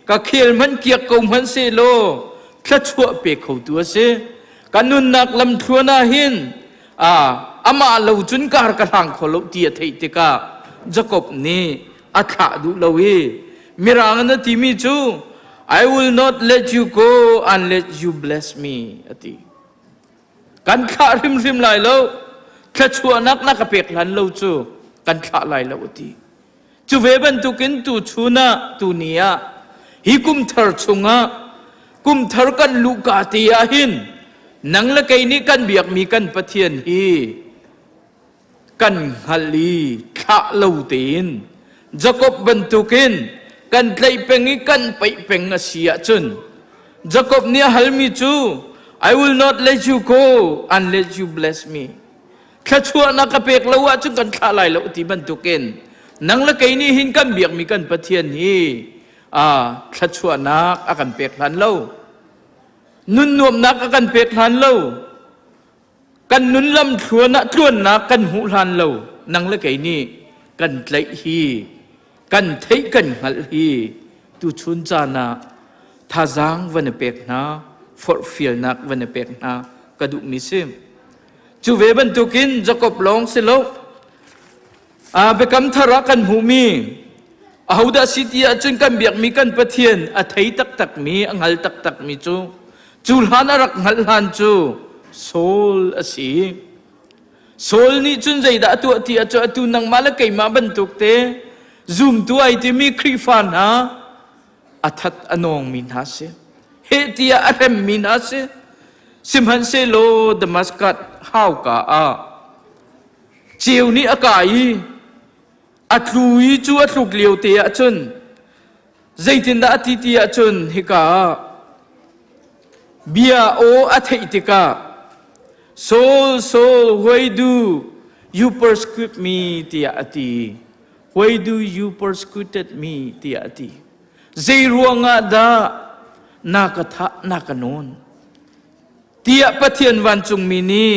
ka khel hmanh kiak ko hmanh sehlaw thluachuah pe khotu a si ka nunnak lamthluan ah hin amah lo cun kar ka hlang kho lo ti a theih tikah Jakob nih a thlah duh lo i mirang in a timi cu I will not let you go unless you bless me a ti. Kan thlah hrimhrim lai lo thluachuahnak na ka pek hlan lo cu kan thlah lai lo a ti. Cu ve bantukin tu chun ah tu ni ah hi kum thar chungah kum thar kan luhka te ah hin nang le kei nih kan biakmi kan Pathian hi kan hngalh i thlah lo tein Jakob bantukin kan tlaih peng i kan paih peng a si ahcun Jakob nih a halmi cu I will not let you go unless you bless me. Thluachuahnak ka pek lo ahcun kan thlah lai lo ti bantukin nang le kei nih hin kan biakmi kan Pathian hi thluachuahnak a kan pek hlan lo nun nuamnak a kan pek hlan lo kan nun lam thluan ah tluannak kan hmuh hlan lo nang le kei nih kan tlaih hi kan theih kan hngalh hi tuchun caan ah thazaang van i pek hna forhfialnak van i pek hna ka duhmi si. Cu ve bantukin Jakob lawng si lo biakam thar ah kan hmuhmi ahodah si ti ahcun kan biakmi kan Pathian a thei taktakmi a hngal taktakmi cu cu hlan a rak hngalh hlan cu Saul a si. Saul nih cun zeidah a tuah ti ahcun atu nangmah le keimah bantuk te zumtu ai timi Khrihfa hna a that a nawngmi hna si heh tiah a hremmi hna si sihmanhsehlaw Damascus hauka ah ceu nih a kai i a tlu i cu a tluk lio te ah cun zeitindah a ti ti ahcun hika ah bia aw a theih tikah Saul Saul why do you persecute me tiah a ti Why do you persecuted me? tiah a ti. Zei ruangah dah na ka thah, na ka nawn? Tiah Pathian vancungmi nih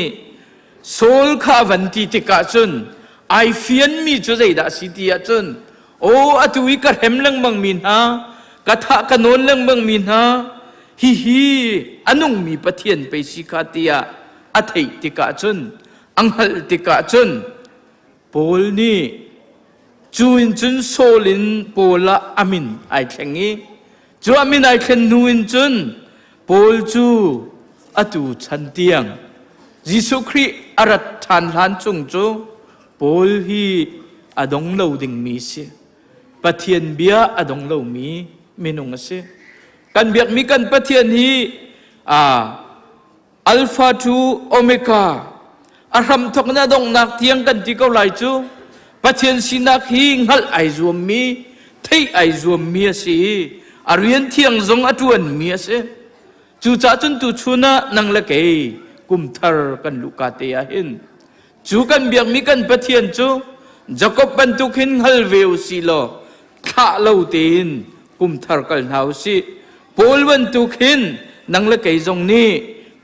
Saul kha a van ti tikah cun ai fianmi cu zeidah a si ti ahcun aw atu i ka hrem lengmang mi hna ka thah ka nawn lengmang mi hna hihi a nungmi Pathian pei si kha tiah a theih tikah cun a hngalh tikah cun Paul nih cu in cun Saul in Paul ah a min ai thleng i cu a min ai thlen hnu in cun Paul cu atu chan tiang Jesuh Khrih a rat ṭhan hlan chung cu Paul hi a dong lo dingmi si. Pathian bia a dong lomi minung a si. Kan biakmi kan Pathian hi Alpha to Omega a hramthawk in a donghnak tiang kan ti ko lai cu Pathian sinak hi hngalh ai zuammi theih ai zuammi a si i a rian thiang zong a ṭuanmi a si cucaah cun tuchun ah nang le kei kum thar kan luhka te ah hin cu kan biakmi kan Pathian cu Jakob bantuk hin hngal ve u sih law thlah lo tein kum thar kal hna u sih Paul bantuk hin nang le kei zong nih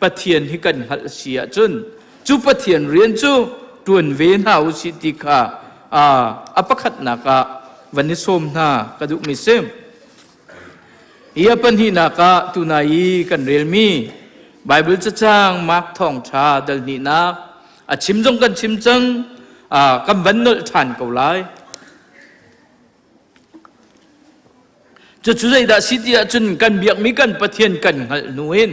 Pathian hi kan hngalh si ahcun cu Pathian rian cu ṭuan ve hna u sih ti kha a pakhatnak ah van i sawm hna ka duhmi si. Hi a pahnihnak ah tunai i kan relmi Bible cacang Mark thawngṭha dal hnihnak a chim zong kan chim cang kan van nolh ṭhan ko lai. Cucu zeidah si ti ahcun kan biakmi kan Pathian kan hngalh hnu in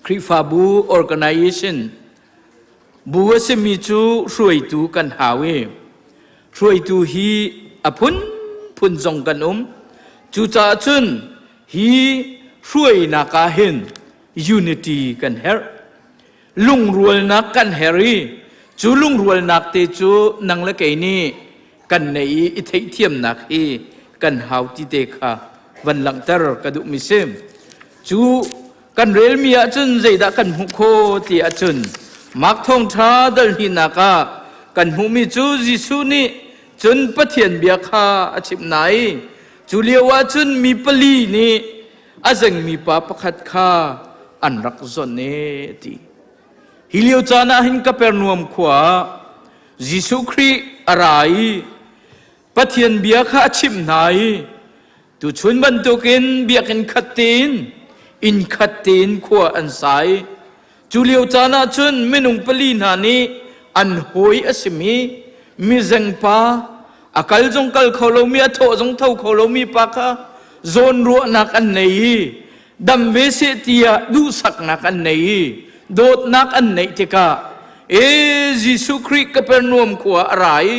Khrihfabu organization bu a simi cu hruaitu kan hau i hruaitu hi a phunphun zong kan um. Cucaah cun hi hruainak ah hin unity kan herh. Lungrualnak kan herh i cu lungrualnak te cu nang le kei nih kan neih i i theihthiamnak hi kan hau ti te kha van langhter ka duhmi si. Cu kan relmi ahcun zeidah kan hmuh khawh ti ahcun Mark thawngṭha dal hnihnak ah kan hmuhmi cu Jesuh nih cun Pathian bia kha a chimh hna i cu lio ahcun mi pali nih a zengmi pa pakhat kha an rak zonh e ti. Hi lio caan ah hin Kapernaum khua ah Jesuh Khrih a ra i Pathian bia kha a chimh hna i tuchun bantukin biakinn khat tein inn khat tein khua an sa i cu lio caan ah cun minung pali hna nih an hawi a simi mizengpa a kal zong kal kho lomi a thawh zong tho kho lomi pa kha zawnruahnak an nei i dam ve seh tiah duhsaknak an nei i dawtnak an neih tikah e Jesuh Khrih Kapernaum khua a ra i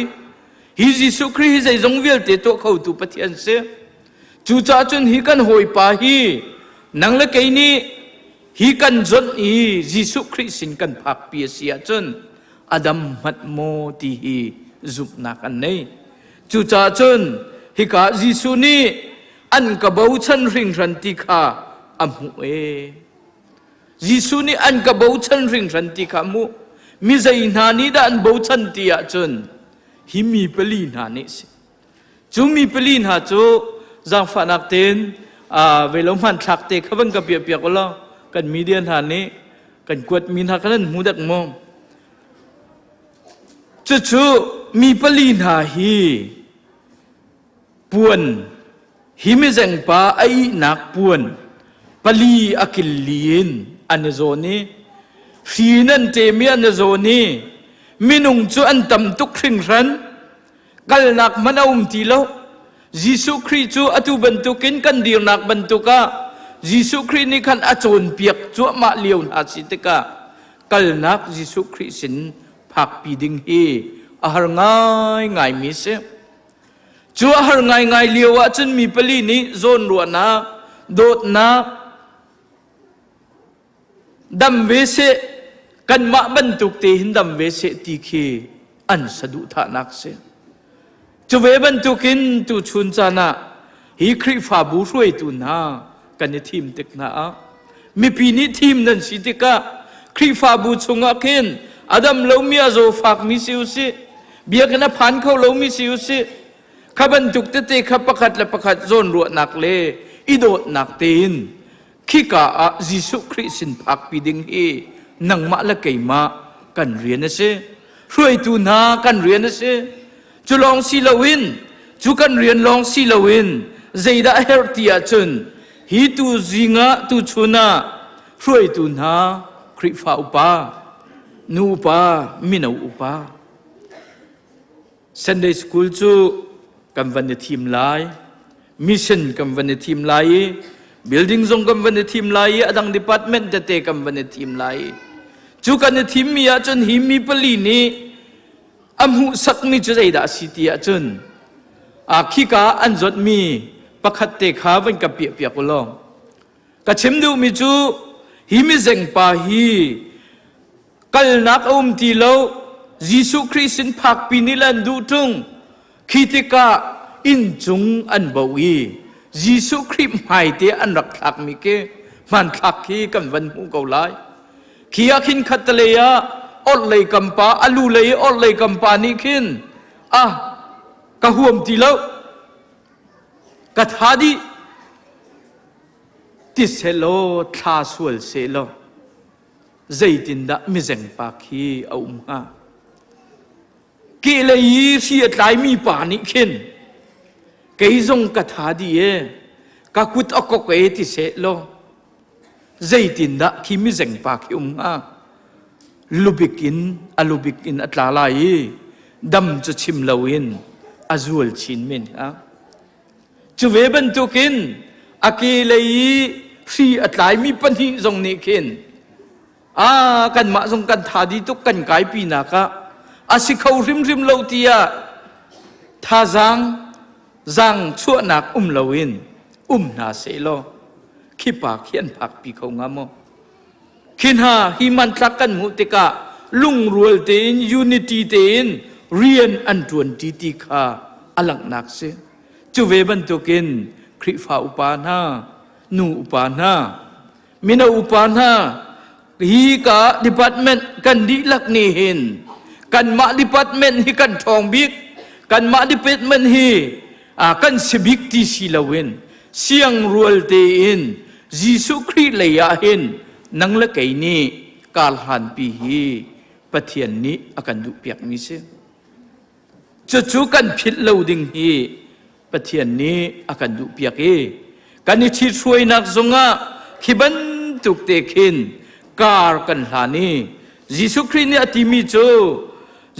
Hi Jesuh Khrih hi zeizong vialte tuah khotu Pathian si. Cucaah cun hi kan hawipa hi nang le kei nih hi kan zonh i Jesuh Khrih sin kan phakpi a si ahcun a dam hmanh maw ti hi zumhnak an nei. Cucaah cun hika Jesuh nih an ka bochan hringhran ti kha a hmuh ee. Jesuh nih an ka bochan hringhran ti kha mu mi zei hna nih dah an bochan ti ahcun hi mi pali hna nih si cu mi pali hna cu zaangfahnak tein velo hmanthlak te kha van ka piah piak ulaw kan media hna nih kan kuat mi hna kha nan hmu dek maw cucu mi pali hna hi Puan hi mizengpa a ihnak puan pali a killi in an i zawn i hri in an ṭem i an i zawn i minung cu an tam tuk hringhran kalnak hmanh a um ti lo Jesuh Khrih cu atu bantukin kan dirnak bantuk ah Jesuh Khrih nih khan a cawnpiak cuahmah lio hna si tikah kalnak Jesuh Khrih sin phakpi ding hi a har ngaingaimi si. Cu a har ngaingai lio ahcun mi pali nih zawnruahnak, dawtnak, dam ve seh, kanmah bantuk te hin dam ve seh ti khi an saduhthahnak si. Cu ve bantukin tuchun caan ah hi Khrihfabu hruaitu hna kan i thim tik hna ah mipi nih thim nan si tikah Khrihfabu chungah khin a dam lomi a zawfakmi si usih biakinn a phan kho lomi si usih kha bantuk tete kha pakhat le pakhat zawnruahnak le i dawtnak tein khika ah Jesuh Khrih sin phakpi ding hi nangmah le keimah kan rian a si hruaitu hna kan rian a si Cu lawng si loin, cu kan rian lawng si loin zeidah a herh ti ahcun hi tu zing ah tu chun ah hruaitu hna Khrihfa upa, nu upa, mino upa Sunday school cu kan van i thim lai, mission kan van i thim lai i building zong kan van i thim lai i a dang department tete kan van i thim lai i cu kan i thimmi ahcun hi mi pali nih A hmuhsakmi cu zeidah a si ti ahcun khika an zawtmi pakhat te kha van ka piahpiak u law ka chim duhmi cu hi mizengpa hi kalnak a um ti lo Jesuh Khrih sin phakpi nih le an duh ṭung khi tikah inn cung an bo i Jesuh Khrih hmaite an rak thlakmi khi hmanthlak khi kan van hmuh ko lai. Khi ah khin khattelei ah orhlei kam pa a lu lei i orhlei kam pa nih khin ah ka huam ti lo ka tha dih ti selaw thla sual selaw zeitindah mizeng pa khi a um hnga Kehlei i hri a tlaimi pa nih khin kei zong ka tha dih e. Ka kut a kok e ti seh law zeitindah khi mizeng pa khi um hnga? Lubik in a lubik in a tla lai i dam cu chim loin a zual chin men hnga. Cu ve bantukin a ke lei i hri a tlaimi pahnih zong nih khin a kanmah zong kan tha di tuk kan kaipi nak ah a si kho hrimhrim lo tiah thazaang zaang chuahnak um loin um hna sehlaw khi pa khi an phakpi kho hnga maw? Khi hna hi hmanthlak kan hmuh tikah lungrual tein unity tein rian an ṭuanṭi ti kha a langhnak si. Cu ve bantukin Khrihfa upa hna, nu upa hna, mino upa hna hi ka department kan dihlak nih hin kanmah department hi kan ṭhawng bik, kanmah department hi kan si bik ti si loin siangrual tein Jesuh Khrih lei ah hin nang le kei nih karhlanpi hi Pathian nih a kan duhpiakmi si. Cucu kan philh lo ding hi Pathian nih a kan duhpiak i kan i ṭhithruainak zongah khi bantuk te khin kar kan hlan i Jesuh Khrih nih a timi cu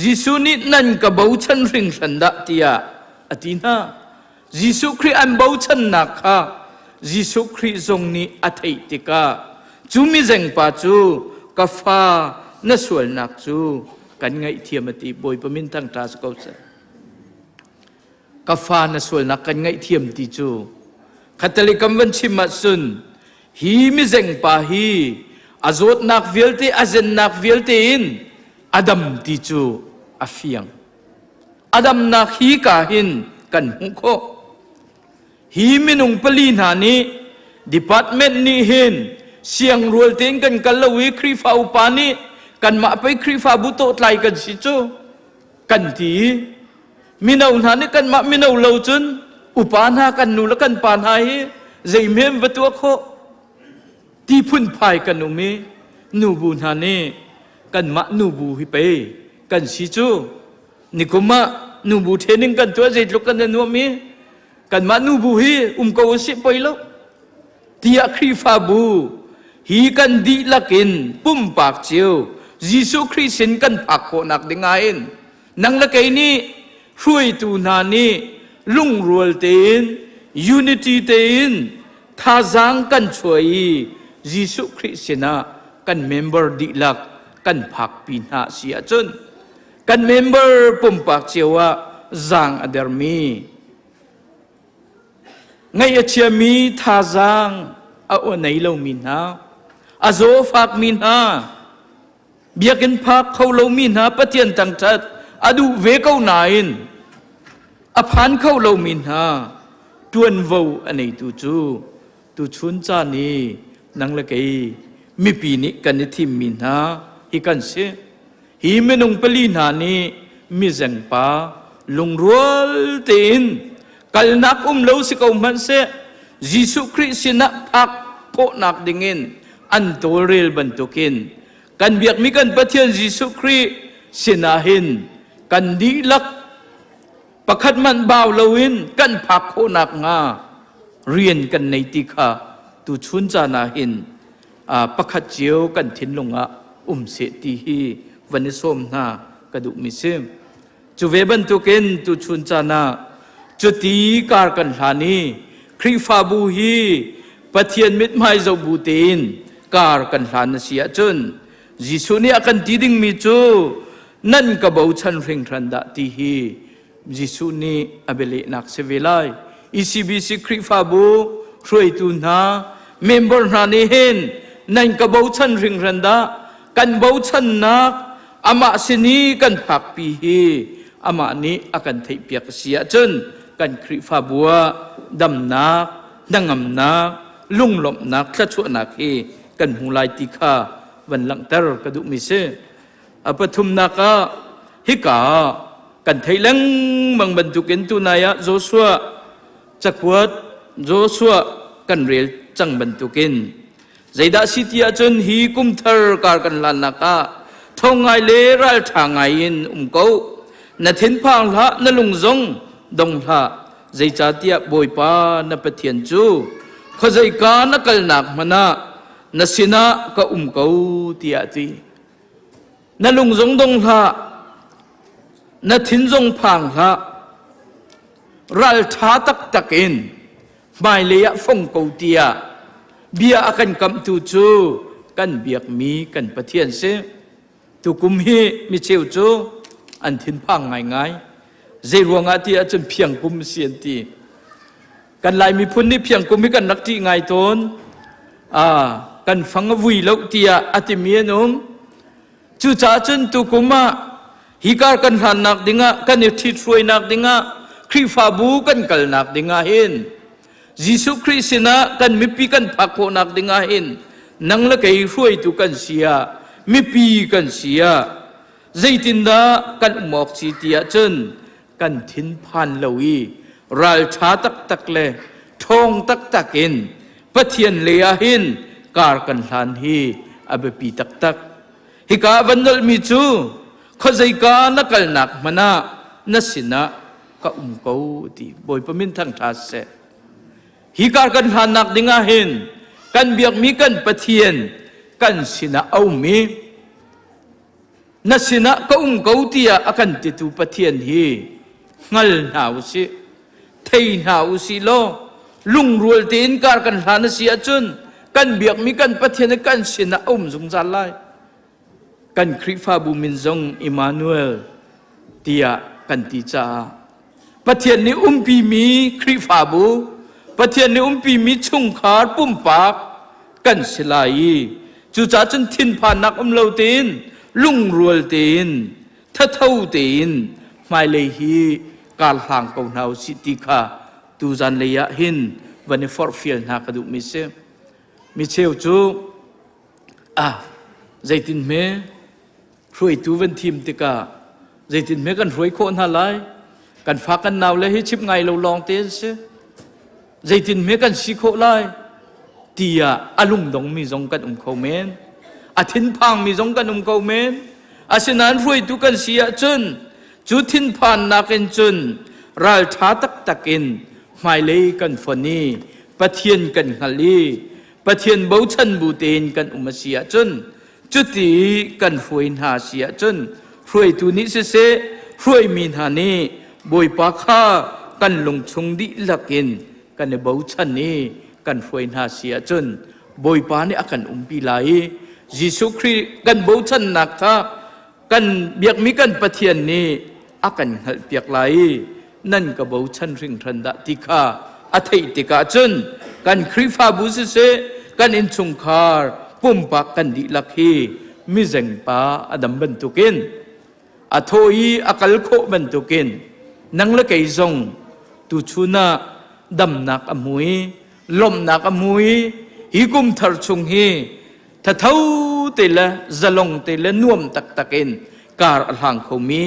Jesuh nih nan ka bochan hringhran dah tiah a ti hna. Jesuh Khrih an bochannak kha Jesuh Khrih zong nih a theih tikah cu mizengpa cu ka fa na sualnak cu kan ngaihthiam a ti. Bawipa min thangṭha si ko seh. Ka fa na sualnak kan ngaihthiam ti cu khatali kam van chim ahcun hi mizengpa hi a zawtnak vialte a zennak vialte in a dam ti cu a fiang. A damnak hi ka hin kan hmuh khawh. Hi minung pali hna nih department nih hin siangrual tein kan kal lo i Khrihfa upa nih kanmah pei Khrihfabu tawhtlai kan si cu kan ti i mino hna nih kanmah mino lo cun upa hna kan nu le kan pa hna hi zeimhem va tuah khawh ti phunphai kan um i nubu hna nih kanmah nubu hi pei kan si cu nikum ah nubu training kan tuah zeitluk kan i nuam i kanmah nubu hi um ko usih poi lo tiah Khrihfabu hi kan dihlak in pumpak cio Jesuh Khrih sin kan phak khawhnak ding ah hin nang le kei nih hruaitu hna nih lungrual tein unity tein thazaang kan chuah i Jesuh Khrih sinah kan member dihlak kan phakpi hna si ahcun kan member pumpak cio ah zaang a dermi ngaih a chiami thazaang a nei lomi hna a zawfakmi hna biakinn phak kho lomi hna Pathian thangṭhat a duh ve ko nain a phan kho lomi hna ṭuanvo a neitu cu tuchun caan i nang le kei mipi nih kan i thimmi hna hi kan si. Hi minung pali hna nih mizengpa lungrual tein kalnak um lo si ko hmanhseh Jesuh Khrih sinah phak khawhnak dingin an tawlrel bantukin kan biakmi kan Pathian Jesuh Khrih sinah hin kan dihlak pakhat hmanh bau loin kan phak khawhnak hnga rian kan nei ti kha tuchun caan ah hin pakhat cio kan thinlung ah um seh ti hi van i sawm hna ka duhmi si. Cu ve bantukin tuchun caan ah cuti kar kan hlan i Khrihfabu hi Pathian mithmai zoh bu tein kar kan hlan a si ahcun Jesuh nih a kan ti dingmi cu nan ka bochan hringhran dah ti hi Jesuh nih a bialehnak si ve lai. ECBC Khrihfabu hruaitu hna, member hna nih hin nan ka bochan hringhran dah kan bochannak amah sin i kan phakpi hi amah nih a kan theihpiak a si ahcun kan Khrihfabu ah damnak, hnangamnak, lunglawmhnak, thluachuahnak hi kan hmu lai ti kha van langhter ka duhmi si. A pathumnak ah hika kan theih lengmang bantukin tunai ah Joshua cakuat Joshua kan rel cang bantukin zeidah si ti ahcun hi kumthar kar kan hlannak ah thong ngai le ralṭha ngai in um ko na thinphang hlah na lung zong dong hlah zeicahtiah Bawipa na Pathian cu. Khuazeika na kalnak hmanh ah na sinah ka um ko tiah a ti. Na lung zong dong hlah, na thin zong phang hlah. Ralṭha taktak in hmailei ah fong ko tiah bia a kan kamhtu cu kan biakmi kan Pathian si. Tukum hi micheu cu an thinphang ngaingai. Zei ruangah ti ahcun phiangkum si an ti. Kan Lai miphun nih phiangkum hi kan rak ṭih ngai tawn. Ah, kan fang a vui lo tiah a timi an um. Cucaah cun tukum ah hi kar kan hlannak dingah kan i ṭhithruainak dingah Khrihfabu kan kalnak dingah hin Jesuh Khrih sinah kan mipi kan phak khawhnak dingah hin nang le kei hruaitu kan si ah mipi kan si ah zeitindah kan um awk si ti ahcun kan thinphan lo i ralṭha taktak le ṭhawng taktak in Pathian lei ah hin kar kan hlan hi a biapi taktak. Hika van nolhmi cu khuazeika na kalnak hmanh ah na sinah ka um ko ti Bawipa min thangṭha seh. Hi kar kan hlannak ding ah hin kan biakmi kan Pathian kan sinah a um i na sinah ka um ko tiah a kan titu Pathian hi hngal hna u sih thei hna u sih law lungrual tein kar kan hlan a si ahcun kan biakmi kan Pathian hi kan sinah a um zungzal lai. Kan Khrihfabu min zong Emmanuel tiah kan ti caah Pathian nih umpimi Khrihfabu, Pathian nih umpimi chungkhar pumpak kan si lai i cucaah cun thinphannak um lo tein lungrual tein thatho tein hmailei hi kar hlang ko hna u sih ti kha tuzan lei ah hin van i forhfial hna ka duhmi si. Mi cheu cu ah zeitin hme hruaitu van thim tikah zeitin hme kan hruai khawh hna lai kan fa kan nau le hi chim ngai lo lawng te an si zeitin hme kan si khawh lai tiah a lungdong mi zong kan um kho men a thinphang mi zong kan um kho men asinain hruaitu kan si ahcun cu thinphannak in cun ralṭha taktak in hmailei kan fon i Pathian kan hngal i Pathian bochan bu tein kan um a si ahcun cuti kan hruai hna si ahcun hruaitu nih siseh hruaimi hna nih Bawipa kha kan lungchung dihlak in kan i bochan i kan hruai hna si ahcun Bawipa nih a kan umpi lai i Jesuh Khrih kan bochannak kha kan biakmi kan Pathian nih a kan hngalhpiak lai i nan ka bochan hringhran dah ti kha a theih tikah cun kan Khrihfabu siseh kan innchungkhar pumpak kan dihlak hi mizengpa a dam bantukin a thaw i a kal khawh bantukin nang le kei zong tuchun ah damnak a hmu i lawmhnak a hmu i hi kum thar chung hi thatho te le zalong te le nuam taktak in kar a hlang khomi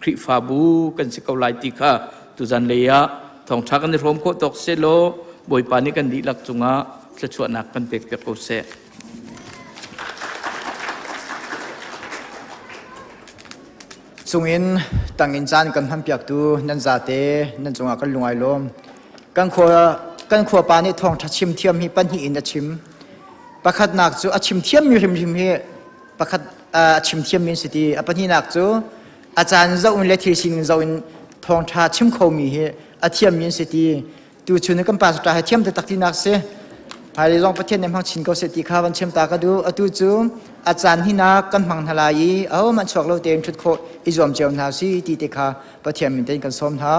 Khrihfabu kan si ko lai ti kha tuzan lei ah thawngṭha kan i hrawm khawh tawk sehlaw Bawipa nih kan dihlak cungah thluachuahnak kan pek piak ko seh. Cungin tangin caan kan hmanpiaktu nan zate nan cungah kan lung ai lawm. Kan khua kan khua pa nih thawngṭha chim thiam hi pahnih in a chim. Pakhatnak cu a chim thiammi hrimhrim hi pakhat a chim thiammi an si ti. A pahnihnak cu a caan zoh in le thil sining zoh in thawngṭha chim khomi hi a thiammi an si ti. Tuchun kan pastor hi thiam taktak tinak si. Hmailei zong Pathian nih hmang chin ko seh ti kha van chim ta ka duh. Atu cu a caan hinak kan hmang hna lai i ahohmanh chuak lo tein ṭhut khawh i zuam cio hna si ti te kha Pathian min tein kan sawm hna.